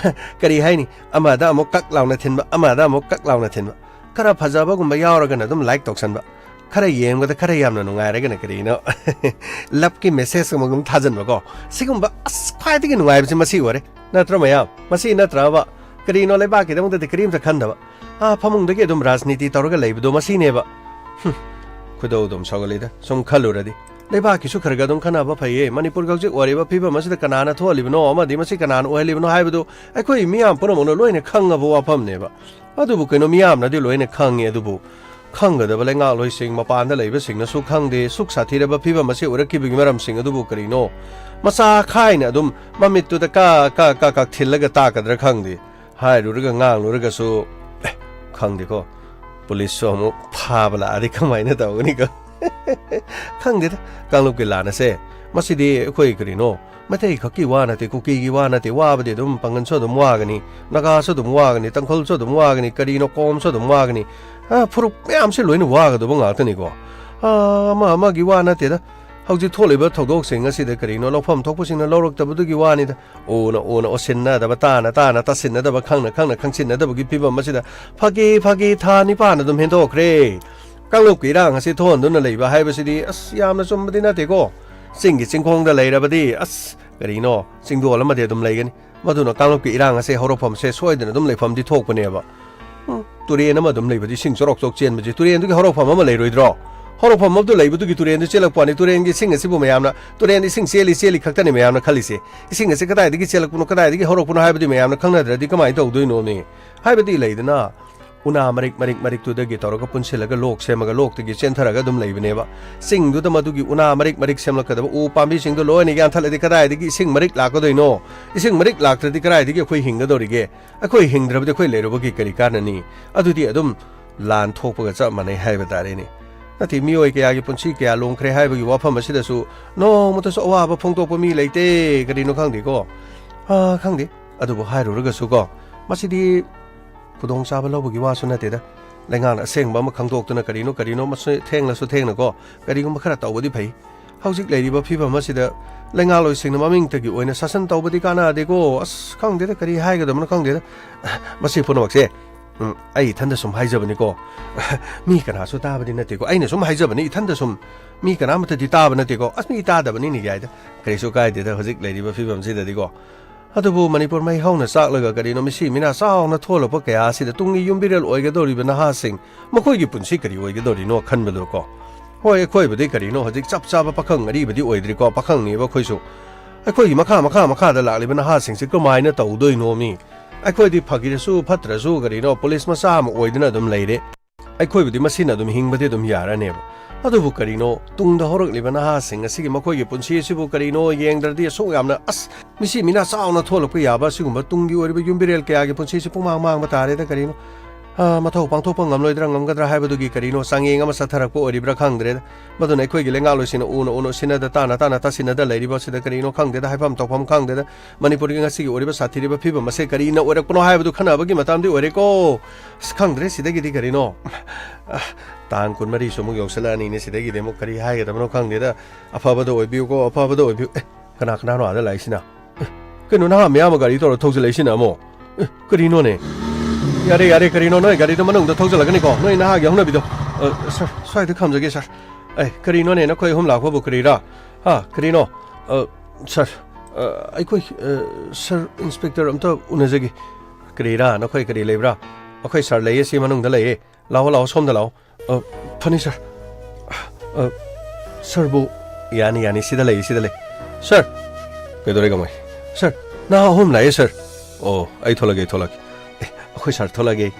ꯀꯔꯤ ꯍꯥꯏꯅꯤ, ꯑꯃꯗ ꯑꯃꯨꯛ ꯀꯛ ꯂꯥꯎꯅ ꯊꯤꯟꯕ, ꯑꯃꯗ ꯑꯃꯨꯛ ꯀꯛ ꯂꯥꯎꯅ ꯊꯤꯟꯕ꯫ ꯈꯔ ꯐꯖꯕꯒꯨꯝꯕ ꯌꯥꯎꯔꯒꯅ ꯑꯗꯨꯝ ꯂꯥꯏꯛ ꯇꯧꯁꯟꯕ, ꯈꯔ ꯌꯦꯡꯕꯗ ꯈꯔ ꯌꯥꯝꯅ ꯅꯨꯡꯉꯥꯏꯔꯒꯅ ꯀꯔꯤꯅꯣ, ꯂꯞꯀꯤ ꯃꯦꯁꯦꯖ ꯑꯃꯒꯨꯝ ꯊꯥꯖꯟꯕꯀꯣ꯫ ꯁꯤꯒꯨꯝꯕ, ꯑꯁ, ꯈ꯭ꯋꯥꯏꯗꯒꯤ ꯅꯨꯡꯉꯥꯏꯕꯁꯤ ꯃꯁꯤ ꯑꯣꯏꯔꯦ꯫ ꯅꯠꯇ꯭ꯔꯣ ꯃꯌꯥꯝ? ꯃꯁꯤ ꯅꯠꯇ꯭ꯔꯕ? ꯀꯔꯤꯅꯣ, ꯂꯩꯕꯥꯛꯀꯤꯗꯃꯛꯇꯗꯤ ꯀꯔꯤꯝꯇ ꯈꯟꯗꯕ, ꯑꯥ, ꯐꯃꯨꯡꯗꯒꯤ ꯑꯗꯨꯝ ꯔꯥꯖꯅꯤꯇꯤ ꯇꯧꯔꯒ ꯂꯩꯕꯗꯣ ꯃꯁꯤꯅꯦꯕ꯫ ꯍꯨꯝ, ꯈꯣꯏꯗꯧ ꯑꯗꯨꯝ ꯁꯥꯎꯒꯠꯂꯤꯗ, ꯁꯨꯝ ꯈꯜꯂꯨꯔꯗꯤ꯫ ꯂꯩꯕꯥꯛꯀꯤꯁꯨ ꯈꯔ ꯈꯔ ꯑꯗꯨꯝ ꯈꯟꯅꯕ ꯐꯩꯌꯦ꯫ ꯃꯅꯤꯄꯨꯔꯒꯤ ꯍꯧꯖꯤꯛ ꯑꯣꯏꯔꯤꯕ ꯐꯤꯕꯝ ꯑꯁꯤꯗ ꯀꯅꯥꯅ ꯊꯣꯛꯍꯜꯂꯤꯕꯅꯣ ꯑꯃꯗꯤ ꯃꯁꯤ ꯀꯅꯥꯅ ꯑꯣꯏꯍꯜꯂꯤꯕꯅꯣ ꯍꯥꯏꯕꯗꯨ ꯑꯩꯈꯣꯏ ꯃꯤꯌꯥꯝ ꯄꯨꯝꯅꯃꯛꯅ ꯂꯣꯏꯅ ꯈꯪꯉꯕ ꯋꯥꯐꯝꯅꯦꯕ꯫ ꯑꯗꯨꯕꯨ ꯀꯩꯅꯣ, ꯃꯤꯌꯥꯝꯅꯗꯤ ꯂꯣꯏꯅ ꯈꯪꯉꯤ, ꯑꯗꯨꯕꯨ ꯈꯪꯒꯗꯕ ꯂꯩꯉꯥꯛꯂꯣꯏꯁꯤꯡ, ꯃꯄꯥꯟꯗ ꯂꯩꯕꯁꯤꯡꯅꯁꯨ ꯈꯪꯗꯦ꯫ ꯁꯨꯛ ꯁꯥꯊꯤꯔꯕ ꯐꯤꯕꯝ ꯑꯁꯤ ꯑꯣꯏꯔꯛꯈꯤꯕꯒꯤ ꯃꯔꯝꯁꯤꯡ ꯑꯗꯨꯕꯨ ꯀꯔꯤꯅꯣ? ꯃꯆꯥ ꯈꯥꯏꯅ ꯑꯗꯨꯝ ꯃꯃꯤꯠꯇꯨꯗ ꯀ, ꯀ, ꯀ, ꯀ ꯊꯤꯜꯂꯒ ꯇꯥꯛꯀꯗ꯭ꯔꯥ ꯈꯪꯗꯦ꯫ ꯍꯥꯏꯔꯨꯔꯒ ꯉꯥꯡꯂꯨꯔꯒꯁꯨ, ꯑꯦ, ꯈꯪꯗꯦꯀꯣ, ꯄꯨꯂꯤꯁꯁꯨ ꯑꯃꯨꯛ ꯐꯥꯕ ꯂꯥꯛꯑꯗꯤ ꯀꯃꯥꯏꯅ ꯇꯧꯒꯅꯤꯀꯣ? ꯈꯪꯗꯦꯗ, ꯀꯥꯡꯂꯨꯞꯀꯤ ꯂꯥꯟ ꯑꯁꯦ, ꯃꯁꯤꯗꯤ ꯑꯩꯈꯣꯏ ꯀꯔꯤꯅꯣ, ꯃꯩꯇꯩ ꯈꯛꯀꯤ ꯋꯥ ꯅꯠꯇꯦ, ꯀꯨꯀꯤꯒꯤ ꯋꯥ ꯅꯠꯇꯦ, ꯋꯥꯕꯗꯤ ꯑꯗꯨꯝ ꯄꯥꯡꯒꯜꯁꯨ ꯑꯗꯨꯝ ꯋꯥꯒꯅꯤ, ꯅꯥꯒꯥꯁꯨ ꯑꯗꯨꯝ ꯋꯥꯒꯅꯤ, ꯇꯥꯡꯈꯨꯜꯁꯨ ꯑꯗꯨꯝ ꯋꯥꯒꯅꯤ, ꯀꯔꯤꯅꯣ, ꯀꯣꯝꯁꯨ ꯑꯗꯨꯝ ꯋꯥꯒꯅꯤ꯫ ꯑ, ꯐꯨꯔꯨꯞ ꯃꯌꯥꯝꯁꯦ ꯂꯣꯏꯅ ꯋꯥꯒꯗꯧꯕ ꯉꯥꯛꯇꯅꯤꯀꯣ꯫ ꯑ, ꯑꯃ ꯑꯃꯒꯤ ꯋꯥ ꯅꯠꯇꯦꯗ꯫ ꯍꯧꯖꯤꯛ ꯊꯣꯛꯂꯤꯕ ꯊꯧꯗꯣꯛꯁꯤꯡ ꯑꯁꯤꯗ ꯀꯔꯤꯅꯣ, ꯂꯧꯐꯝ ꯊꯣꯛꯄꯁꯤꯡꯅ ꯂꯧꯔꯛꯇꯕꯗꯨꯒꯤ ꯋꯥꯅꯤꯗ꯫ ꯎꯅ ꯎꯅ ꯎꯁꯤꯟꯅꯗꯕ, ꯇꯥꯅ ꯇꯥꯅ ꯇꯥꯁꯤꯟꯅꯗꯕ, ꯈꯪꯅ ꯈꯪꯅ ꯈꯪꯁꯤꯟꯅꯗꯕꯒꯤ ꯐꯤꯕꯝ ꯑꯁꯤꯗ ꯐꯥꯒꯤ ꯐꯥꯒꯤ ꯊꯥ ꯅꯤꯄꯥꯟ ꯑꯗꯨꯝ ꯍꯦꯟꯗꯣꯛꯈ꯭ꯔꯦ꯫ ꯀꯥꯡꯂꯨꯞꯀꯤ ꯏꯔꯥꯡ ꯑꯁꯤ ꯊꯣꯛꯍꯟꯗꯨꯅ ꯂꯩꯕ ꯍꯥꯏꯕꯁꯤꯗꯤ, ꯑꯁ, ꯌꯥꯝꯅ ꯆꯨꯝꯕꯗꯤ ꯅꯠꯇꯦꯀꯣ꯫ ꯆꯤꯡꯒꯤ ꯆꯤꯡꯈꯣꯡꯗ ꯂꯩꯔꯕꯗꯤ, ꯑꯁ, ꯀꯔꯤꯅꯣ, ꯆꯤꯡꯗꯣꯜ ꯑꯃꯗꯤ ꯑꯗꯨꯝ ꯂꯩꯒꯅꯤ꯫ ꯃꯗꯨꯅ ꯀꯥꯡꯂꯨꯞꯀꯤ ꯏꯔꯥꯡ ꯑꯁꯦ ꯍꯧꯔꯛꯐꯝꯁꯦ ꯁꯣꯏꯗꯅ ꯑꯗꯨꯝ ꯂꯩꯐꯝꯗꯤ ꯊꯣꯛꯄꯅꯦꯕ꯫ ꯎꯝ, ꯇꯨꯔꯦꯟ ꯑꯃ ꯑꯗꯨꯝ ꯂꯩꯕꯗꯤ, ꯏꯁꯤꯡ ꯆꯣꯔꯣꯛ ꯆꯣꯔꯣꯛ ꯆꯦꯟꯕꯁꯦ, ꯇꯨꯔꯦꯟꯗꯨꯒꯤ ꯍꯧꯔꯛꯐꯝ ꯑꯃ ꯂꯩꯔꯣꯏꯗ꯭ꯔꯣ? ꯍꯧꯔꯛꯐꯝ ꯑꯃꯗꯨ ꯂꯩꯕꯗꯨꯒꯤ ꯇꯨꯔꯦꯟꯗꯨ ꯆꯦꯜꯂꯛꯄ ꯋꯥꯅꯤ꯫ ꯇꯨꯔꯦꯟꯒꯤ ꯏꯁꯤꯡ ꯑꯁꯤꯕꯨ ꯃꯌꯥꯝꯅ, ꯇꯨꯔꯦꯟꯗ ꯏꯁꯤꯡ ꯆꯦꯜꯂꯤ ꯆꯦꯜꯂꯤ ꯈꯛꯇꯅꯤ ꯃꯌꯥꯝꯅ ꯈꯜꯂꯤꯁꯦ꯫ ꯏꯁꯤꯡ ꯑꯁꯤ ꯀꯗꯥꯏꯗꯒꯤ ꯆꯦꯜꯂꯛꯄꯅꯣ, ꯀꯗꯥꯏꯗꯒꯤ ꯍꯧꯔꯛꯄꯅꯣ ꯍꯥꯏꯕꯗꯤ ꯃꯌꯥꯝꯅ ꯈꯪꯅꯗ꯭ꯔꯗꯤ ꯀꯃꯥꯏꯅ ꯇꯧꯗꯣꯏꯅꯣꯃꯤ? ꯍꯥꯏꯕꯗꯤ ꯂꯩꯗꯅ, ꯎꯅꯥ ꯃꯔꯤꯛ ꯃꯔꯤꯛ ꯃꯔꯤꯛꯇꯨꯗꯒꯤ ꯇꯧꯔꯒ ꯄꯨꯟꯁꯤꯜꯂꯒ ꯂꯣꯛ ꯁꯦꯝꯃꯒ ꯂꯣꯛꯇꯒꯤ ꯆꯦꯟꯊꯔꯒ ꯑꯗꯨꯝ ꯂꯩꯕꯅꯦꯕ꯫ ꯆꯤꯡꯗꯨꯗ ꯃꯗꯨꯒꯤ ꯎꯅꯥ ꯃꯔꯤꯛ ꯃꯔꯤꯛ ꯁꯦꯝꯂꯛꯀꯗꯕ ꯎ ꯄꯥꯝꯕꯤꯁꯤꯡꯗꯣ ꯂꯣꯏꯅ ꯌꯥꯟꯊꯠꯂꯗꯤ ꯀꯗꯥꯏꯗꯒꯤ ꯏꯁꯤꯡ ꯃꯔꯤꯛ ꯂꯥꯛꯀꯗꯣꯏꯅꯣ? ꯏꯁꯤꯡ ꯃꯔꯤꯛ ꯂꯥꯛꯇ꯭ꯔꯗꯤ ꯀꯗꯥꯏꯗꯒꯤ ꯑꯩꯈꯣꯏ ꯍꯤꯡꯒꯗꯧꯔꯤꯒꯦ? ꯑꯩꯈꯣꯏ ꯍꯤꯡꯗ꯭ꯔꯕꯗꯤ ꯑꯩꯈꯣꯏ ꯂꯩꯔꯨꯕꯒꯤ ꯀꯔꯤ ꯀꯥꯟꯅꯅꯤ? ꯑꯗꯨꯗꯤ ꯑꯗꯨꯝ ꯂꯥꯟ ꯊꯣꯛꯄꯒ ꯆꯞ ꯃꯥꯟꯅꯩ ꯍꯥꯏꯕ ꯇꯥꯔꯦꯅꯦ꯫ ꯅꯠꯇꯦ, ꯃꯤꯑꯣꯏ ꯀꯌꯥꯒꯤ ꯄꯨꯟꯁꯤ ꯀꯌꯥ ꯂꯣꯡꯈ꯭ꯔꯦ ꯍꯥꯏꯕꯒꯤ ꯋꯥꯐꯝ ꯑꯁꯤꯗꯁꯨ ꯅꯣꯡꯃꯇꯁꯨ ꯑꯋꯥꯕ ꯐꯣꯡꯗꯣꯛꯄ ꯃꯤ ꯂꯩꯇꯦ꯫ ꯀꯔꯤꯅꯣ ꯈꯪꯗꯦꯀꯣ꯫ ꯑꯥ, ꯈꯪꯗꯦ꯫ ꯑꯗꯨꯕꯨ ꯍꯥꯏꯔꯨꯔꯒꯁꯨꯀꯣ, ꯃꯁꯤꯗꯤ ꯈꯨꯗꯣꯡꯆꯥꯕ ꯂꯧꯕꯒꯤ ꯋꯥꯁꯨ ꯅꯠꯇꯦꯗ꯫ ꯂꯩꯉꯥꯛꯅ ꯑꯁꯦꯡꯕ ꯑꯃ ꯈꯪꯗꯣꯛꯇꯨꯅ ꯀꯔꯤꯅꯣ ꯀꯔꯤꯅꯣ ꯃꯁꯤ ꯊꯦꯡꯂꯁꯨ ꯊꯦꯡꯅꯀꯣ, ꯀꯔꯤꯒꯨꯝꯕ ꯈꯔ ꯇꯧꯕꯗꯤ ꯐꯩ꯫ ꯍꯧꯖꯤꯛ ꯂꯩꯔꯤꯕ ꯐꯤꯕꯝ ꯑꯁꯤꯗ ꯂꯩꯉꯥꯛꯂꯣꯏꯁꯤꯡꯅ ꯃꯃꯤꯡꯇꯒꯤ ꯑꯣꯏꯅ ꯁꯥꯁꯟ ꯇꯧꯕꯗꯤ ꯀꯥꯟꯅꯗꯦꯀꯣ꯫ ꯑꯁ, ꯈꯪꯗꯦꯗ, ꯀꯔꯤ ꯍꯥꯏꯒꯗꯕꯅꯣ ꯈꯪꯗꯦꯗ꯫ ꯃꯁꯤ ꯄꯨꯝꯅꯃꯛꯁꯦ, ꯎꯝ, ꯑꯩ ꯏꯊꯟꯗ ꯁꯨꯝ ꯍꯥꯏꯖꯕꯅꯤꯀꯣ꯫ ꯃꯤ ꯀꯅꯥꯁꯨ ꯇꯥꯕꯗꯤ ꯅꯠꯇꯦꯀꯣ꯫ ꯑꯩꯅ ꯁꯨꯝ ꯍꯥꯏꯖꯕꯅꯤ, ꯏꯊꯟꯗ ꯁꯨꯝ꯫ ꯃꯤ ꯀꯅꯥꯃꯠꯇꯗꯤ ꯇꯥꯕ ꯅꯠꯇꯦꯀꯣ꯫ ꯑꯁ, ꯃꯤ ꯇꯥꯗꯕꯅꯤꯅ ꯌꯥꯏꯗ꯫ ꯀꯔꯤꯁꯨ ꯀꯥꯏꯗꯦꯗ ꯍꯧꯖꯤꯛ ꯂꯩꯔꯤꯕ ꯐꯤꯕꯝꯁꯤꯗꯗꯤꯀꯣ꯫ ꯑꯗꯨꯕꯨ ꯃꯅꯤꯄꯨꯔ ꯃꯩ ꯍꯧꯅ ꯆꯥꯛꯂꯒ ꯀꯔꯤꯅꯣ ꯃꯤꯁꯤ ꯃꯤꯅꯥ ꯆꯥꯎꯅ ꯊꯣꯛꯂꯛꯄ ꯀꯌꯥ ꯑꯁꯤꯗ ꯇꯨꯡꯒꯤ ꯌꯨꯝꯕꯤꯔꯦꯜ ꯑꯣꯏꯒꯗꯧꯔꯤꯕ ꯅꯍꯥꯁꯤꯡ, ꯃꯈꯣꯏꯒꯤ ꯄꯨꯟꯁꯤ ꯀꯔꯤ ꯑꯣꯏꯒꯗꯧꯔꯤꯅꯣ ꯈꯟꯕꯗꯀꯣ꯫ ꯍꯣꯏ, ꯑꯩꯈꯣꯏꯕꯨꯗꯤ ꯀꯔꯤꯅꯣ ꯍꯧꯖꯤꯛ ꯆꯞ ꯆꯥꯕ ꯄꯥꯈꯪ ꯑꯔꯤꯕꯗꯤ ꯑꯣꯏꯗ꯭ꯔꯤꯀꯣ, ꯄꯥꯈꯪꯅꯦꯕ ꯑꯩꯈꯣꯏꯁꯨ꯫ ꯑꯩꯈꯣꯏꯒꯤ ꯃꯈꯥ, ꯃꯈꯥ, ꯃꯈꯥꯗ ꯂꯥꯛꯂꯤꯕ ꯅꯍꯥꯁꯤꯡꯁꯤ ꯀꯃꯥꯏꯅ ꯇꯧꯗꯣꯏꯅꯣ ꯃꯤ? ꯑꯩꯈꯣꯏꯗꯤ ꯐꯒꯤꯔꯁꯨ ꯐꯠꯇ꯭ꯔꯁꯨ ꯀꯔꯤꯅꯣ ꯄꯨꯂꯤꯁ ꯃꯆꯥ ꯑꯃ ꯑꯣꯏꯗꯨꯅ ꯑꯗꯨꯝ ꯂꯩꯔꯦ꯫ ꯑꯩꯈꯣꯏꯕꯨꯗꯤ ꯃꯁꯤꯅ ꯑꯗꯨꯝ ꯍꯤꯡꯕꯗꯤ ꯑꯗꯨꯝ ꯌꯥꯔꯅꯦꯕ꯫ ꯑꯗꯨꯕꯨ ꯀꯔꯤꯅꯣ, ꯇꯨꯡꯗ ꯍꯧꯔꯛꯂꯤꯕ ꯅꯍꯥꯁꯤꯡ ꯑꯁꯤꯒꯤ ꯃꯈꯣꯏꯒꯤ ꯄꯨꯟꯁꯤ ꯑꯁꯤꯕꯨ ꯀꯔꯤꯅꯣ ꯌꯦꯡꯗ꯭ꯔꯗꯤ ꯑꯁꯨꯛ ꯌꯥꯝꯅ, ꯑꯁ, ꯃꯤꯁꯤ ꯃꯤꯅꯥ ꯆꯥꯎꯅ ꯊꯣꯛꯂꯛꯄ ꯌꯥꯕ ꯑꯁꯤꯒꯨꯝꯕ ꯇꯨꯡꯒꯤ ꯑꯣꯏꯔꯤꯕ ꯌꯨꯝꯕꯤꯔꯦꯜ ꯀꯌꯥꯒꯤ ꯄꯨꯟꯁꯤꯁꯤ ꯄꯨꯡꯃꯥꯡ ꯃꯥꯡꯕ ꯇꯥꯔꯦꯗ ꯀꯔꯤꯅꯣ꯫ ꯑ, ꯃꯊꯧ ꯄꯥꯡꯊꯣꯛꯄ ꯉꯝꯂꯣꯏꯗ꯭ꯔꯥ ꯉꯝꯒꯗ꯭ꯔꯥ ꯍꯥꯏꯕꯗꯨꯒꯤ ꯀꯔꯤꯅꯣ ꯆꯥꯡꯌꯦꯡ ꯑꯃ ꯆꯠꯊꯔꯛꯄ ꯑꯣꯏꯔꯤꯕ꯭ꯔꯥ ꯈꯪꯗ꯭ꯔꯦꯗ꯫ ꯃꯗꯨꯅ ꯑꯩꯈꯣꯏꯒꯤ ꯂꯩꯉꯥꯛꯂꯣꯏꯁꯤꯡꯅ ꯎꯅ ꯎꯅ ꯎꯁꯤꯟꯅꯗ ꯇꯥꯅ ꯇꯥꯅ ꯇꯥꯁꯤꯟꯅꯗ ꯂꯩꯔꯤꯕ ꯑꯁꯤꯗ ꯀꯔꯤꯅꯣ ꯈꯪꯗꯦꯗ, ꯍꯥꯏꯐꯝ ꯇꯧꯐꯝ ꯈꯪꯗꯦꯗ꯫ ꯃꯅꯤꯄꯨꯔꯒꯤ ꯉꯁꯤꯒꯤ ꯑꯣꯏꯔꯤꯕ ꯁꯥꯊꯤꯔꯤꯕ ꯐꯤꯕꯝ ꯑꯁꯦ ꯀꯔꯤꯅ ꯑꯣꯏꯔꯛꯄꯅꯣ ꯍꯥꯏꯕꯗꯨ ꯈꯟꯅꯕꯒꯤ ꯃꯇꯝꯗꯤ ꯑꯣꯏꯔꯦꯀꯣ꯫ ꯑꯁ, ꯈꯪꯗ꯭ꯔꯦ ꯁꯤꯗꯒꯤꯗꯤ ꯀꯔꯤꯅꯣ꯫ ꯑ, ꯇꯥꯡ ꯀꯨꯟꯃꯔꯤꯁꯨ ꯑꯃꯨꯛ ꯌꯧꯁꯤꯜꯂꯛꯑꯅꯤꯅꯦ, ꯁꯤꯗꯒꯤꯗꯤ ꯑꯃꯨꯛ ꯀꯔꯤ ꯍꯥꯏꯒꯗꯕꯅꯣ ꯈꯪꯗꯦꯗ꯫ ꯑꯐꯕꯗ ꯑꯣꯏꯕꯤꯌꯨꯀꯣ, ꯑꯐꯕꯗ ꯑꯣꯏꯕꯤꯌꯨ꯫ ꯑꯦ, ꯀꯅꯥ ꯀꯅꯥꯅꯣ ꯑꯥꯗ ꯂꯥꯛꯏꯁꯤꯅ? ꯑꯦ, ꯀꯩꯅꯣ, ꯅꯍꯥ ꯃꯌꯥꯝ ꯑꯃ ꯒꯥꯔꯤ ꯇꯧꯔ ꯊꯧꯖꯤꯜꯂꯛꯏꯁꯤꯅ ꯑꯃꯨꯛ? ꯑꯦ, ꯀꯔꯤꯅꯣꯅꯦ? ꯌꯥꯔꯦ, ꯌꯥꯔꯦ, ꯀꯔꯤꯅꯣ, ꯅꯣꯏ ꯒꯥꯔꯤꯗꯣ ꯃꯅꯨꯡꯗ ꯊꯧꯖꯤꯜꯂꯛꯀꯅꯤꯀꯣ, ꯅꯣꯏ ꯅꯍꯥꯒꯤ ꯍꯧꯅꯕꯤꯗꯣ꯫ ꯑ, ꯁꯥꯔ, ꯁ꯭ꯋꯥꯏꯗ ꯈꯥꯝꯖꯒꯦ, ꯁꯥꯔ꯫ ꯑꯦ, ꯀꯔꯤꯅꯣꯅꯦ, ꯅꯈꯣꯏ ꯑꯍꯨꯝ ꯂꯥꯛꯄꯕꯨ ꯀꯔꯤꯔꯥ? ꯍꯥ, ꯀꯔꯤꯅꯣ? ꯑ, ꯁꯥꯔ, ꯑ, ꯑꯩꯈꯣꯏ, ꯑ, ꯁꯥꯔ, ꯏꯟꯁꯄꯦꯛꯇꯔ ꯑꯝꯇ ꯎꯅꯖꯒꯦ꯫ ꯀꯔꯤꯔꯥ? ꯅꯈꯣꯏ ꯀꯔꯤ ꯂꯩꯕ꯭ꯔꯥ? ꯑꯩꯈꯣꯏ ꯁꯥꯔ ꯂꯩꯌꯦ, ꯁꯤ ꯃꯅꯨꯡꯗ ꯂꯩꯌꯦ꯫ ꯂꯥꯛꯑꯣ, ꯂꯥꯛꯑꯣ, ꯁꯣꯝꯗ ꯂꯥꯛꯑꯣ꯫ ꯑ, ꯐꯅꯤ, ꯁꯥꯔ꯫ ꯑ, ꯁꯥꯔꯕꯨ ꯌꯥꯅꯤ, ꯌꯥꯅꯤ, ꯁꯤꯗ ꯂꯩ, ꯁꯤꯗ ꯂꯩ꯫ ꯁꯥꯔ, ꯀꯩꯗꯧꯔꯦ, ꯀꯃꯥꯏ? ꯁꯥꯔ, ꯅꯍꯥ ꯑꯍꯨꯝ ꯂꯥꯛꯑꯦ, ꯁꯥꯔ꯫ ꯑꯣ, ꯑꯩ ꯊꯣꯛꯂꯛꯀꯦ, ꯑꯩ ꯊꯣꯛꯂꯛꯀꯦ꯫ ꯑꯦ, ꯑꯩꯈꯣꯏ ꯁꯥꯔ ꯊꯣꯛꯂꯛꯑꯒꯦ꯫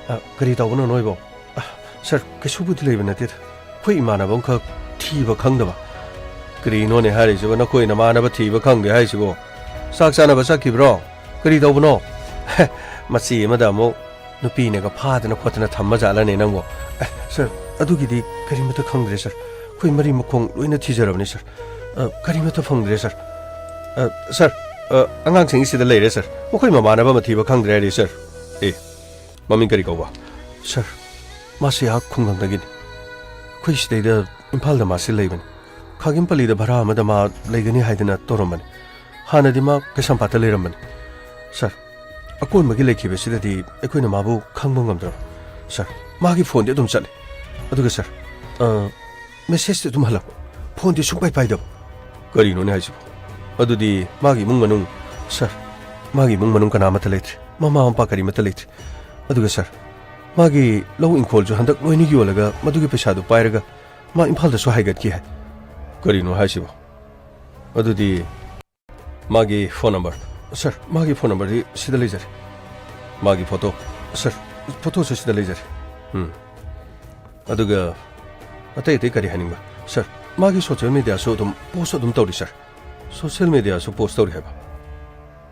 ꯑ, ꯀꯔꯤ ꯇꯧꯕꯅꯣ ꯅꯣꯏꯕꯣ? ꯑ, ꯁꯥꯔ, ꯀꯩꯁꯨꯕꯨꯗꯤ ꯂꯩꯕ ꯅꯠꯇꯦꯗ꯫ ꯑꯩꯈꯣꯏ ꯏꯃꯥꯟꯅꯕ ꯑꯃꯈꯛ ꯊꯤꯕ ꯈꯪꯗꯕ꯫ ꯀꯔꯤꯅꯣꯅꯦ ꯍꯥꯏꯔꯤꯁꯤꯕꯣ? ꯅꯈꯣꯏ ꯅꯃꯥꯟꯅꯕ ꯊꯤꯕ ꯈꯪꯗꯦ ꯍꯥꯏꯁꯤꯕꯣ? ꯆꯥꯛ ꯆꯥꯅꯕ ꯆꯠꯈꯤꯕ꯭ꯔꯣ? ꯀꯔꯤ ꯇꯧꯕꯅꯣ? ꯃꯆꯦ ꯑꯃꯗ ꯑꯃꯨꯛ ꯅꯨꯄꯤꯅꯒ ꯐꯥꯗꯅ ꯈꯣꯠꯇꯅ ꯊꯝꯕ ꯖꯥꯠꯂꯅꯦ ꯅꯪꯕꯣ? ꯑꯦ, ꯁꯥꯔ, ꯑꯗꯨꯒꯤꯗꯤ ꯀꯔꯤꯃꯠꯇ ꯈꯪꯗ꯭ꯔꯦ, ꯁꯥꯔ꯫ ꯑꯩꯈꯣꯏ ꯃꯔꯤ ꯃꯈꯣꯡ ꯂꯣꯏꯅ ꯊꯤꯖꯔꯕꯅꯤ, ꯁꯥꯔ꯫ ꯑ, ꯀꯔꯤꯃꯠꯇ ꯐꯪꯗ꯭ꯔꯦ, ꯁꯥꯔ꯫ ꯑ, ꯁꯥꯔ, ꯑ, ꯑꯉꯥꯡꯁꯤꯡ ꯁꯤꯗ ꯂꯩꯔꯦ, ꯁꯥꯔ꯫ ꯃꯈꯣꯏ ꯃꯃꯥꯟꯅꯕ ꯑꯃ ꯊꯤꯕ ꯈꯪꯗ꯭ꯔꯦ ꯍꯥꯏꯔꯤ, ꯁꯥꯔ꯫ ꯑꯦ, ꯃꯃꯤꯡ ꯀꯔꯤ ꯀꯧꯕ? ꯁꯥꯔ, ꯃꯥꯁꯤ ꯑꯥ ꯈꯨꯡꯒꯪꯗꯒꯤꯅꯤ꯫ ꯑꯩꯈꯣꯏ ꯁꯤꯗꯩꯗ ꯏꯝꯐꯥꯜꯗ ꯃꯥꯁꯤ ꯂꯩꯕꯅꯤ꯫ ꯈꯥꯒꯦꯝꯄꯜꯂꯤꯗ ꯚꯔꯥ ꯑꯃꯗ ꯃꯥ ꯂꯩꯒꯅꯤ ꯍꯥꯏꯗꯅ ꯇꯧꯔꯝꯕꯅꯤ꯫ ꯍꯥꯟꯅꯗꯤ ꯃꯥ ꯀꯩꯁꯥꯝꯄꯥꯠꯇ ꯂꯩꯔꯝꯕꯅꯤ꯫ ꯁꯥꯔ, ꯑꯀꯣꯟꯕꯒꯤ ꯂꯩꯈꯤꯕꯁꯤꯗꯗꯤ ꯑꯩꯈꯣꯏꯅ ꯃꯥꯕꯨ ꯈꯪꯕ ꯉꯝꯗ꯭ꯔꯕ꯫ ꯁꯥꯔ, ꯃꯥꯒꯤ ꯐꯣꯟꯗꯤ ꯑꯗꯨꯝ ꯆꯠꯂꯤ꯫ ꯑꯗꯨꯒ ꯁꯥꯔ, ꯑ, ꯃꯦꯁꯦꯖꯇꯤ ꯑꯗꯨꯝ ꯍꯜꯂꯛꯄ꯫ ꯐꯣꯟꯗꯤ ꯁꯨꯡꯄꯥꯏ ꯄꯥꯏꯗꯕ꯫ ꯀꯔꯤꯅꯣꯅꯦ ꯍꯥꯏꯁꯤꯕꯣ? ꯑꯗꯨꯗꯤ ꯃꯥꯒꯤ ꯏꯃꯨꯡ ꯃꯅꯨꯡ? ꯁꯥꯔ, ꯃꯥꯒꯤ ꯏꯃꯨꯡ ꯃꯅꯨꯡ ꯀꯅꯥ ꯑꯃꯠꯇ ꯂꯩꯇ꯭ꯔꯦ꯫ ꯃꯃꯥ ꯃꯄꯥ ꯀꯔꯤꯃꯠꯇ ꯂꯩꯇ꯭ꯔꯦ꯫ ꯑꯗꯨꯒ ꯁꯥꯔ, ꯃꯥꯒꯤ ꯂꯧ ꯏꯪꯈꯣꯜꯁꯨ ꯍꯟꯗꯛ ꯂꯣꯏꯅ ꯌꯣꯜꯂꯒ ꯃꯗꯨꯒꯤ ꯄꯩꯁꯥꯗꯨ ꯄꯥꯏꯔꯒ ꯃꯥ ꯏꯝꯐꯥꯜꯗꯁꯨ ꯍꯥꯏꯒꯠꯈꯤ ꯍꯥꯏ꯫ ꯀꯔꯤꯅꯣ ꯍꯥꯏꯁꯤꯕꯣ? ꯑꯗꯨꯗꯤ ꯃꯥꯒꯤ ꯐꯣꯟ ꯅꯝꯕꯔ? ꯁꯥꯔ, ꯃꯥꯒꯤ ꯐꯣꯟ ꯅꯝꯕꯔꯗꯤ ꯁꯤꯗ ꯂꯩꯖꯔꯦ꯫ ꯃꯥꯒꯤ ꯐꯣꯇꯣ? ꯁꯥꯔ, ꯐꯣꯇꯣꯁꯨ ꯁꯤꯗ ꯂꯩꯖꯔꯦ꯫ ꯎꯝ꯫ ꯑꯗꯨꯒ ꯑꯇꯩ ꯑꯇꯩ ꯀꯔꯤ ꯍꯥꯏꯅꯤꯡꯕ? ꯁꯥꯔ, ꯃꯥꯒꯤ ꯁꯣꯁꯤꯌꯦꯜ ꯃꯦꯗꯤꯌꯥꯁꯨ ꯑꯗꯨꯝ ꯄꯣꯁ ꯑꯗꯨꯝ ꯇꯧꯔꯤ, ꯁꯥꯔ꯫ ꯁꯣꯁꯤꯌꯦꯜ ꯃꯦꯗꯤꯌꯥꯁꯨ ꯄꯣꯁ ꯇꯧꯔꯤ ꯍꯥꯏꯕ?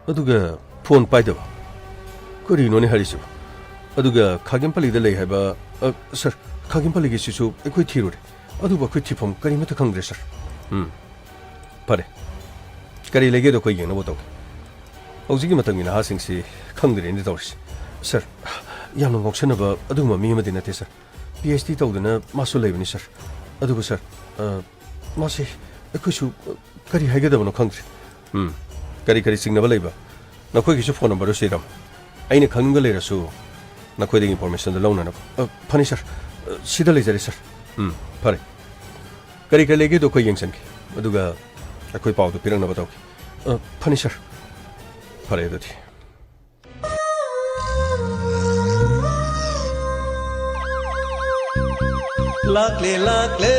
ꯑꯗꯨꯒ ꯐꯣꯟ ꯄꯥꯏꯗꯕ? ꯀꯔꯤꯅꯣꯅꯦ ꯍꯥꯏꯔꯤꯁꯤꯕꯣ? ꯑꯗꯨꯒ ꯈꯥꯒꯦꯝꯄꯜꯂꯤꯗ ꯂꯩ ꯍꯥꯏꯕ, ꯑ, ꯁꯥꯔ, ꯈꯥꯒꯦꯝꯄꯜꯂꯤꯒꯤꯁꯤꯁꯨ ꯑꯩꯈꯣꯏ ꯊꯤꯔꯨꯔꯦ꯫ ꯑꯗꯨꯕꯨ ꯑꯩꯈꯣꯏ ꯊꯤꯐꯝ ꯀꯔꯤꯃꯠꯇ ꯈꯪꯗ꯭ꯔꯦ, ꯁꯥꯔ꯫ ꯎꯝ꯫ ꯐꯔꯦ꯫ ꯀꯔꯤ ꯂꯩꯒꯦꯗꯣ ꯑꯩꯈꯣꯏ ꯌꯦꯡꯅꯕ ꯇꯧꯒꯦ꯫ ꯍꯧꯖꯤꯛꯀꯤ ꯃꯇꯝꯒꯤ ꯅꯍꯥꯁꯤꯡꯁꯤ ꯈꯪꯗ꯭ꯔꯦꯅꯦ ꯇꯧꯔꯤꯁꯦ꯫ ꯁꯥꯔ, ꯌꯥꯝꯅ ꯉꯥꯎꯁꯟꯅꯕ ꯑꯗꯨꯒꯨꯝꯕ ꯃꯤ ꯑꯃꯗꯤ ꯅꯠꯇꯦ, ꯁꯥꯔ꯫ ꯄꯤ ꯑꯩꯆ ꯗꯤ ꯇꯧꯗꯅ ꯃꯥꯁꯨ ꯂꯩꯕꯅꯤ, ꯁꯥꯔ꯫ ꯑꯗꯨꯒ, ꯁꯥꯔ, ꯑ, ꯃꯥꯁꯦ ꯑꯩꯈꯣꯏꯁꯨ, ꯑ, ꯀꯔꯤ ꯍꯥꯏꯒꯗꯕꯅꯣ ꯈꯪꯗ꯭ꯔꯦ꯫ ꯎꯝ, ꯀꯔꯤ ꯀꯔꯤ ꯆꯤꯡꯅꯕ ꯂꯩꯕ? ꯅꯈꯣꯏꯒꯤꯁꯨ ꯐꯣꯟ ꯅꯝꯕꯔꯗꯨ ꯁꯤꯔꯝꯃꯣ꯫ ꯑꯩꯅ ꯈꯪꯅꯤꯡꯕ ꯂꯩꯔꯁꯨ ꯅꯈꯣꯏꯗꯒꯤ ꯏꯟꯐꯣꯔꯃꯦꯁꯟꯗꯨ ꯂꯧꯅꯅꯕ꯫ ꯑ, ꯐꯅꯤ, ꯁꯥꯔ꯫ ꯑ, ꯁꯤꯗ ꯂꯩꯖꯔꯦ, ꯁꯥꯔ꯫ ꯎꯝ, ꯐꯔꯦ꯫ ꯀꯔꯤ ꯀꯔꯤ ꯂꯩꯒꯦꯗꯣ ꯑꯩꯈꯣꯏ ꯌꯦꯡꯁꯟꯒꯦ꯫ ꯑꯗꯨꯒ ꯑꯩꯈꯣꯏ ꯄꯥꯎꯗꯨ ꯄꯤꯔꯛꯅꯕ ꯇꯧꯒꯦ꯫ ꯑ, ꯐꯅꯤ ꯁꯥꯔ꯫ ꯐꯔꯦ ꯑꯗꯨꯗꯤ꯫ ꯂꯥꯛꯂꯦ, ꯂꯥꯛꯂꯦ,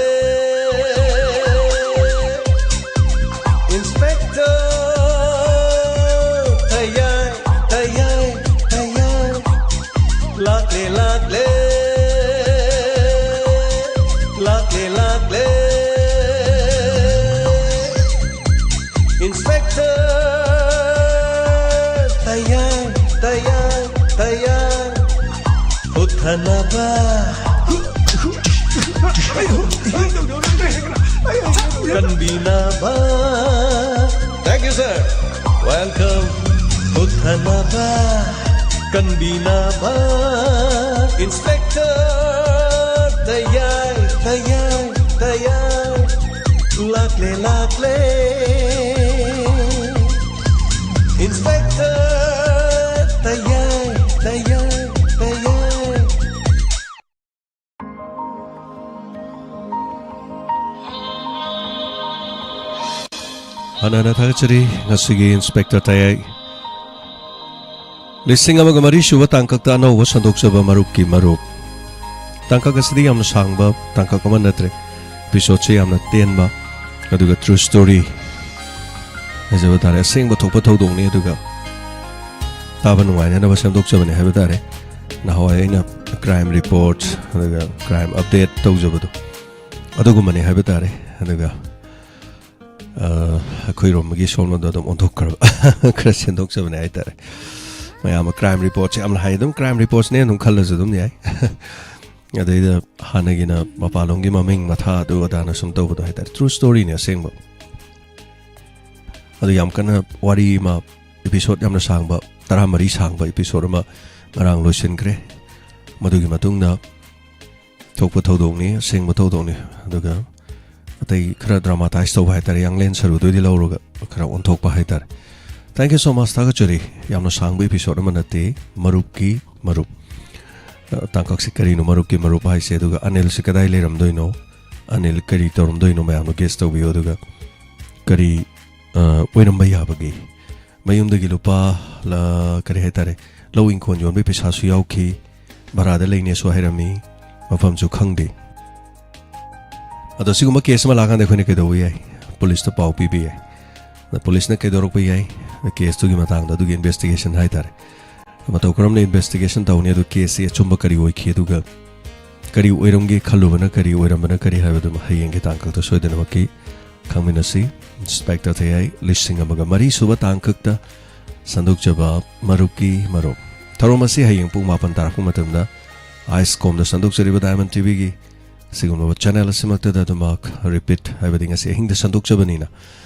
ꯏꯟꯁꯄꯦꯛꯇꯔ ꯇꯌꯥꯏ, ꯇꯌꯥꯏ, ꯇꯌꯥꯏ꯫ ꯂꯥꯛꯂꯦ, ꯂꯥꯛꯂꯦ, ꯂꯥꯛꯂꯦ, ꯂꯥꯛꯂꯦ, ꯏꯟꯁꯄꯦꯛꯇꯔ ꯇꯌꯥꯏ, ꯇꯌꯥꯏ, ꯇꯌꯥꯏ꯫ ꯍꯨꯠꯊꯅꯕ, ꯀꯟꯕꯤꯅꯕ꯫ Thank you, sir. Welcome. ꯍꯨꯠꯊꯅꯕ, ꯀꯟꯕꯤꯅꯕ, ꯏꯟꯁꯄꯦꯛꯇꯔ ꯇꯌꯥꯏ, ꯇꯌꯥꯏ, ꯇꯌꯥꯏ꯫ ꯂꯥꯛꯂꯦ, ꯂꯥꯛꯂꯦ, ꯏꯟꯁꯄꯦꯛꯇꯔ ꯇꯌꯥꯏ, ꯇꯌꯥꯏ, ꯇꯌꯥꯏ꯫ ꯍꯥꯟꯅ ꯍꯥꯟꯅ ꯊꯥꯒꯠꯆꯔꯤ ꯉꯁꯤꯒꯤ ꯏꯟꯁꯄꯦꯛꯇꯔ ꯇꯌꯥꯏ꯫ ꯂꯤꯁꯤꯡ ꯑꯃꯒ ꯃꯔꯤ ꯁꯨꯕ ꯇꯥꯡꯀꯛꯇ ꯑꯅꯧꯕ ꯁꯟꯗꯣꯛꯆꯕ ꯃꯔꯨꯞꯀꯤ ꯃꯔꯨꯞ꯫ ꯇꯥꯡꯀꯛ ꯑꯁꯤꯗꯤ ꯌꯥꯝꯅ ꯁꯥꯡꯕ ꯇꯥꯡꯀꯛ ꯑꯃ ꯅꯠꯇ꯭ꯔꯦ, ꯏꯄꯤꯁꯣꯗꯁꯨ ꯌꯥꯝꯅ ꯇꯦꯟꯕ, ꯑꯗꯨꯒ ꯇ꯭ꯔꯨ ꯁ꯭ꯇꯣꯔꯤ ꯍꯥꯏꯖꯕ ꯇꯥꯔꯦ, ꯑꯁꯦꯡꯕ ꯊꯣꯛꯄ ꯊꯧꯗꯣꯛꯅꯤ꯫ ꯑꯗꯨꯒ ꯇꯥꯕ ꯅꯨꯡꯉꯥꯏꯅꯅꯕ ꯁꯦꯝꯗꯣꯛꯆꯕꯅꯤ ꯍꯥꯏꯕ ꯇꯥꯔꯦ꯫ ꯅꯍꯥꯟꯋꯥꯏ ꯑꯩꯅ ꯀ꯭ꯔꯥꯏꯝ ꯔꯤꯄꯣꯔꯠꯁ ꯑꯗꯨꯒ ꯀ꯭ꯔꯥꯏꯝ ꯑꯞꯗꯦꯠ ꯇꯧꯖꯕꯗꯣ, ꯑꯗꯨꯒꯨꯝꯕꯅꯤ ꯍꯥꯏꯕ ꯇꯥꯔꯦ꯫ ꯑꯗꯨꯒ ꯑ, ꯑꯩꯈꯣꯏꯔꯣꯝꯒꯤ ꯁꯣꯝꯂꯣꯝꯗ ꯑꯗꯨꯝ ꯑꯣꯟꯊꯣꯛꯈ꯭ꯔꯕ꯫ ꯈꯔ ꯁꯦꯝꯗꯣꯛꯆꯕꯅꯦ ꯍꯥꯏꯇꯥꯔꯦ꯫ ꯃꯌꯥꯝ ꯀ꯭ꯔꯥꯏꯝ ꯔꯤꯄꯣꯔꯠꯁꯦ ꯌꯥꯝꯅ ꯍꯥꯏ, ꯑꯗꯨꯝ ꯀ꯭ꯔꯥꯏꯝ ꯔꯤꯄꯣꯔꯠꯁꯅꯦ ꯑꯗꯨꯝ ꯈꯜꯂꯁꯨ ꯑꯗꯨꯝ ꯌꯥꯏ꯫ ꯑꯗꯩꯗ ꯍꯥꯟꯅꯒꯤꯅ ꯃꯄꯥꯟꯂꯣꯝꯒꯤ ꯃꯃꯤꯡ ꯃꯊꯥ ꯑꯗꯨ ꯑꯗꯥꯅ ꯁꯨꯝ ꯇꯧꯕꯗꯣ ꯍꯥꯏꯇꯥꯔꯦ꯫ ꯇ꯭ꯔꯨ ꯁ꯭ꯇꯣꯔꯤꯅꯦ ꯑꯁꯦꯡꯕ꯫ ꯑꯗꯨ ꯌꯥꯝ ꯀꯟꯅ ꯋꯥꯔꯤ ꯑꯃ, ꯏꯄꯤꯁꯣꯗ ꯌꯥꯝꯅ ꯁꯥꯡꯕ, ꯇꯔꯥꯃꯔꯤ ꯁꯥꯡꯕ ꯏꯄꯤꯁꯣꯗ ꯑꯃ ꯉꯔꯥꯡ ꯂꯣꯏꯁꯤꯟꯈ꯭ꯔꯦ꯫ ꯃꯗꯨꯒꯤ ꯃꯇꯨꯡꯗ ꯊꯣꯛꯄ ꯊꯧꯗꯣꯛꯅꯤ, ꯑꯁꯦꯡꯕ ꯊꯧꯗꯣꯛꯅꯤ꯫ ꯑꯗꯨꯒ ꯑꯇꯩ ꯈꯔ ꯗ꯭ꯔꯃꯥꯇꯥꯏꯁ ꯇꯧꯕ ꯍꯥꯏꯇꯥꯔꯦ, ꯌꯥꯡꯂꯦꯟ ꯁꯔꯨꯗꯣꯏꯗꯤ ꯂꯧꯔꯒ ꯈꯔ ꯑꯣꯟꯊꯣꯛꯄ ꯍꯥꯏꯇꯥꯔꯦ꯫ Thank you so much, ꯊꯥꯒꯠꯆꯔꯤ꯫ ꯌꯥꯝꯅ ꯁꯥꯡꯕ ꯏꯄꯤꯁꯣꯗ ꯑꯃ ꯅꯠꯇꯦ, ꯃꯔꯨꯞꯀꯤ ꯃꯔꯨꯞ꯫ ꯑ, ꯇꯥꯡꯀꯛꯁꯤ ꯀꯔꯤꯅꯣ ꯃꯔꯨꯞꯀꯤ ꯃꯔꯨꯞ ꯍꯥꯏꯁꯦ? ꯑꯗꯨꯒ ꯑꯅꯤꯜꯁꯤ ꯀꯗꯥꯏ ꯂꯩꯔꯝꯗꯣꯏꯅꯣ? ꯑꯅꯤꯜ ꯀꯔꯤ ꯇꯧꯔꯝꯗꯣꯏꯅꯣ? ꯃꯌꯥꯝꯅ ꯒꯦꯁ ꯇꯧꯕꯤꯌꯨ꯫ ꯑꯗꯨꯒ ꯀꯔꯤ, ꯑ, ꯑꯣꯏꯔꯝꯕ ꯌꯥꯕꯒꯦ? ꯃꯌꯨꯝꯗꯒꯤ ꯂꯨꯄꯥ ꯂ-, ꯀꯔꯤ ꯍꯥꯏꯇꯥꯔꯦ, ꯂꯧ ꯏꯪꯈꯣꯜ ꯌꯣꯟꯕꯒꯤ ꯄꯩꯁꯥꯁꯨ ꯌꯥꯎꯈꯤ, ꯚꯔꯥꯗ ꯂꯩꯅꯦꯁꯨ ꯍꯥꯏꯔꯝꯃꯤ, ꯃꯐꯝꯁꯨ ꯈꯪꯗꯦ꯫ ꯑꯗꯣ ꯁꯤꯒꯨꯝꯕ ꯀꯦꯁ ꯑꯃ ꯂꯥꯛꯀꯥꯟꯗ ꯑꯩꯈꯣꯏꯅ ꯀꯩꯗꯧꯕ ꯌꯥꯏ? ꯄꯨꯂꯤꯁꯇ ꯄꯥꯎ ꯄꯤꯕ ꯌꯥꯏ꯫ ꯑꯗ ꯄꯨꯂꯤꯁꯅ ꯀꯩꯗꯧꯔꯛꯄ ꯌꯥꯏ? ꯀꯦꯁꯇꯨꯒꯤ ꯃꯇꯥꯡꯗ ꯑꯗꯨꯒꯤ ꯏꯟꯚꯦꯁꯇꯤꯒꯦꯁꯟ ꯍꯥꯏꯇꯥꯔꯦ꯫ ꯃꯇꯧ ꯀꯔꯝꯅ ꯏꯟꯚꯦꯁꯇꯤꯒꯦꯁꯟ ꯇꯧꯅꯤ, ꯑꯗꯨ ꯀꯦꯁꯁꯤ ꯑꯆꯨꯝꯕ ꯀꯔꯤ ꯑꯣꯏꯈꯤ, ꯑꯗꯨꯒ ꯀꯔꯤ ꯑꯣꯏꯔꯝꯒꯦ, ꯈꯜꯂꯨꯕꯅ ꯀꯔꯤ, ꯑꯣꯏꯔꯝꯕꯅ ꯀꯔꯤ ꯍꯥꯏꯕꯗꯨꯃ ꯍꯌꯦꯡꯒꯤ ꯇꯥꯡꯀꯛꯇ ꯁꯣꯏꯗꯅꯃꯛꯀꯤ ꯈꯪꯃꯤꯟꯅꯁꯤ꯫ ꯏꯟꯁꯄꯦꯛꯇꯔ ꯊꯌꯥꯏ, ꯂꯤꯁꯤꯡ ꯑꯃꯒ ꯃꯔꯤ ꯁꯨꯕ ꯇꯥꯡꯀꯛꯇ ꯁꯟꯗꯣꯛꯆꯕ ꯃꯔꯨꯞꯀꯤ ꯃꯔꯨꯞ꯫ ꯊꯧꯔꯝ ꯑꯁꯤ ꯍꯌꯦꯡ ꯄꯨꯡ ꯃꯥꯄꯟ ꯇꯥꯔꯛꯄ ꯃꯇꯝꯗ ꯑꯥꯏꯁ ꯀꯣꯝꯗ ꯁꯟꯗꯣꯛꯆꯔꯤꯕ ꯗꯥꯏꯃꯟ ꯇꯤꯚꯤꯒꯤ ꯁꯤꯒꯨꯝꯂꯕ ꯆꯦꯅꯦꯜ ꯑꯁꯤꯃꯛꯇꯗ ꯑꯗꯨꯃꯛ ꯔꯤꯄꯤꯠ, ꯍꯥꯏꯕꯗꯤ ꯉꯁꯤ ꯑꯍꯤꯡꯗ ꯁꯟꯗꯣꯛꯆꯕꯅꯤꯅ,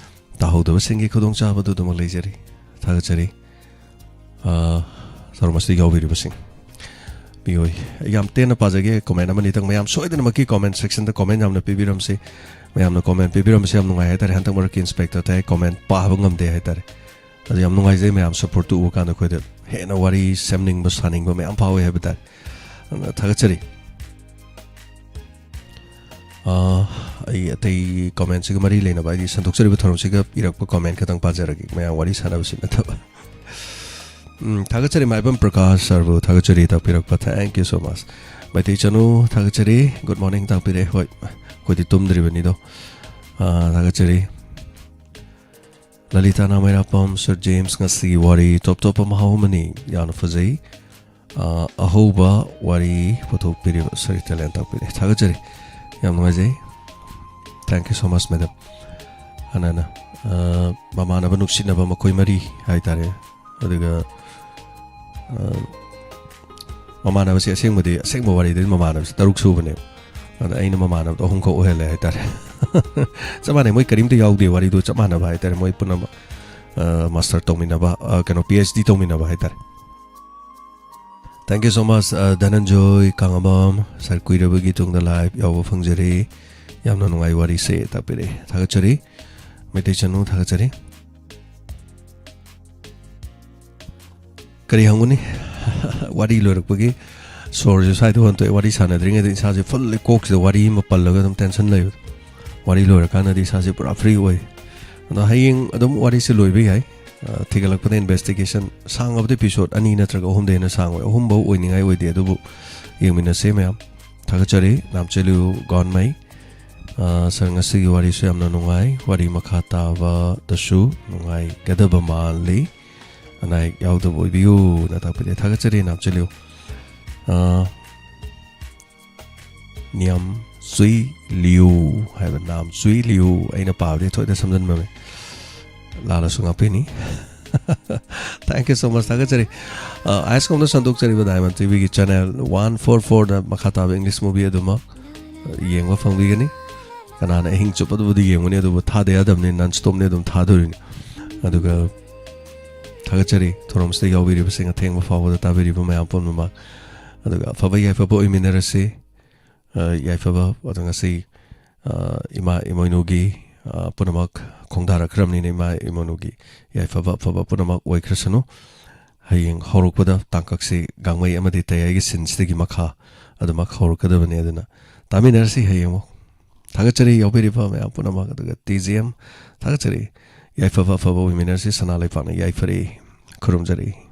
ꯇꯥꯍꯧꯗꯕꯁꯤꯡꯒꯤ ꯈꯨꯗꯣꯡꯆꯥꯕꯗꯨ ꯑꯗꯨꯃꯛ ꯂꯩꯖꯔꯤ꯫ ꯊꯥꯒꯠꯆꯔꯤ꯫ ꯑ, ꯊꯧꯔꯝ ꯑꯁꯤꯗ ꯌꯥꯎꯕꯤꯔꯤꯕꯁꯤꯡ ꯃꯤꯑꯣꯏ, ꯌꯥꯝ ꯇꯦꯟꯅ ꯄꯥꯖꯒꯦ, ꯀꯣꯃꯦꯟ ꯑꯃꯅꯤꯇꯪ꯫ ꯃꯌꯥꯝ ꯁꯣꯏꯗꯅꯃꯛꯀꯤ ꯀꯣꯃꯦꯟ ꯁꯦꯛꯁꯟꯗ ꯀꯣꯃꯦꯟ ꯌꯥꯝꯅ ꯄꯤꯕꯤꯔꯝꯁꯤ꯫ ꯃꯌꯥꯝꯅ ꯀꯣꯃꯦꯟ ꯄꯤꯕꯤꯔꯝꯕꯁꯦ ꯌꯥꯝ ꯅꯨꯡꯉꯥꯏ ꯍꯥꯏꯇꯥꯔꯦ꯫ ꯍꯟꯗꯛ ꯃꯔꯛꯀꯤ ꯏꯟꯁꯄꯦꯛꯇꯔ ꯊꯌꯥꯏ ꯀꯣꯃꯦꯟ ꯄꯥꯕ ꯉꯝꯗꯦ ꯍꯥꯏꯇꯥꯔꯦ꯫ ꯑꯗꯨ ꯌꯥꯝ ꯅꯨꯡꯉꯥꯏꯖꯩ, ꯃꯌꯥꯝ ꯁꯞꯄꯣꯔꯠꯇꯨ ꯎꯕ ꯀꯥꯟꯗ ꯑꯩꯈꯣꯏꯗ ꯍꯦꯟꯅ ꯋꯥꯔꯤ ꯁꯦꯝꯅꯤꯡꯕ, ꯁꯥꯅꯤꯡꯕ ꯃꯌꯥꯝ ꯐꯥꯎꯋꯦ ꯍꯥꯏꯕ ꯇꯥꯔꯦ꯫ ꯑꯗꯨꯅ ꯊꯥꯒꯠꯆꯔꯤ꯫ ꯑ, ꯑꯩ ꯑꯇꯩ ꯀꯣꯃꯦꯟꯁꯤꯒ ꯃꯔꯤ ꯂꯩꯅꯕ, ꯍꯥꯏꯗꯤ ꯁꯟꯗꯣꯛꯆꯔꯤꯕ ꯊꯧꯔꯝꯁꯤꯒ ꯏꯔꯛꯄ ꯀꯣꯃꯦꯟ ꯈꯛꯇꯪ ꯄꯥꯖꯔꯒꯦ, ꯃꯌꯥꯝ ꯋꯥꯔꯤ ꯁꯥꯟꯅꯕꯁꯤ ꯅꯠꯇꯕ꯫ ꯎꯝ, ꯊꯥꯒꯠꯆꯔꯤ ꯃꯥꯏꯕꯝ ꯄ꯭ꯔꯀꯥꯁ ꯁꯔꯕꯨ ꯊꯥꯒꯠꯆꯔꯤ, ꯇꯥꯛꯄꯤꯔꯛꯄ, thank you so much꯫ Meitei ꯆꯅꯨ, ꯊꯥꯒꯠꯆꯔꯤ, good morning ꯇꯥꯛꯄꯤꯔꯛꯑꯦ꯫ ꯍꯣꯏ, ꯑꯩꯈꯣꯏꯗꯤ ꯇꯨꯝꯗ꯭ꯔꯤꯕꯅꯤꯗꯣ꯫ ꯑ, ꯊꯥꯒꯠꯆꯔꯤ꯫ ꯂꯂꯤꯇꯥ ꯅꯥꯃꯩꯔꯥꯄꯝ, ꯁꯔ ꯖꯦꯝꯁ, ꯉꯁꯤꯒꯤ ꯋꯥꯔꯤ ꯇꯣꯞ ꯇꯣꯞꯄ ꯃꯍꯥꯎ ꯑꯃꯅꯤ, ꯌꯥꯝꯅ ꯐꯖꯩ꯫ ꯑ, ꯑꯍꯧꯕ ꯋꯥꯔꯤ ꯄꯨꯊꯣꯛꯄꯤꯔꯤꯕ ꯁꯔꯤ ꯇꯦꯂꯦꯟ ꯇꯥꯛꯄꯤꯔꯦ, ꯊꯥꯒꯠꯆꯔꯤ꯫ ꯌꯥꯝ ꯅꯨꯡꯉꯥꯏꯖꯩ꯫ Thank you so much, madam꯫ ꯑꯅꯥꯅ, ꯑ, ꯃꯃꯥꯟꯅꯕ ꯅꯨꯡꯁꯤꯅꯕ ꯃꯈꯣꯏ ꯃꯔꯤ ꯍꯥꯏꯇꯥꯔꯦ꯫ ꯑꯗꯨꯒ, ꯑ, ꯃꯃꯥꯟꯅꯕꯁꯦ ꯑꯁꯦꯡꯕꯗꯤ, ꯑꯁꯦꯡꯕ ꯋꯥꯔꯤꯗꯗꯤ ꯃꯃꯥꯟꯅꯕꯁꯦ ꯇꯔꯨꯛ ꯁꯨꯕꯅꯦꯕ꯫ ꯑꯗ ꯑꯩꯅ ꯃꯃꯥꯟꯅꯕꯗꯣ ꯑꯍꯨꯝꯈꯛ ꯑꯣꯏꯍꯜꯂꯦ ꯍꯥꯏꯇꯥꯔꯦ꯫ ꯆꯞ ꯃꯥꯟꯅꯩ, ꯃꯣꯏ ꯀꯔꯤꯝꯇ ꯌꯥꯎꯗꯦ, ꯋꯥꯔꯤꯗꯣ ꯆꯞ ꯃꯥꯟꯅꯕ ꯍꯥꯏꯇꯥꯔꯦ꯫ ꯃꯣꯏ ꯄꯨꯝꯅꯃꯛ, ꯑ, ꯃꯥꯁꯇꯔ ꯇꯧꯃꯤꯟꯅꯕ, ꯑ, ꯀꯩꯅꯣ, ꯄꯤ ꯑꯩꯆ ꯗꯤ ꯇꯧꯃꯤꯟꯅꯕ ꯍꯥꯏꯇꯥꯔꯦ꯫ Thank you so much, ꯑ, ꯙꯅꯟꯖꯣꯏ ꯀꯥꯡꯉꯝꯕꯝ꯫ ꯁꯥꯔ, ꯀꯨꯏꯔꯕꯒꯤ ꯇꯨꯡꯗ ꯂꯥꯏꯚ ꯌꯥꯎꯕ ꯐꯪꯖꯔꯦ꯫ ꯌꯥꯝꯅ ꯅꯨꯡꯉꯥꯏ ꯋꯥꯔꯤꯁꯦ ꯇꯥꯛꯄꯤꯔꯛꯑꯦ꯫ ꯊꯥꯒꯠꯆꯔꯤ꯫ ꯃꯩꯇꯩ ꯆꯅꯨ, ꯊꯥꯒꯠꯆꯔꯤ꯫ ꯀꯔꯤ ꯍꯪꯒꯅꯤ? ꯋꯥꯔꯤ ꯂꯣꯏꯔꯛꯄꯒꯤ ꯁꯣꯔꯁꯦ ꯁ꯭ꯋꯥꯏꯗ ꯍꯣꯟꯇꯣꯛꯑꯦ꯫ ꯋꯥꯔꯤ ꯁꯥꯟꯅꯗ꯭ꯔꯤꯉꯩꯗ ꯏꯁꯥꯁꯦ ꯐꯨꯜꯂꯤ, ꯀꯣꯛꯁꯤꯗ ꯋꯥꯔꯤ ꯑꯃ ꯄꯜꯂꯒ ꯑꯗꯨꯝ ꯇꯦꯟꯁꯟ ꯂꯩꯕ꯫ ꯋꯥꯔꯤ ꯂꯣꯏꯔꯀꯥꯟꯗꯗꯤ ꯏꯁꯥꯁꯦ ꯄꯨꯔꯥ ꯐ꯭ꯔꯤ ꯑꯣꯏ꯫ ꯑꯗꯣ ꯍꯌꯦꯡ ꯑꯗꯨꯝ ꯋꯥꯔꯤꯁꯦ ꯂꯣꯏꯕ ꯌꯥꯏ꯫ ꯑ, ꯊꯤꯒꯠꯂꯛꯄꯗ ꯏꯟꯚꯦꯁꯇꯤꯒꯦꯁꯟ ꯁꯥꯡꯉꯕꯗ ꯏꯄꯤꯁꯣꯗ ꯑꯅꯤ ꯅꯠꯇ꯭ꯔꯒ ꯑꯍꯨꯝꯗꯩ ꯍꯦꯟꯅ ꯁꯥꯡꯉꯣꯏ, ꯑꯍꯨꯝꯐꯧ ꯑꯣꯏꯅꯤꯡꯉꯥꯏ ꯑꯣꯏꯗꯦ꯫ ꯑꯗꯨꯕꯨ ꯌꯦꯡꯃꯤꯟꯅꯁꯦ ꯃꯌꯥꯝ꯫ ꯊꯥꯒꯠꯆꯔꯤ, ꯅꯥꯝꯆꯦꯂꯨ ꯒꯣꯟꯃꯩ꯫ ꯑ, ꯁꯥꯔ, ꯉꯁꯤꯒꯤ ꯋꯥꯔꯤꯁꯨ ꯌꯥꯝꯅ ꯅꯨꯡꯉꯥꯏ꯫ ꯋꯥꯔꯤ ꯃꯈꯥ ꯇꯥꯕꯗꯁꯨ ꯅꯨꯡꯉꯥꯏꯒꯗꯕ ꯃꯥꯜꯂꯤ꯫ ꯑꯅꯥ ꯑꯌꯦꯛ ꯌꯥꯎꯗꯕ ꯑꯣꯏꯕꯤꯌꯨꯅ ꯇꯥꯛꯄꯤꯔꯛꯑꯦ꯫ ꯊꯥꯒꯠꯆꯔꯤ, ꯅꯥꯝꯆꯦꯂꯨ꯫ ꯑ, ꯅꯤꯌꯝ ꯆꯨꯏ ꯂꯤꯌꯨ ꯍꯥꯏꯕ, ꯅꯥꯝ ꯆꯨꯏ ꯂꯤꯌꯨ꯫ ꯑꯩꯅ ꯄꯥꯕꯗꯤ ꯊꯣꯏꯅ ꯁꯝꯖꯟꯕꯅꯦ, ꯂꯥꯜꯂꯁꯨ ꯉꯥꯛꯄꯤꯅꯤ꯫ Thank you so much, ꯊꯥꯒꯠꯆꯔꯤ꯫ ꯑ, ꯑꯥꯏꯁ ꯀꯧꯅ ꯁꯟꯗꯣꯛꯆꯔꯤꯕ ꯗꯥꯏꯃꯟ ꯇꯤꯚꯤꯒꯤ ꯆꯦꯅꯦꯜ ꯋꯥꯟ ꯐꯣꯔ ꯐꯣꯔꯗ ꯃꯈꯥ ꯇꯥꯕ ꯏꯪꯂꯤꯁ ꯃꯨꯚꯤ ꯑꯗꯨꯃꯛ, ꯑ, ꯌꯦꯡꯕ ꯐꯪꯕꯤꯒꯅꯤ꯫ ꯀꯅꯥꯅ ꯑꯍꯤꯡ ꯆꯨꯞꯄꯗꯨꯕꯨꯗꯤ ꯌꯦꯡꯒꯅꯤ, ꯑꯗꯨꯕꯨ ꯊꯥꯗ ꯌꯥꯗꯕꯅꯤ, ꯅꯟ ꯁ꯭ꯇꯣꯞꯅꯤ ꯑꯗꯨꯝ ꯊꯥꯗꯣꯔꯤꯅꯤ꯫ ꯑꯗꯨꯒ ꯊꯥꯒꯠꯆꯔꯤ ꯊꯧꯔꯝꯁꯤꯗ ꯌꯥꯎꯕꯤꯔꯤꯕꯁꯤꯡ, ꯑꯊꯦꯡꯕ ꯐꯥꯎꯕꯗ ꯇꯥꯕꯤꯔꯤꯕ ꯃꯌꯥꯝ ꯄꯨꯝꯅꯃꯛ꯫ ꯑꯗꯨꯒ ꯑꯐꯕ ꯌꯥꯏꯐꯕ ꯑꯣꯏꯃꯤꯟꯅꯔꯁꯤ꯫ ꯑ, ꯌꯥꯏꯐꯕ, ꯑꯗꯣ ꯉꯁꯤ, ꯑ, ꯏꯃꯥ ꯏꯃꯣꯏꯅꯨꯒꯤ, ꯑ, ꯄꯨꯝꯅꯃꯛ ꯈꯣꯡꯗꯥꯔꯛꯈ꯭ꯔꯕꯅꯤꯅ, ꯏꯃꯥ ꯏꯃꯣꯏꯅꯨꯒꯤ ꯌꯥꯏꯐꯕ ꯑꯐꯕ ꯄꯨꯝꯅꯃꯛ ꯑꯣꯏꯈ꯭ꯔꯁꯅꯨ꯫ ꯍꯌꯦꯡ ꯍꯧꯔꯛꯄꯗ ꯇꯥꯡꯀꯛꯁꯤ ꯒꯥꯡꯃꯩ ꯑꯃꯗꯤ ꯇꯌꯥꯏꯒꯤ ꯁꯤꯟꯁꯤꯗꯒꯤ ꯃꯈꯥ ꯑꯗꯨꯃꯛ ꯍꯧꯔꯛꯀꯗꯕꯅꯤ꯫ ꯑꯗꯨꯅ ꯇꯥꯃꯤꯟꯅꯔꯁꯤ ꯍꯌꯦꯡꯃꯨꯛ꯫ ꯊꯥꯒꯠꯆꯔꯤ ꯌꯥꯎꯕꯤꯔꯤꯕ ꯃꯌꯥꯝ ꯄꯨꯝꯅꯃꯛ꯫ ꯑꯗꯨꯒ ꯇꯤ ꯖꯤ ꯑꯦꯝ ꯊꯥꯒꯠꯆꯔꯤ꯫ ꯌꯥꯏꯐꯕ ꯑꯐꯕ ꯑꯣꯏꯃꯤꯟꯅꯔꯁꯤ꯫ ꯁꯅꯥ ꯂꯩꯄꯥꯛꯅ ꯌꯥꯏꯐꯔꯦ꯫ ꯈꯨꯔꯨꯝꯖꯔꯤ꯫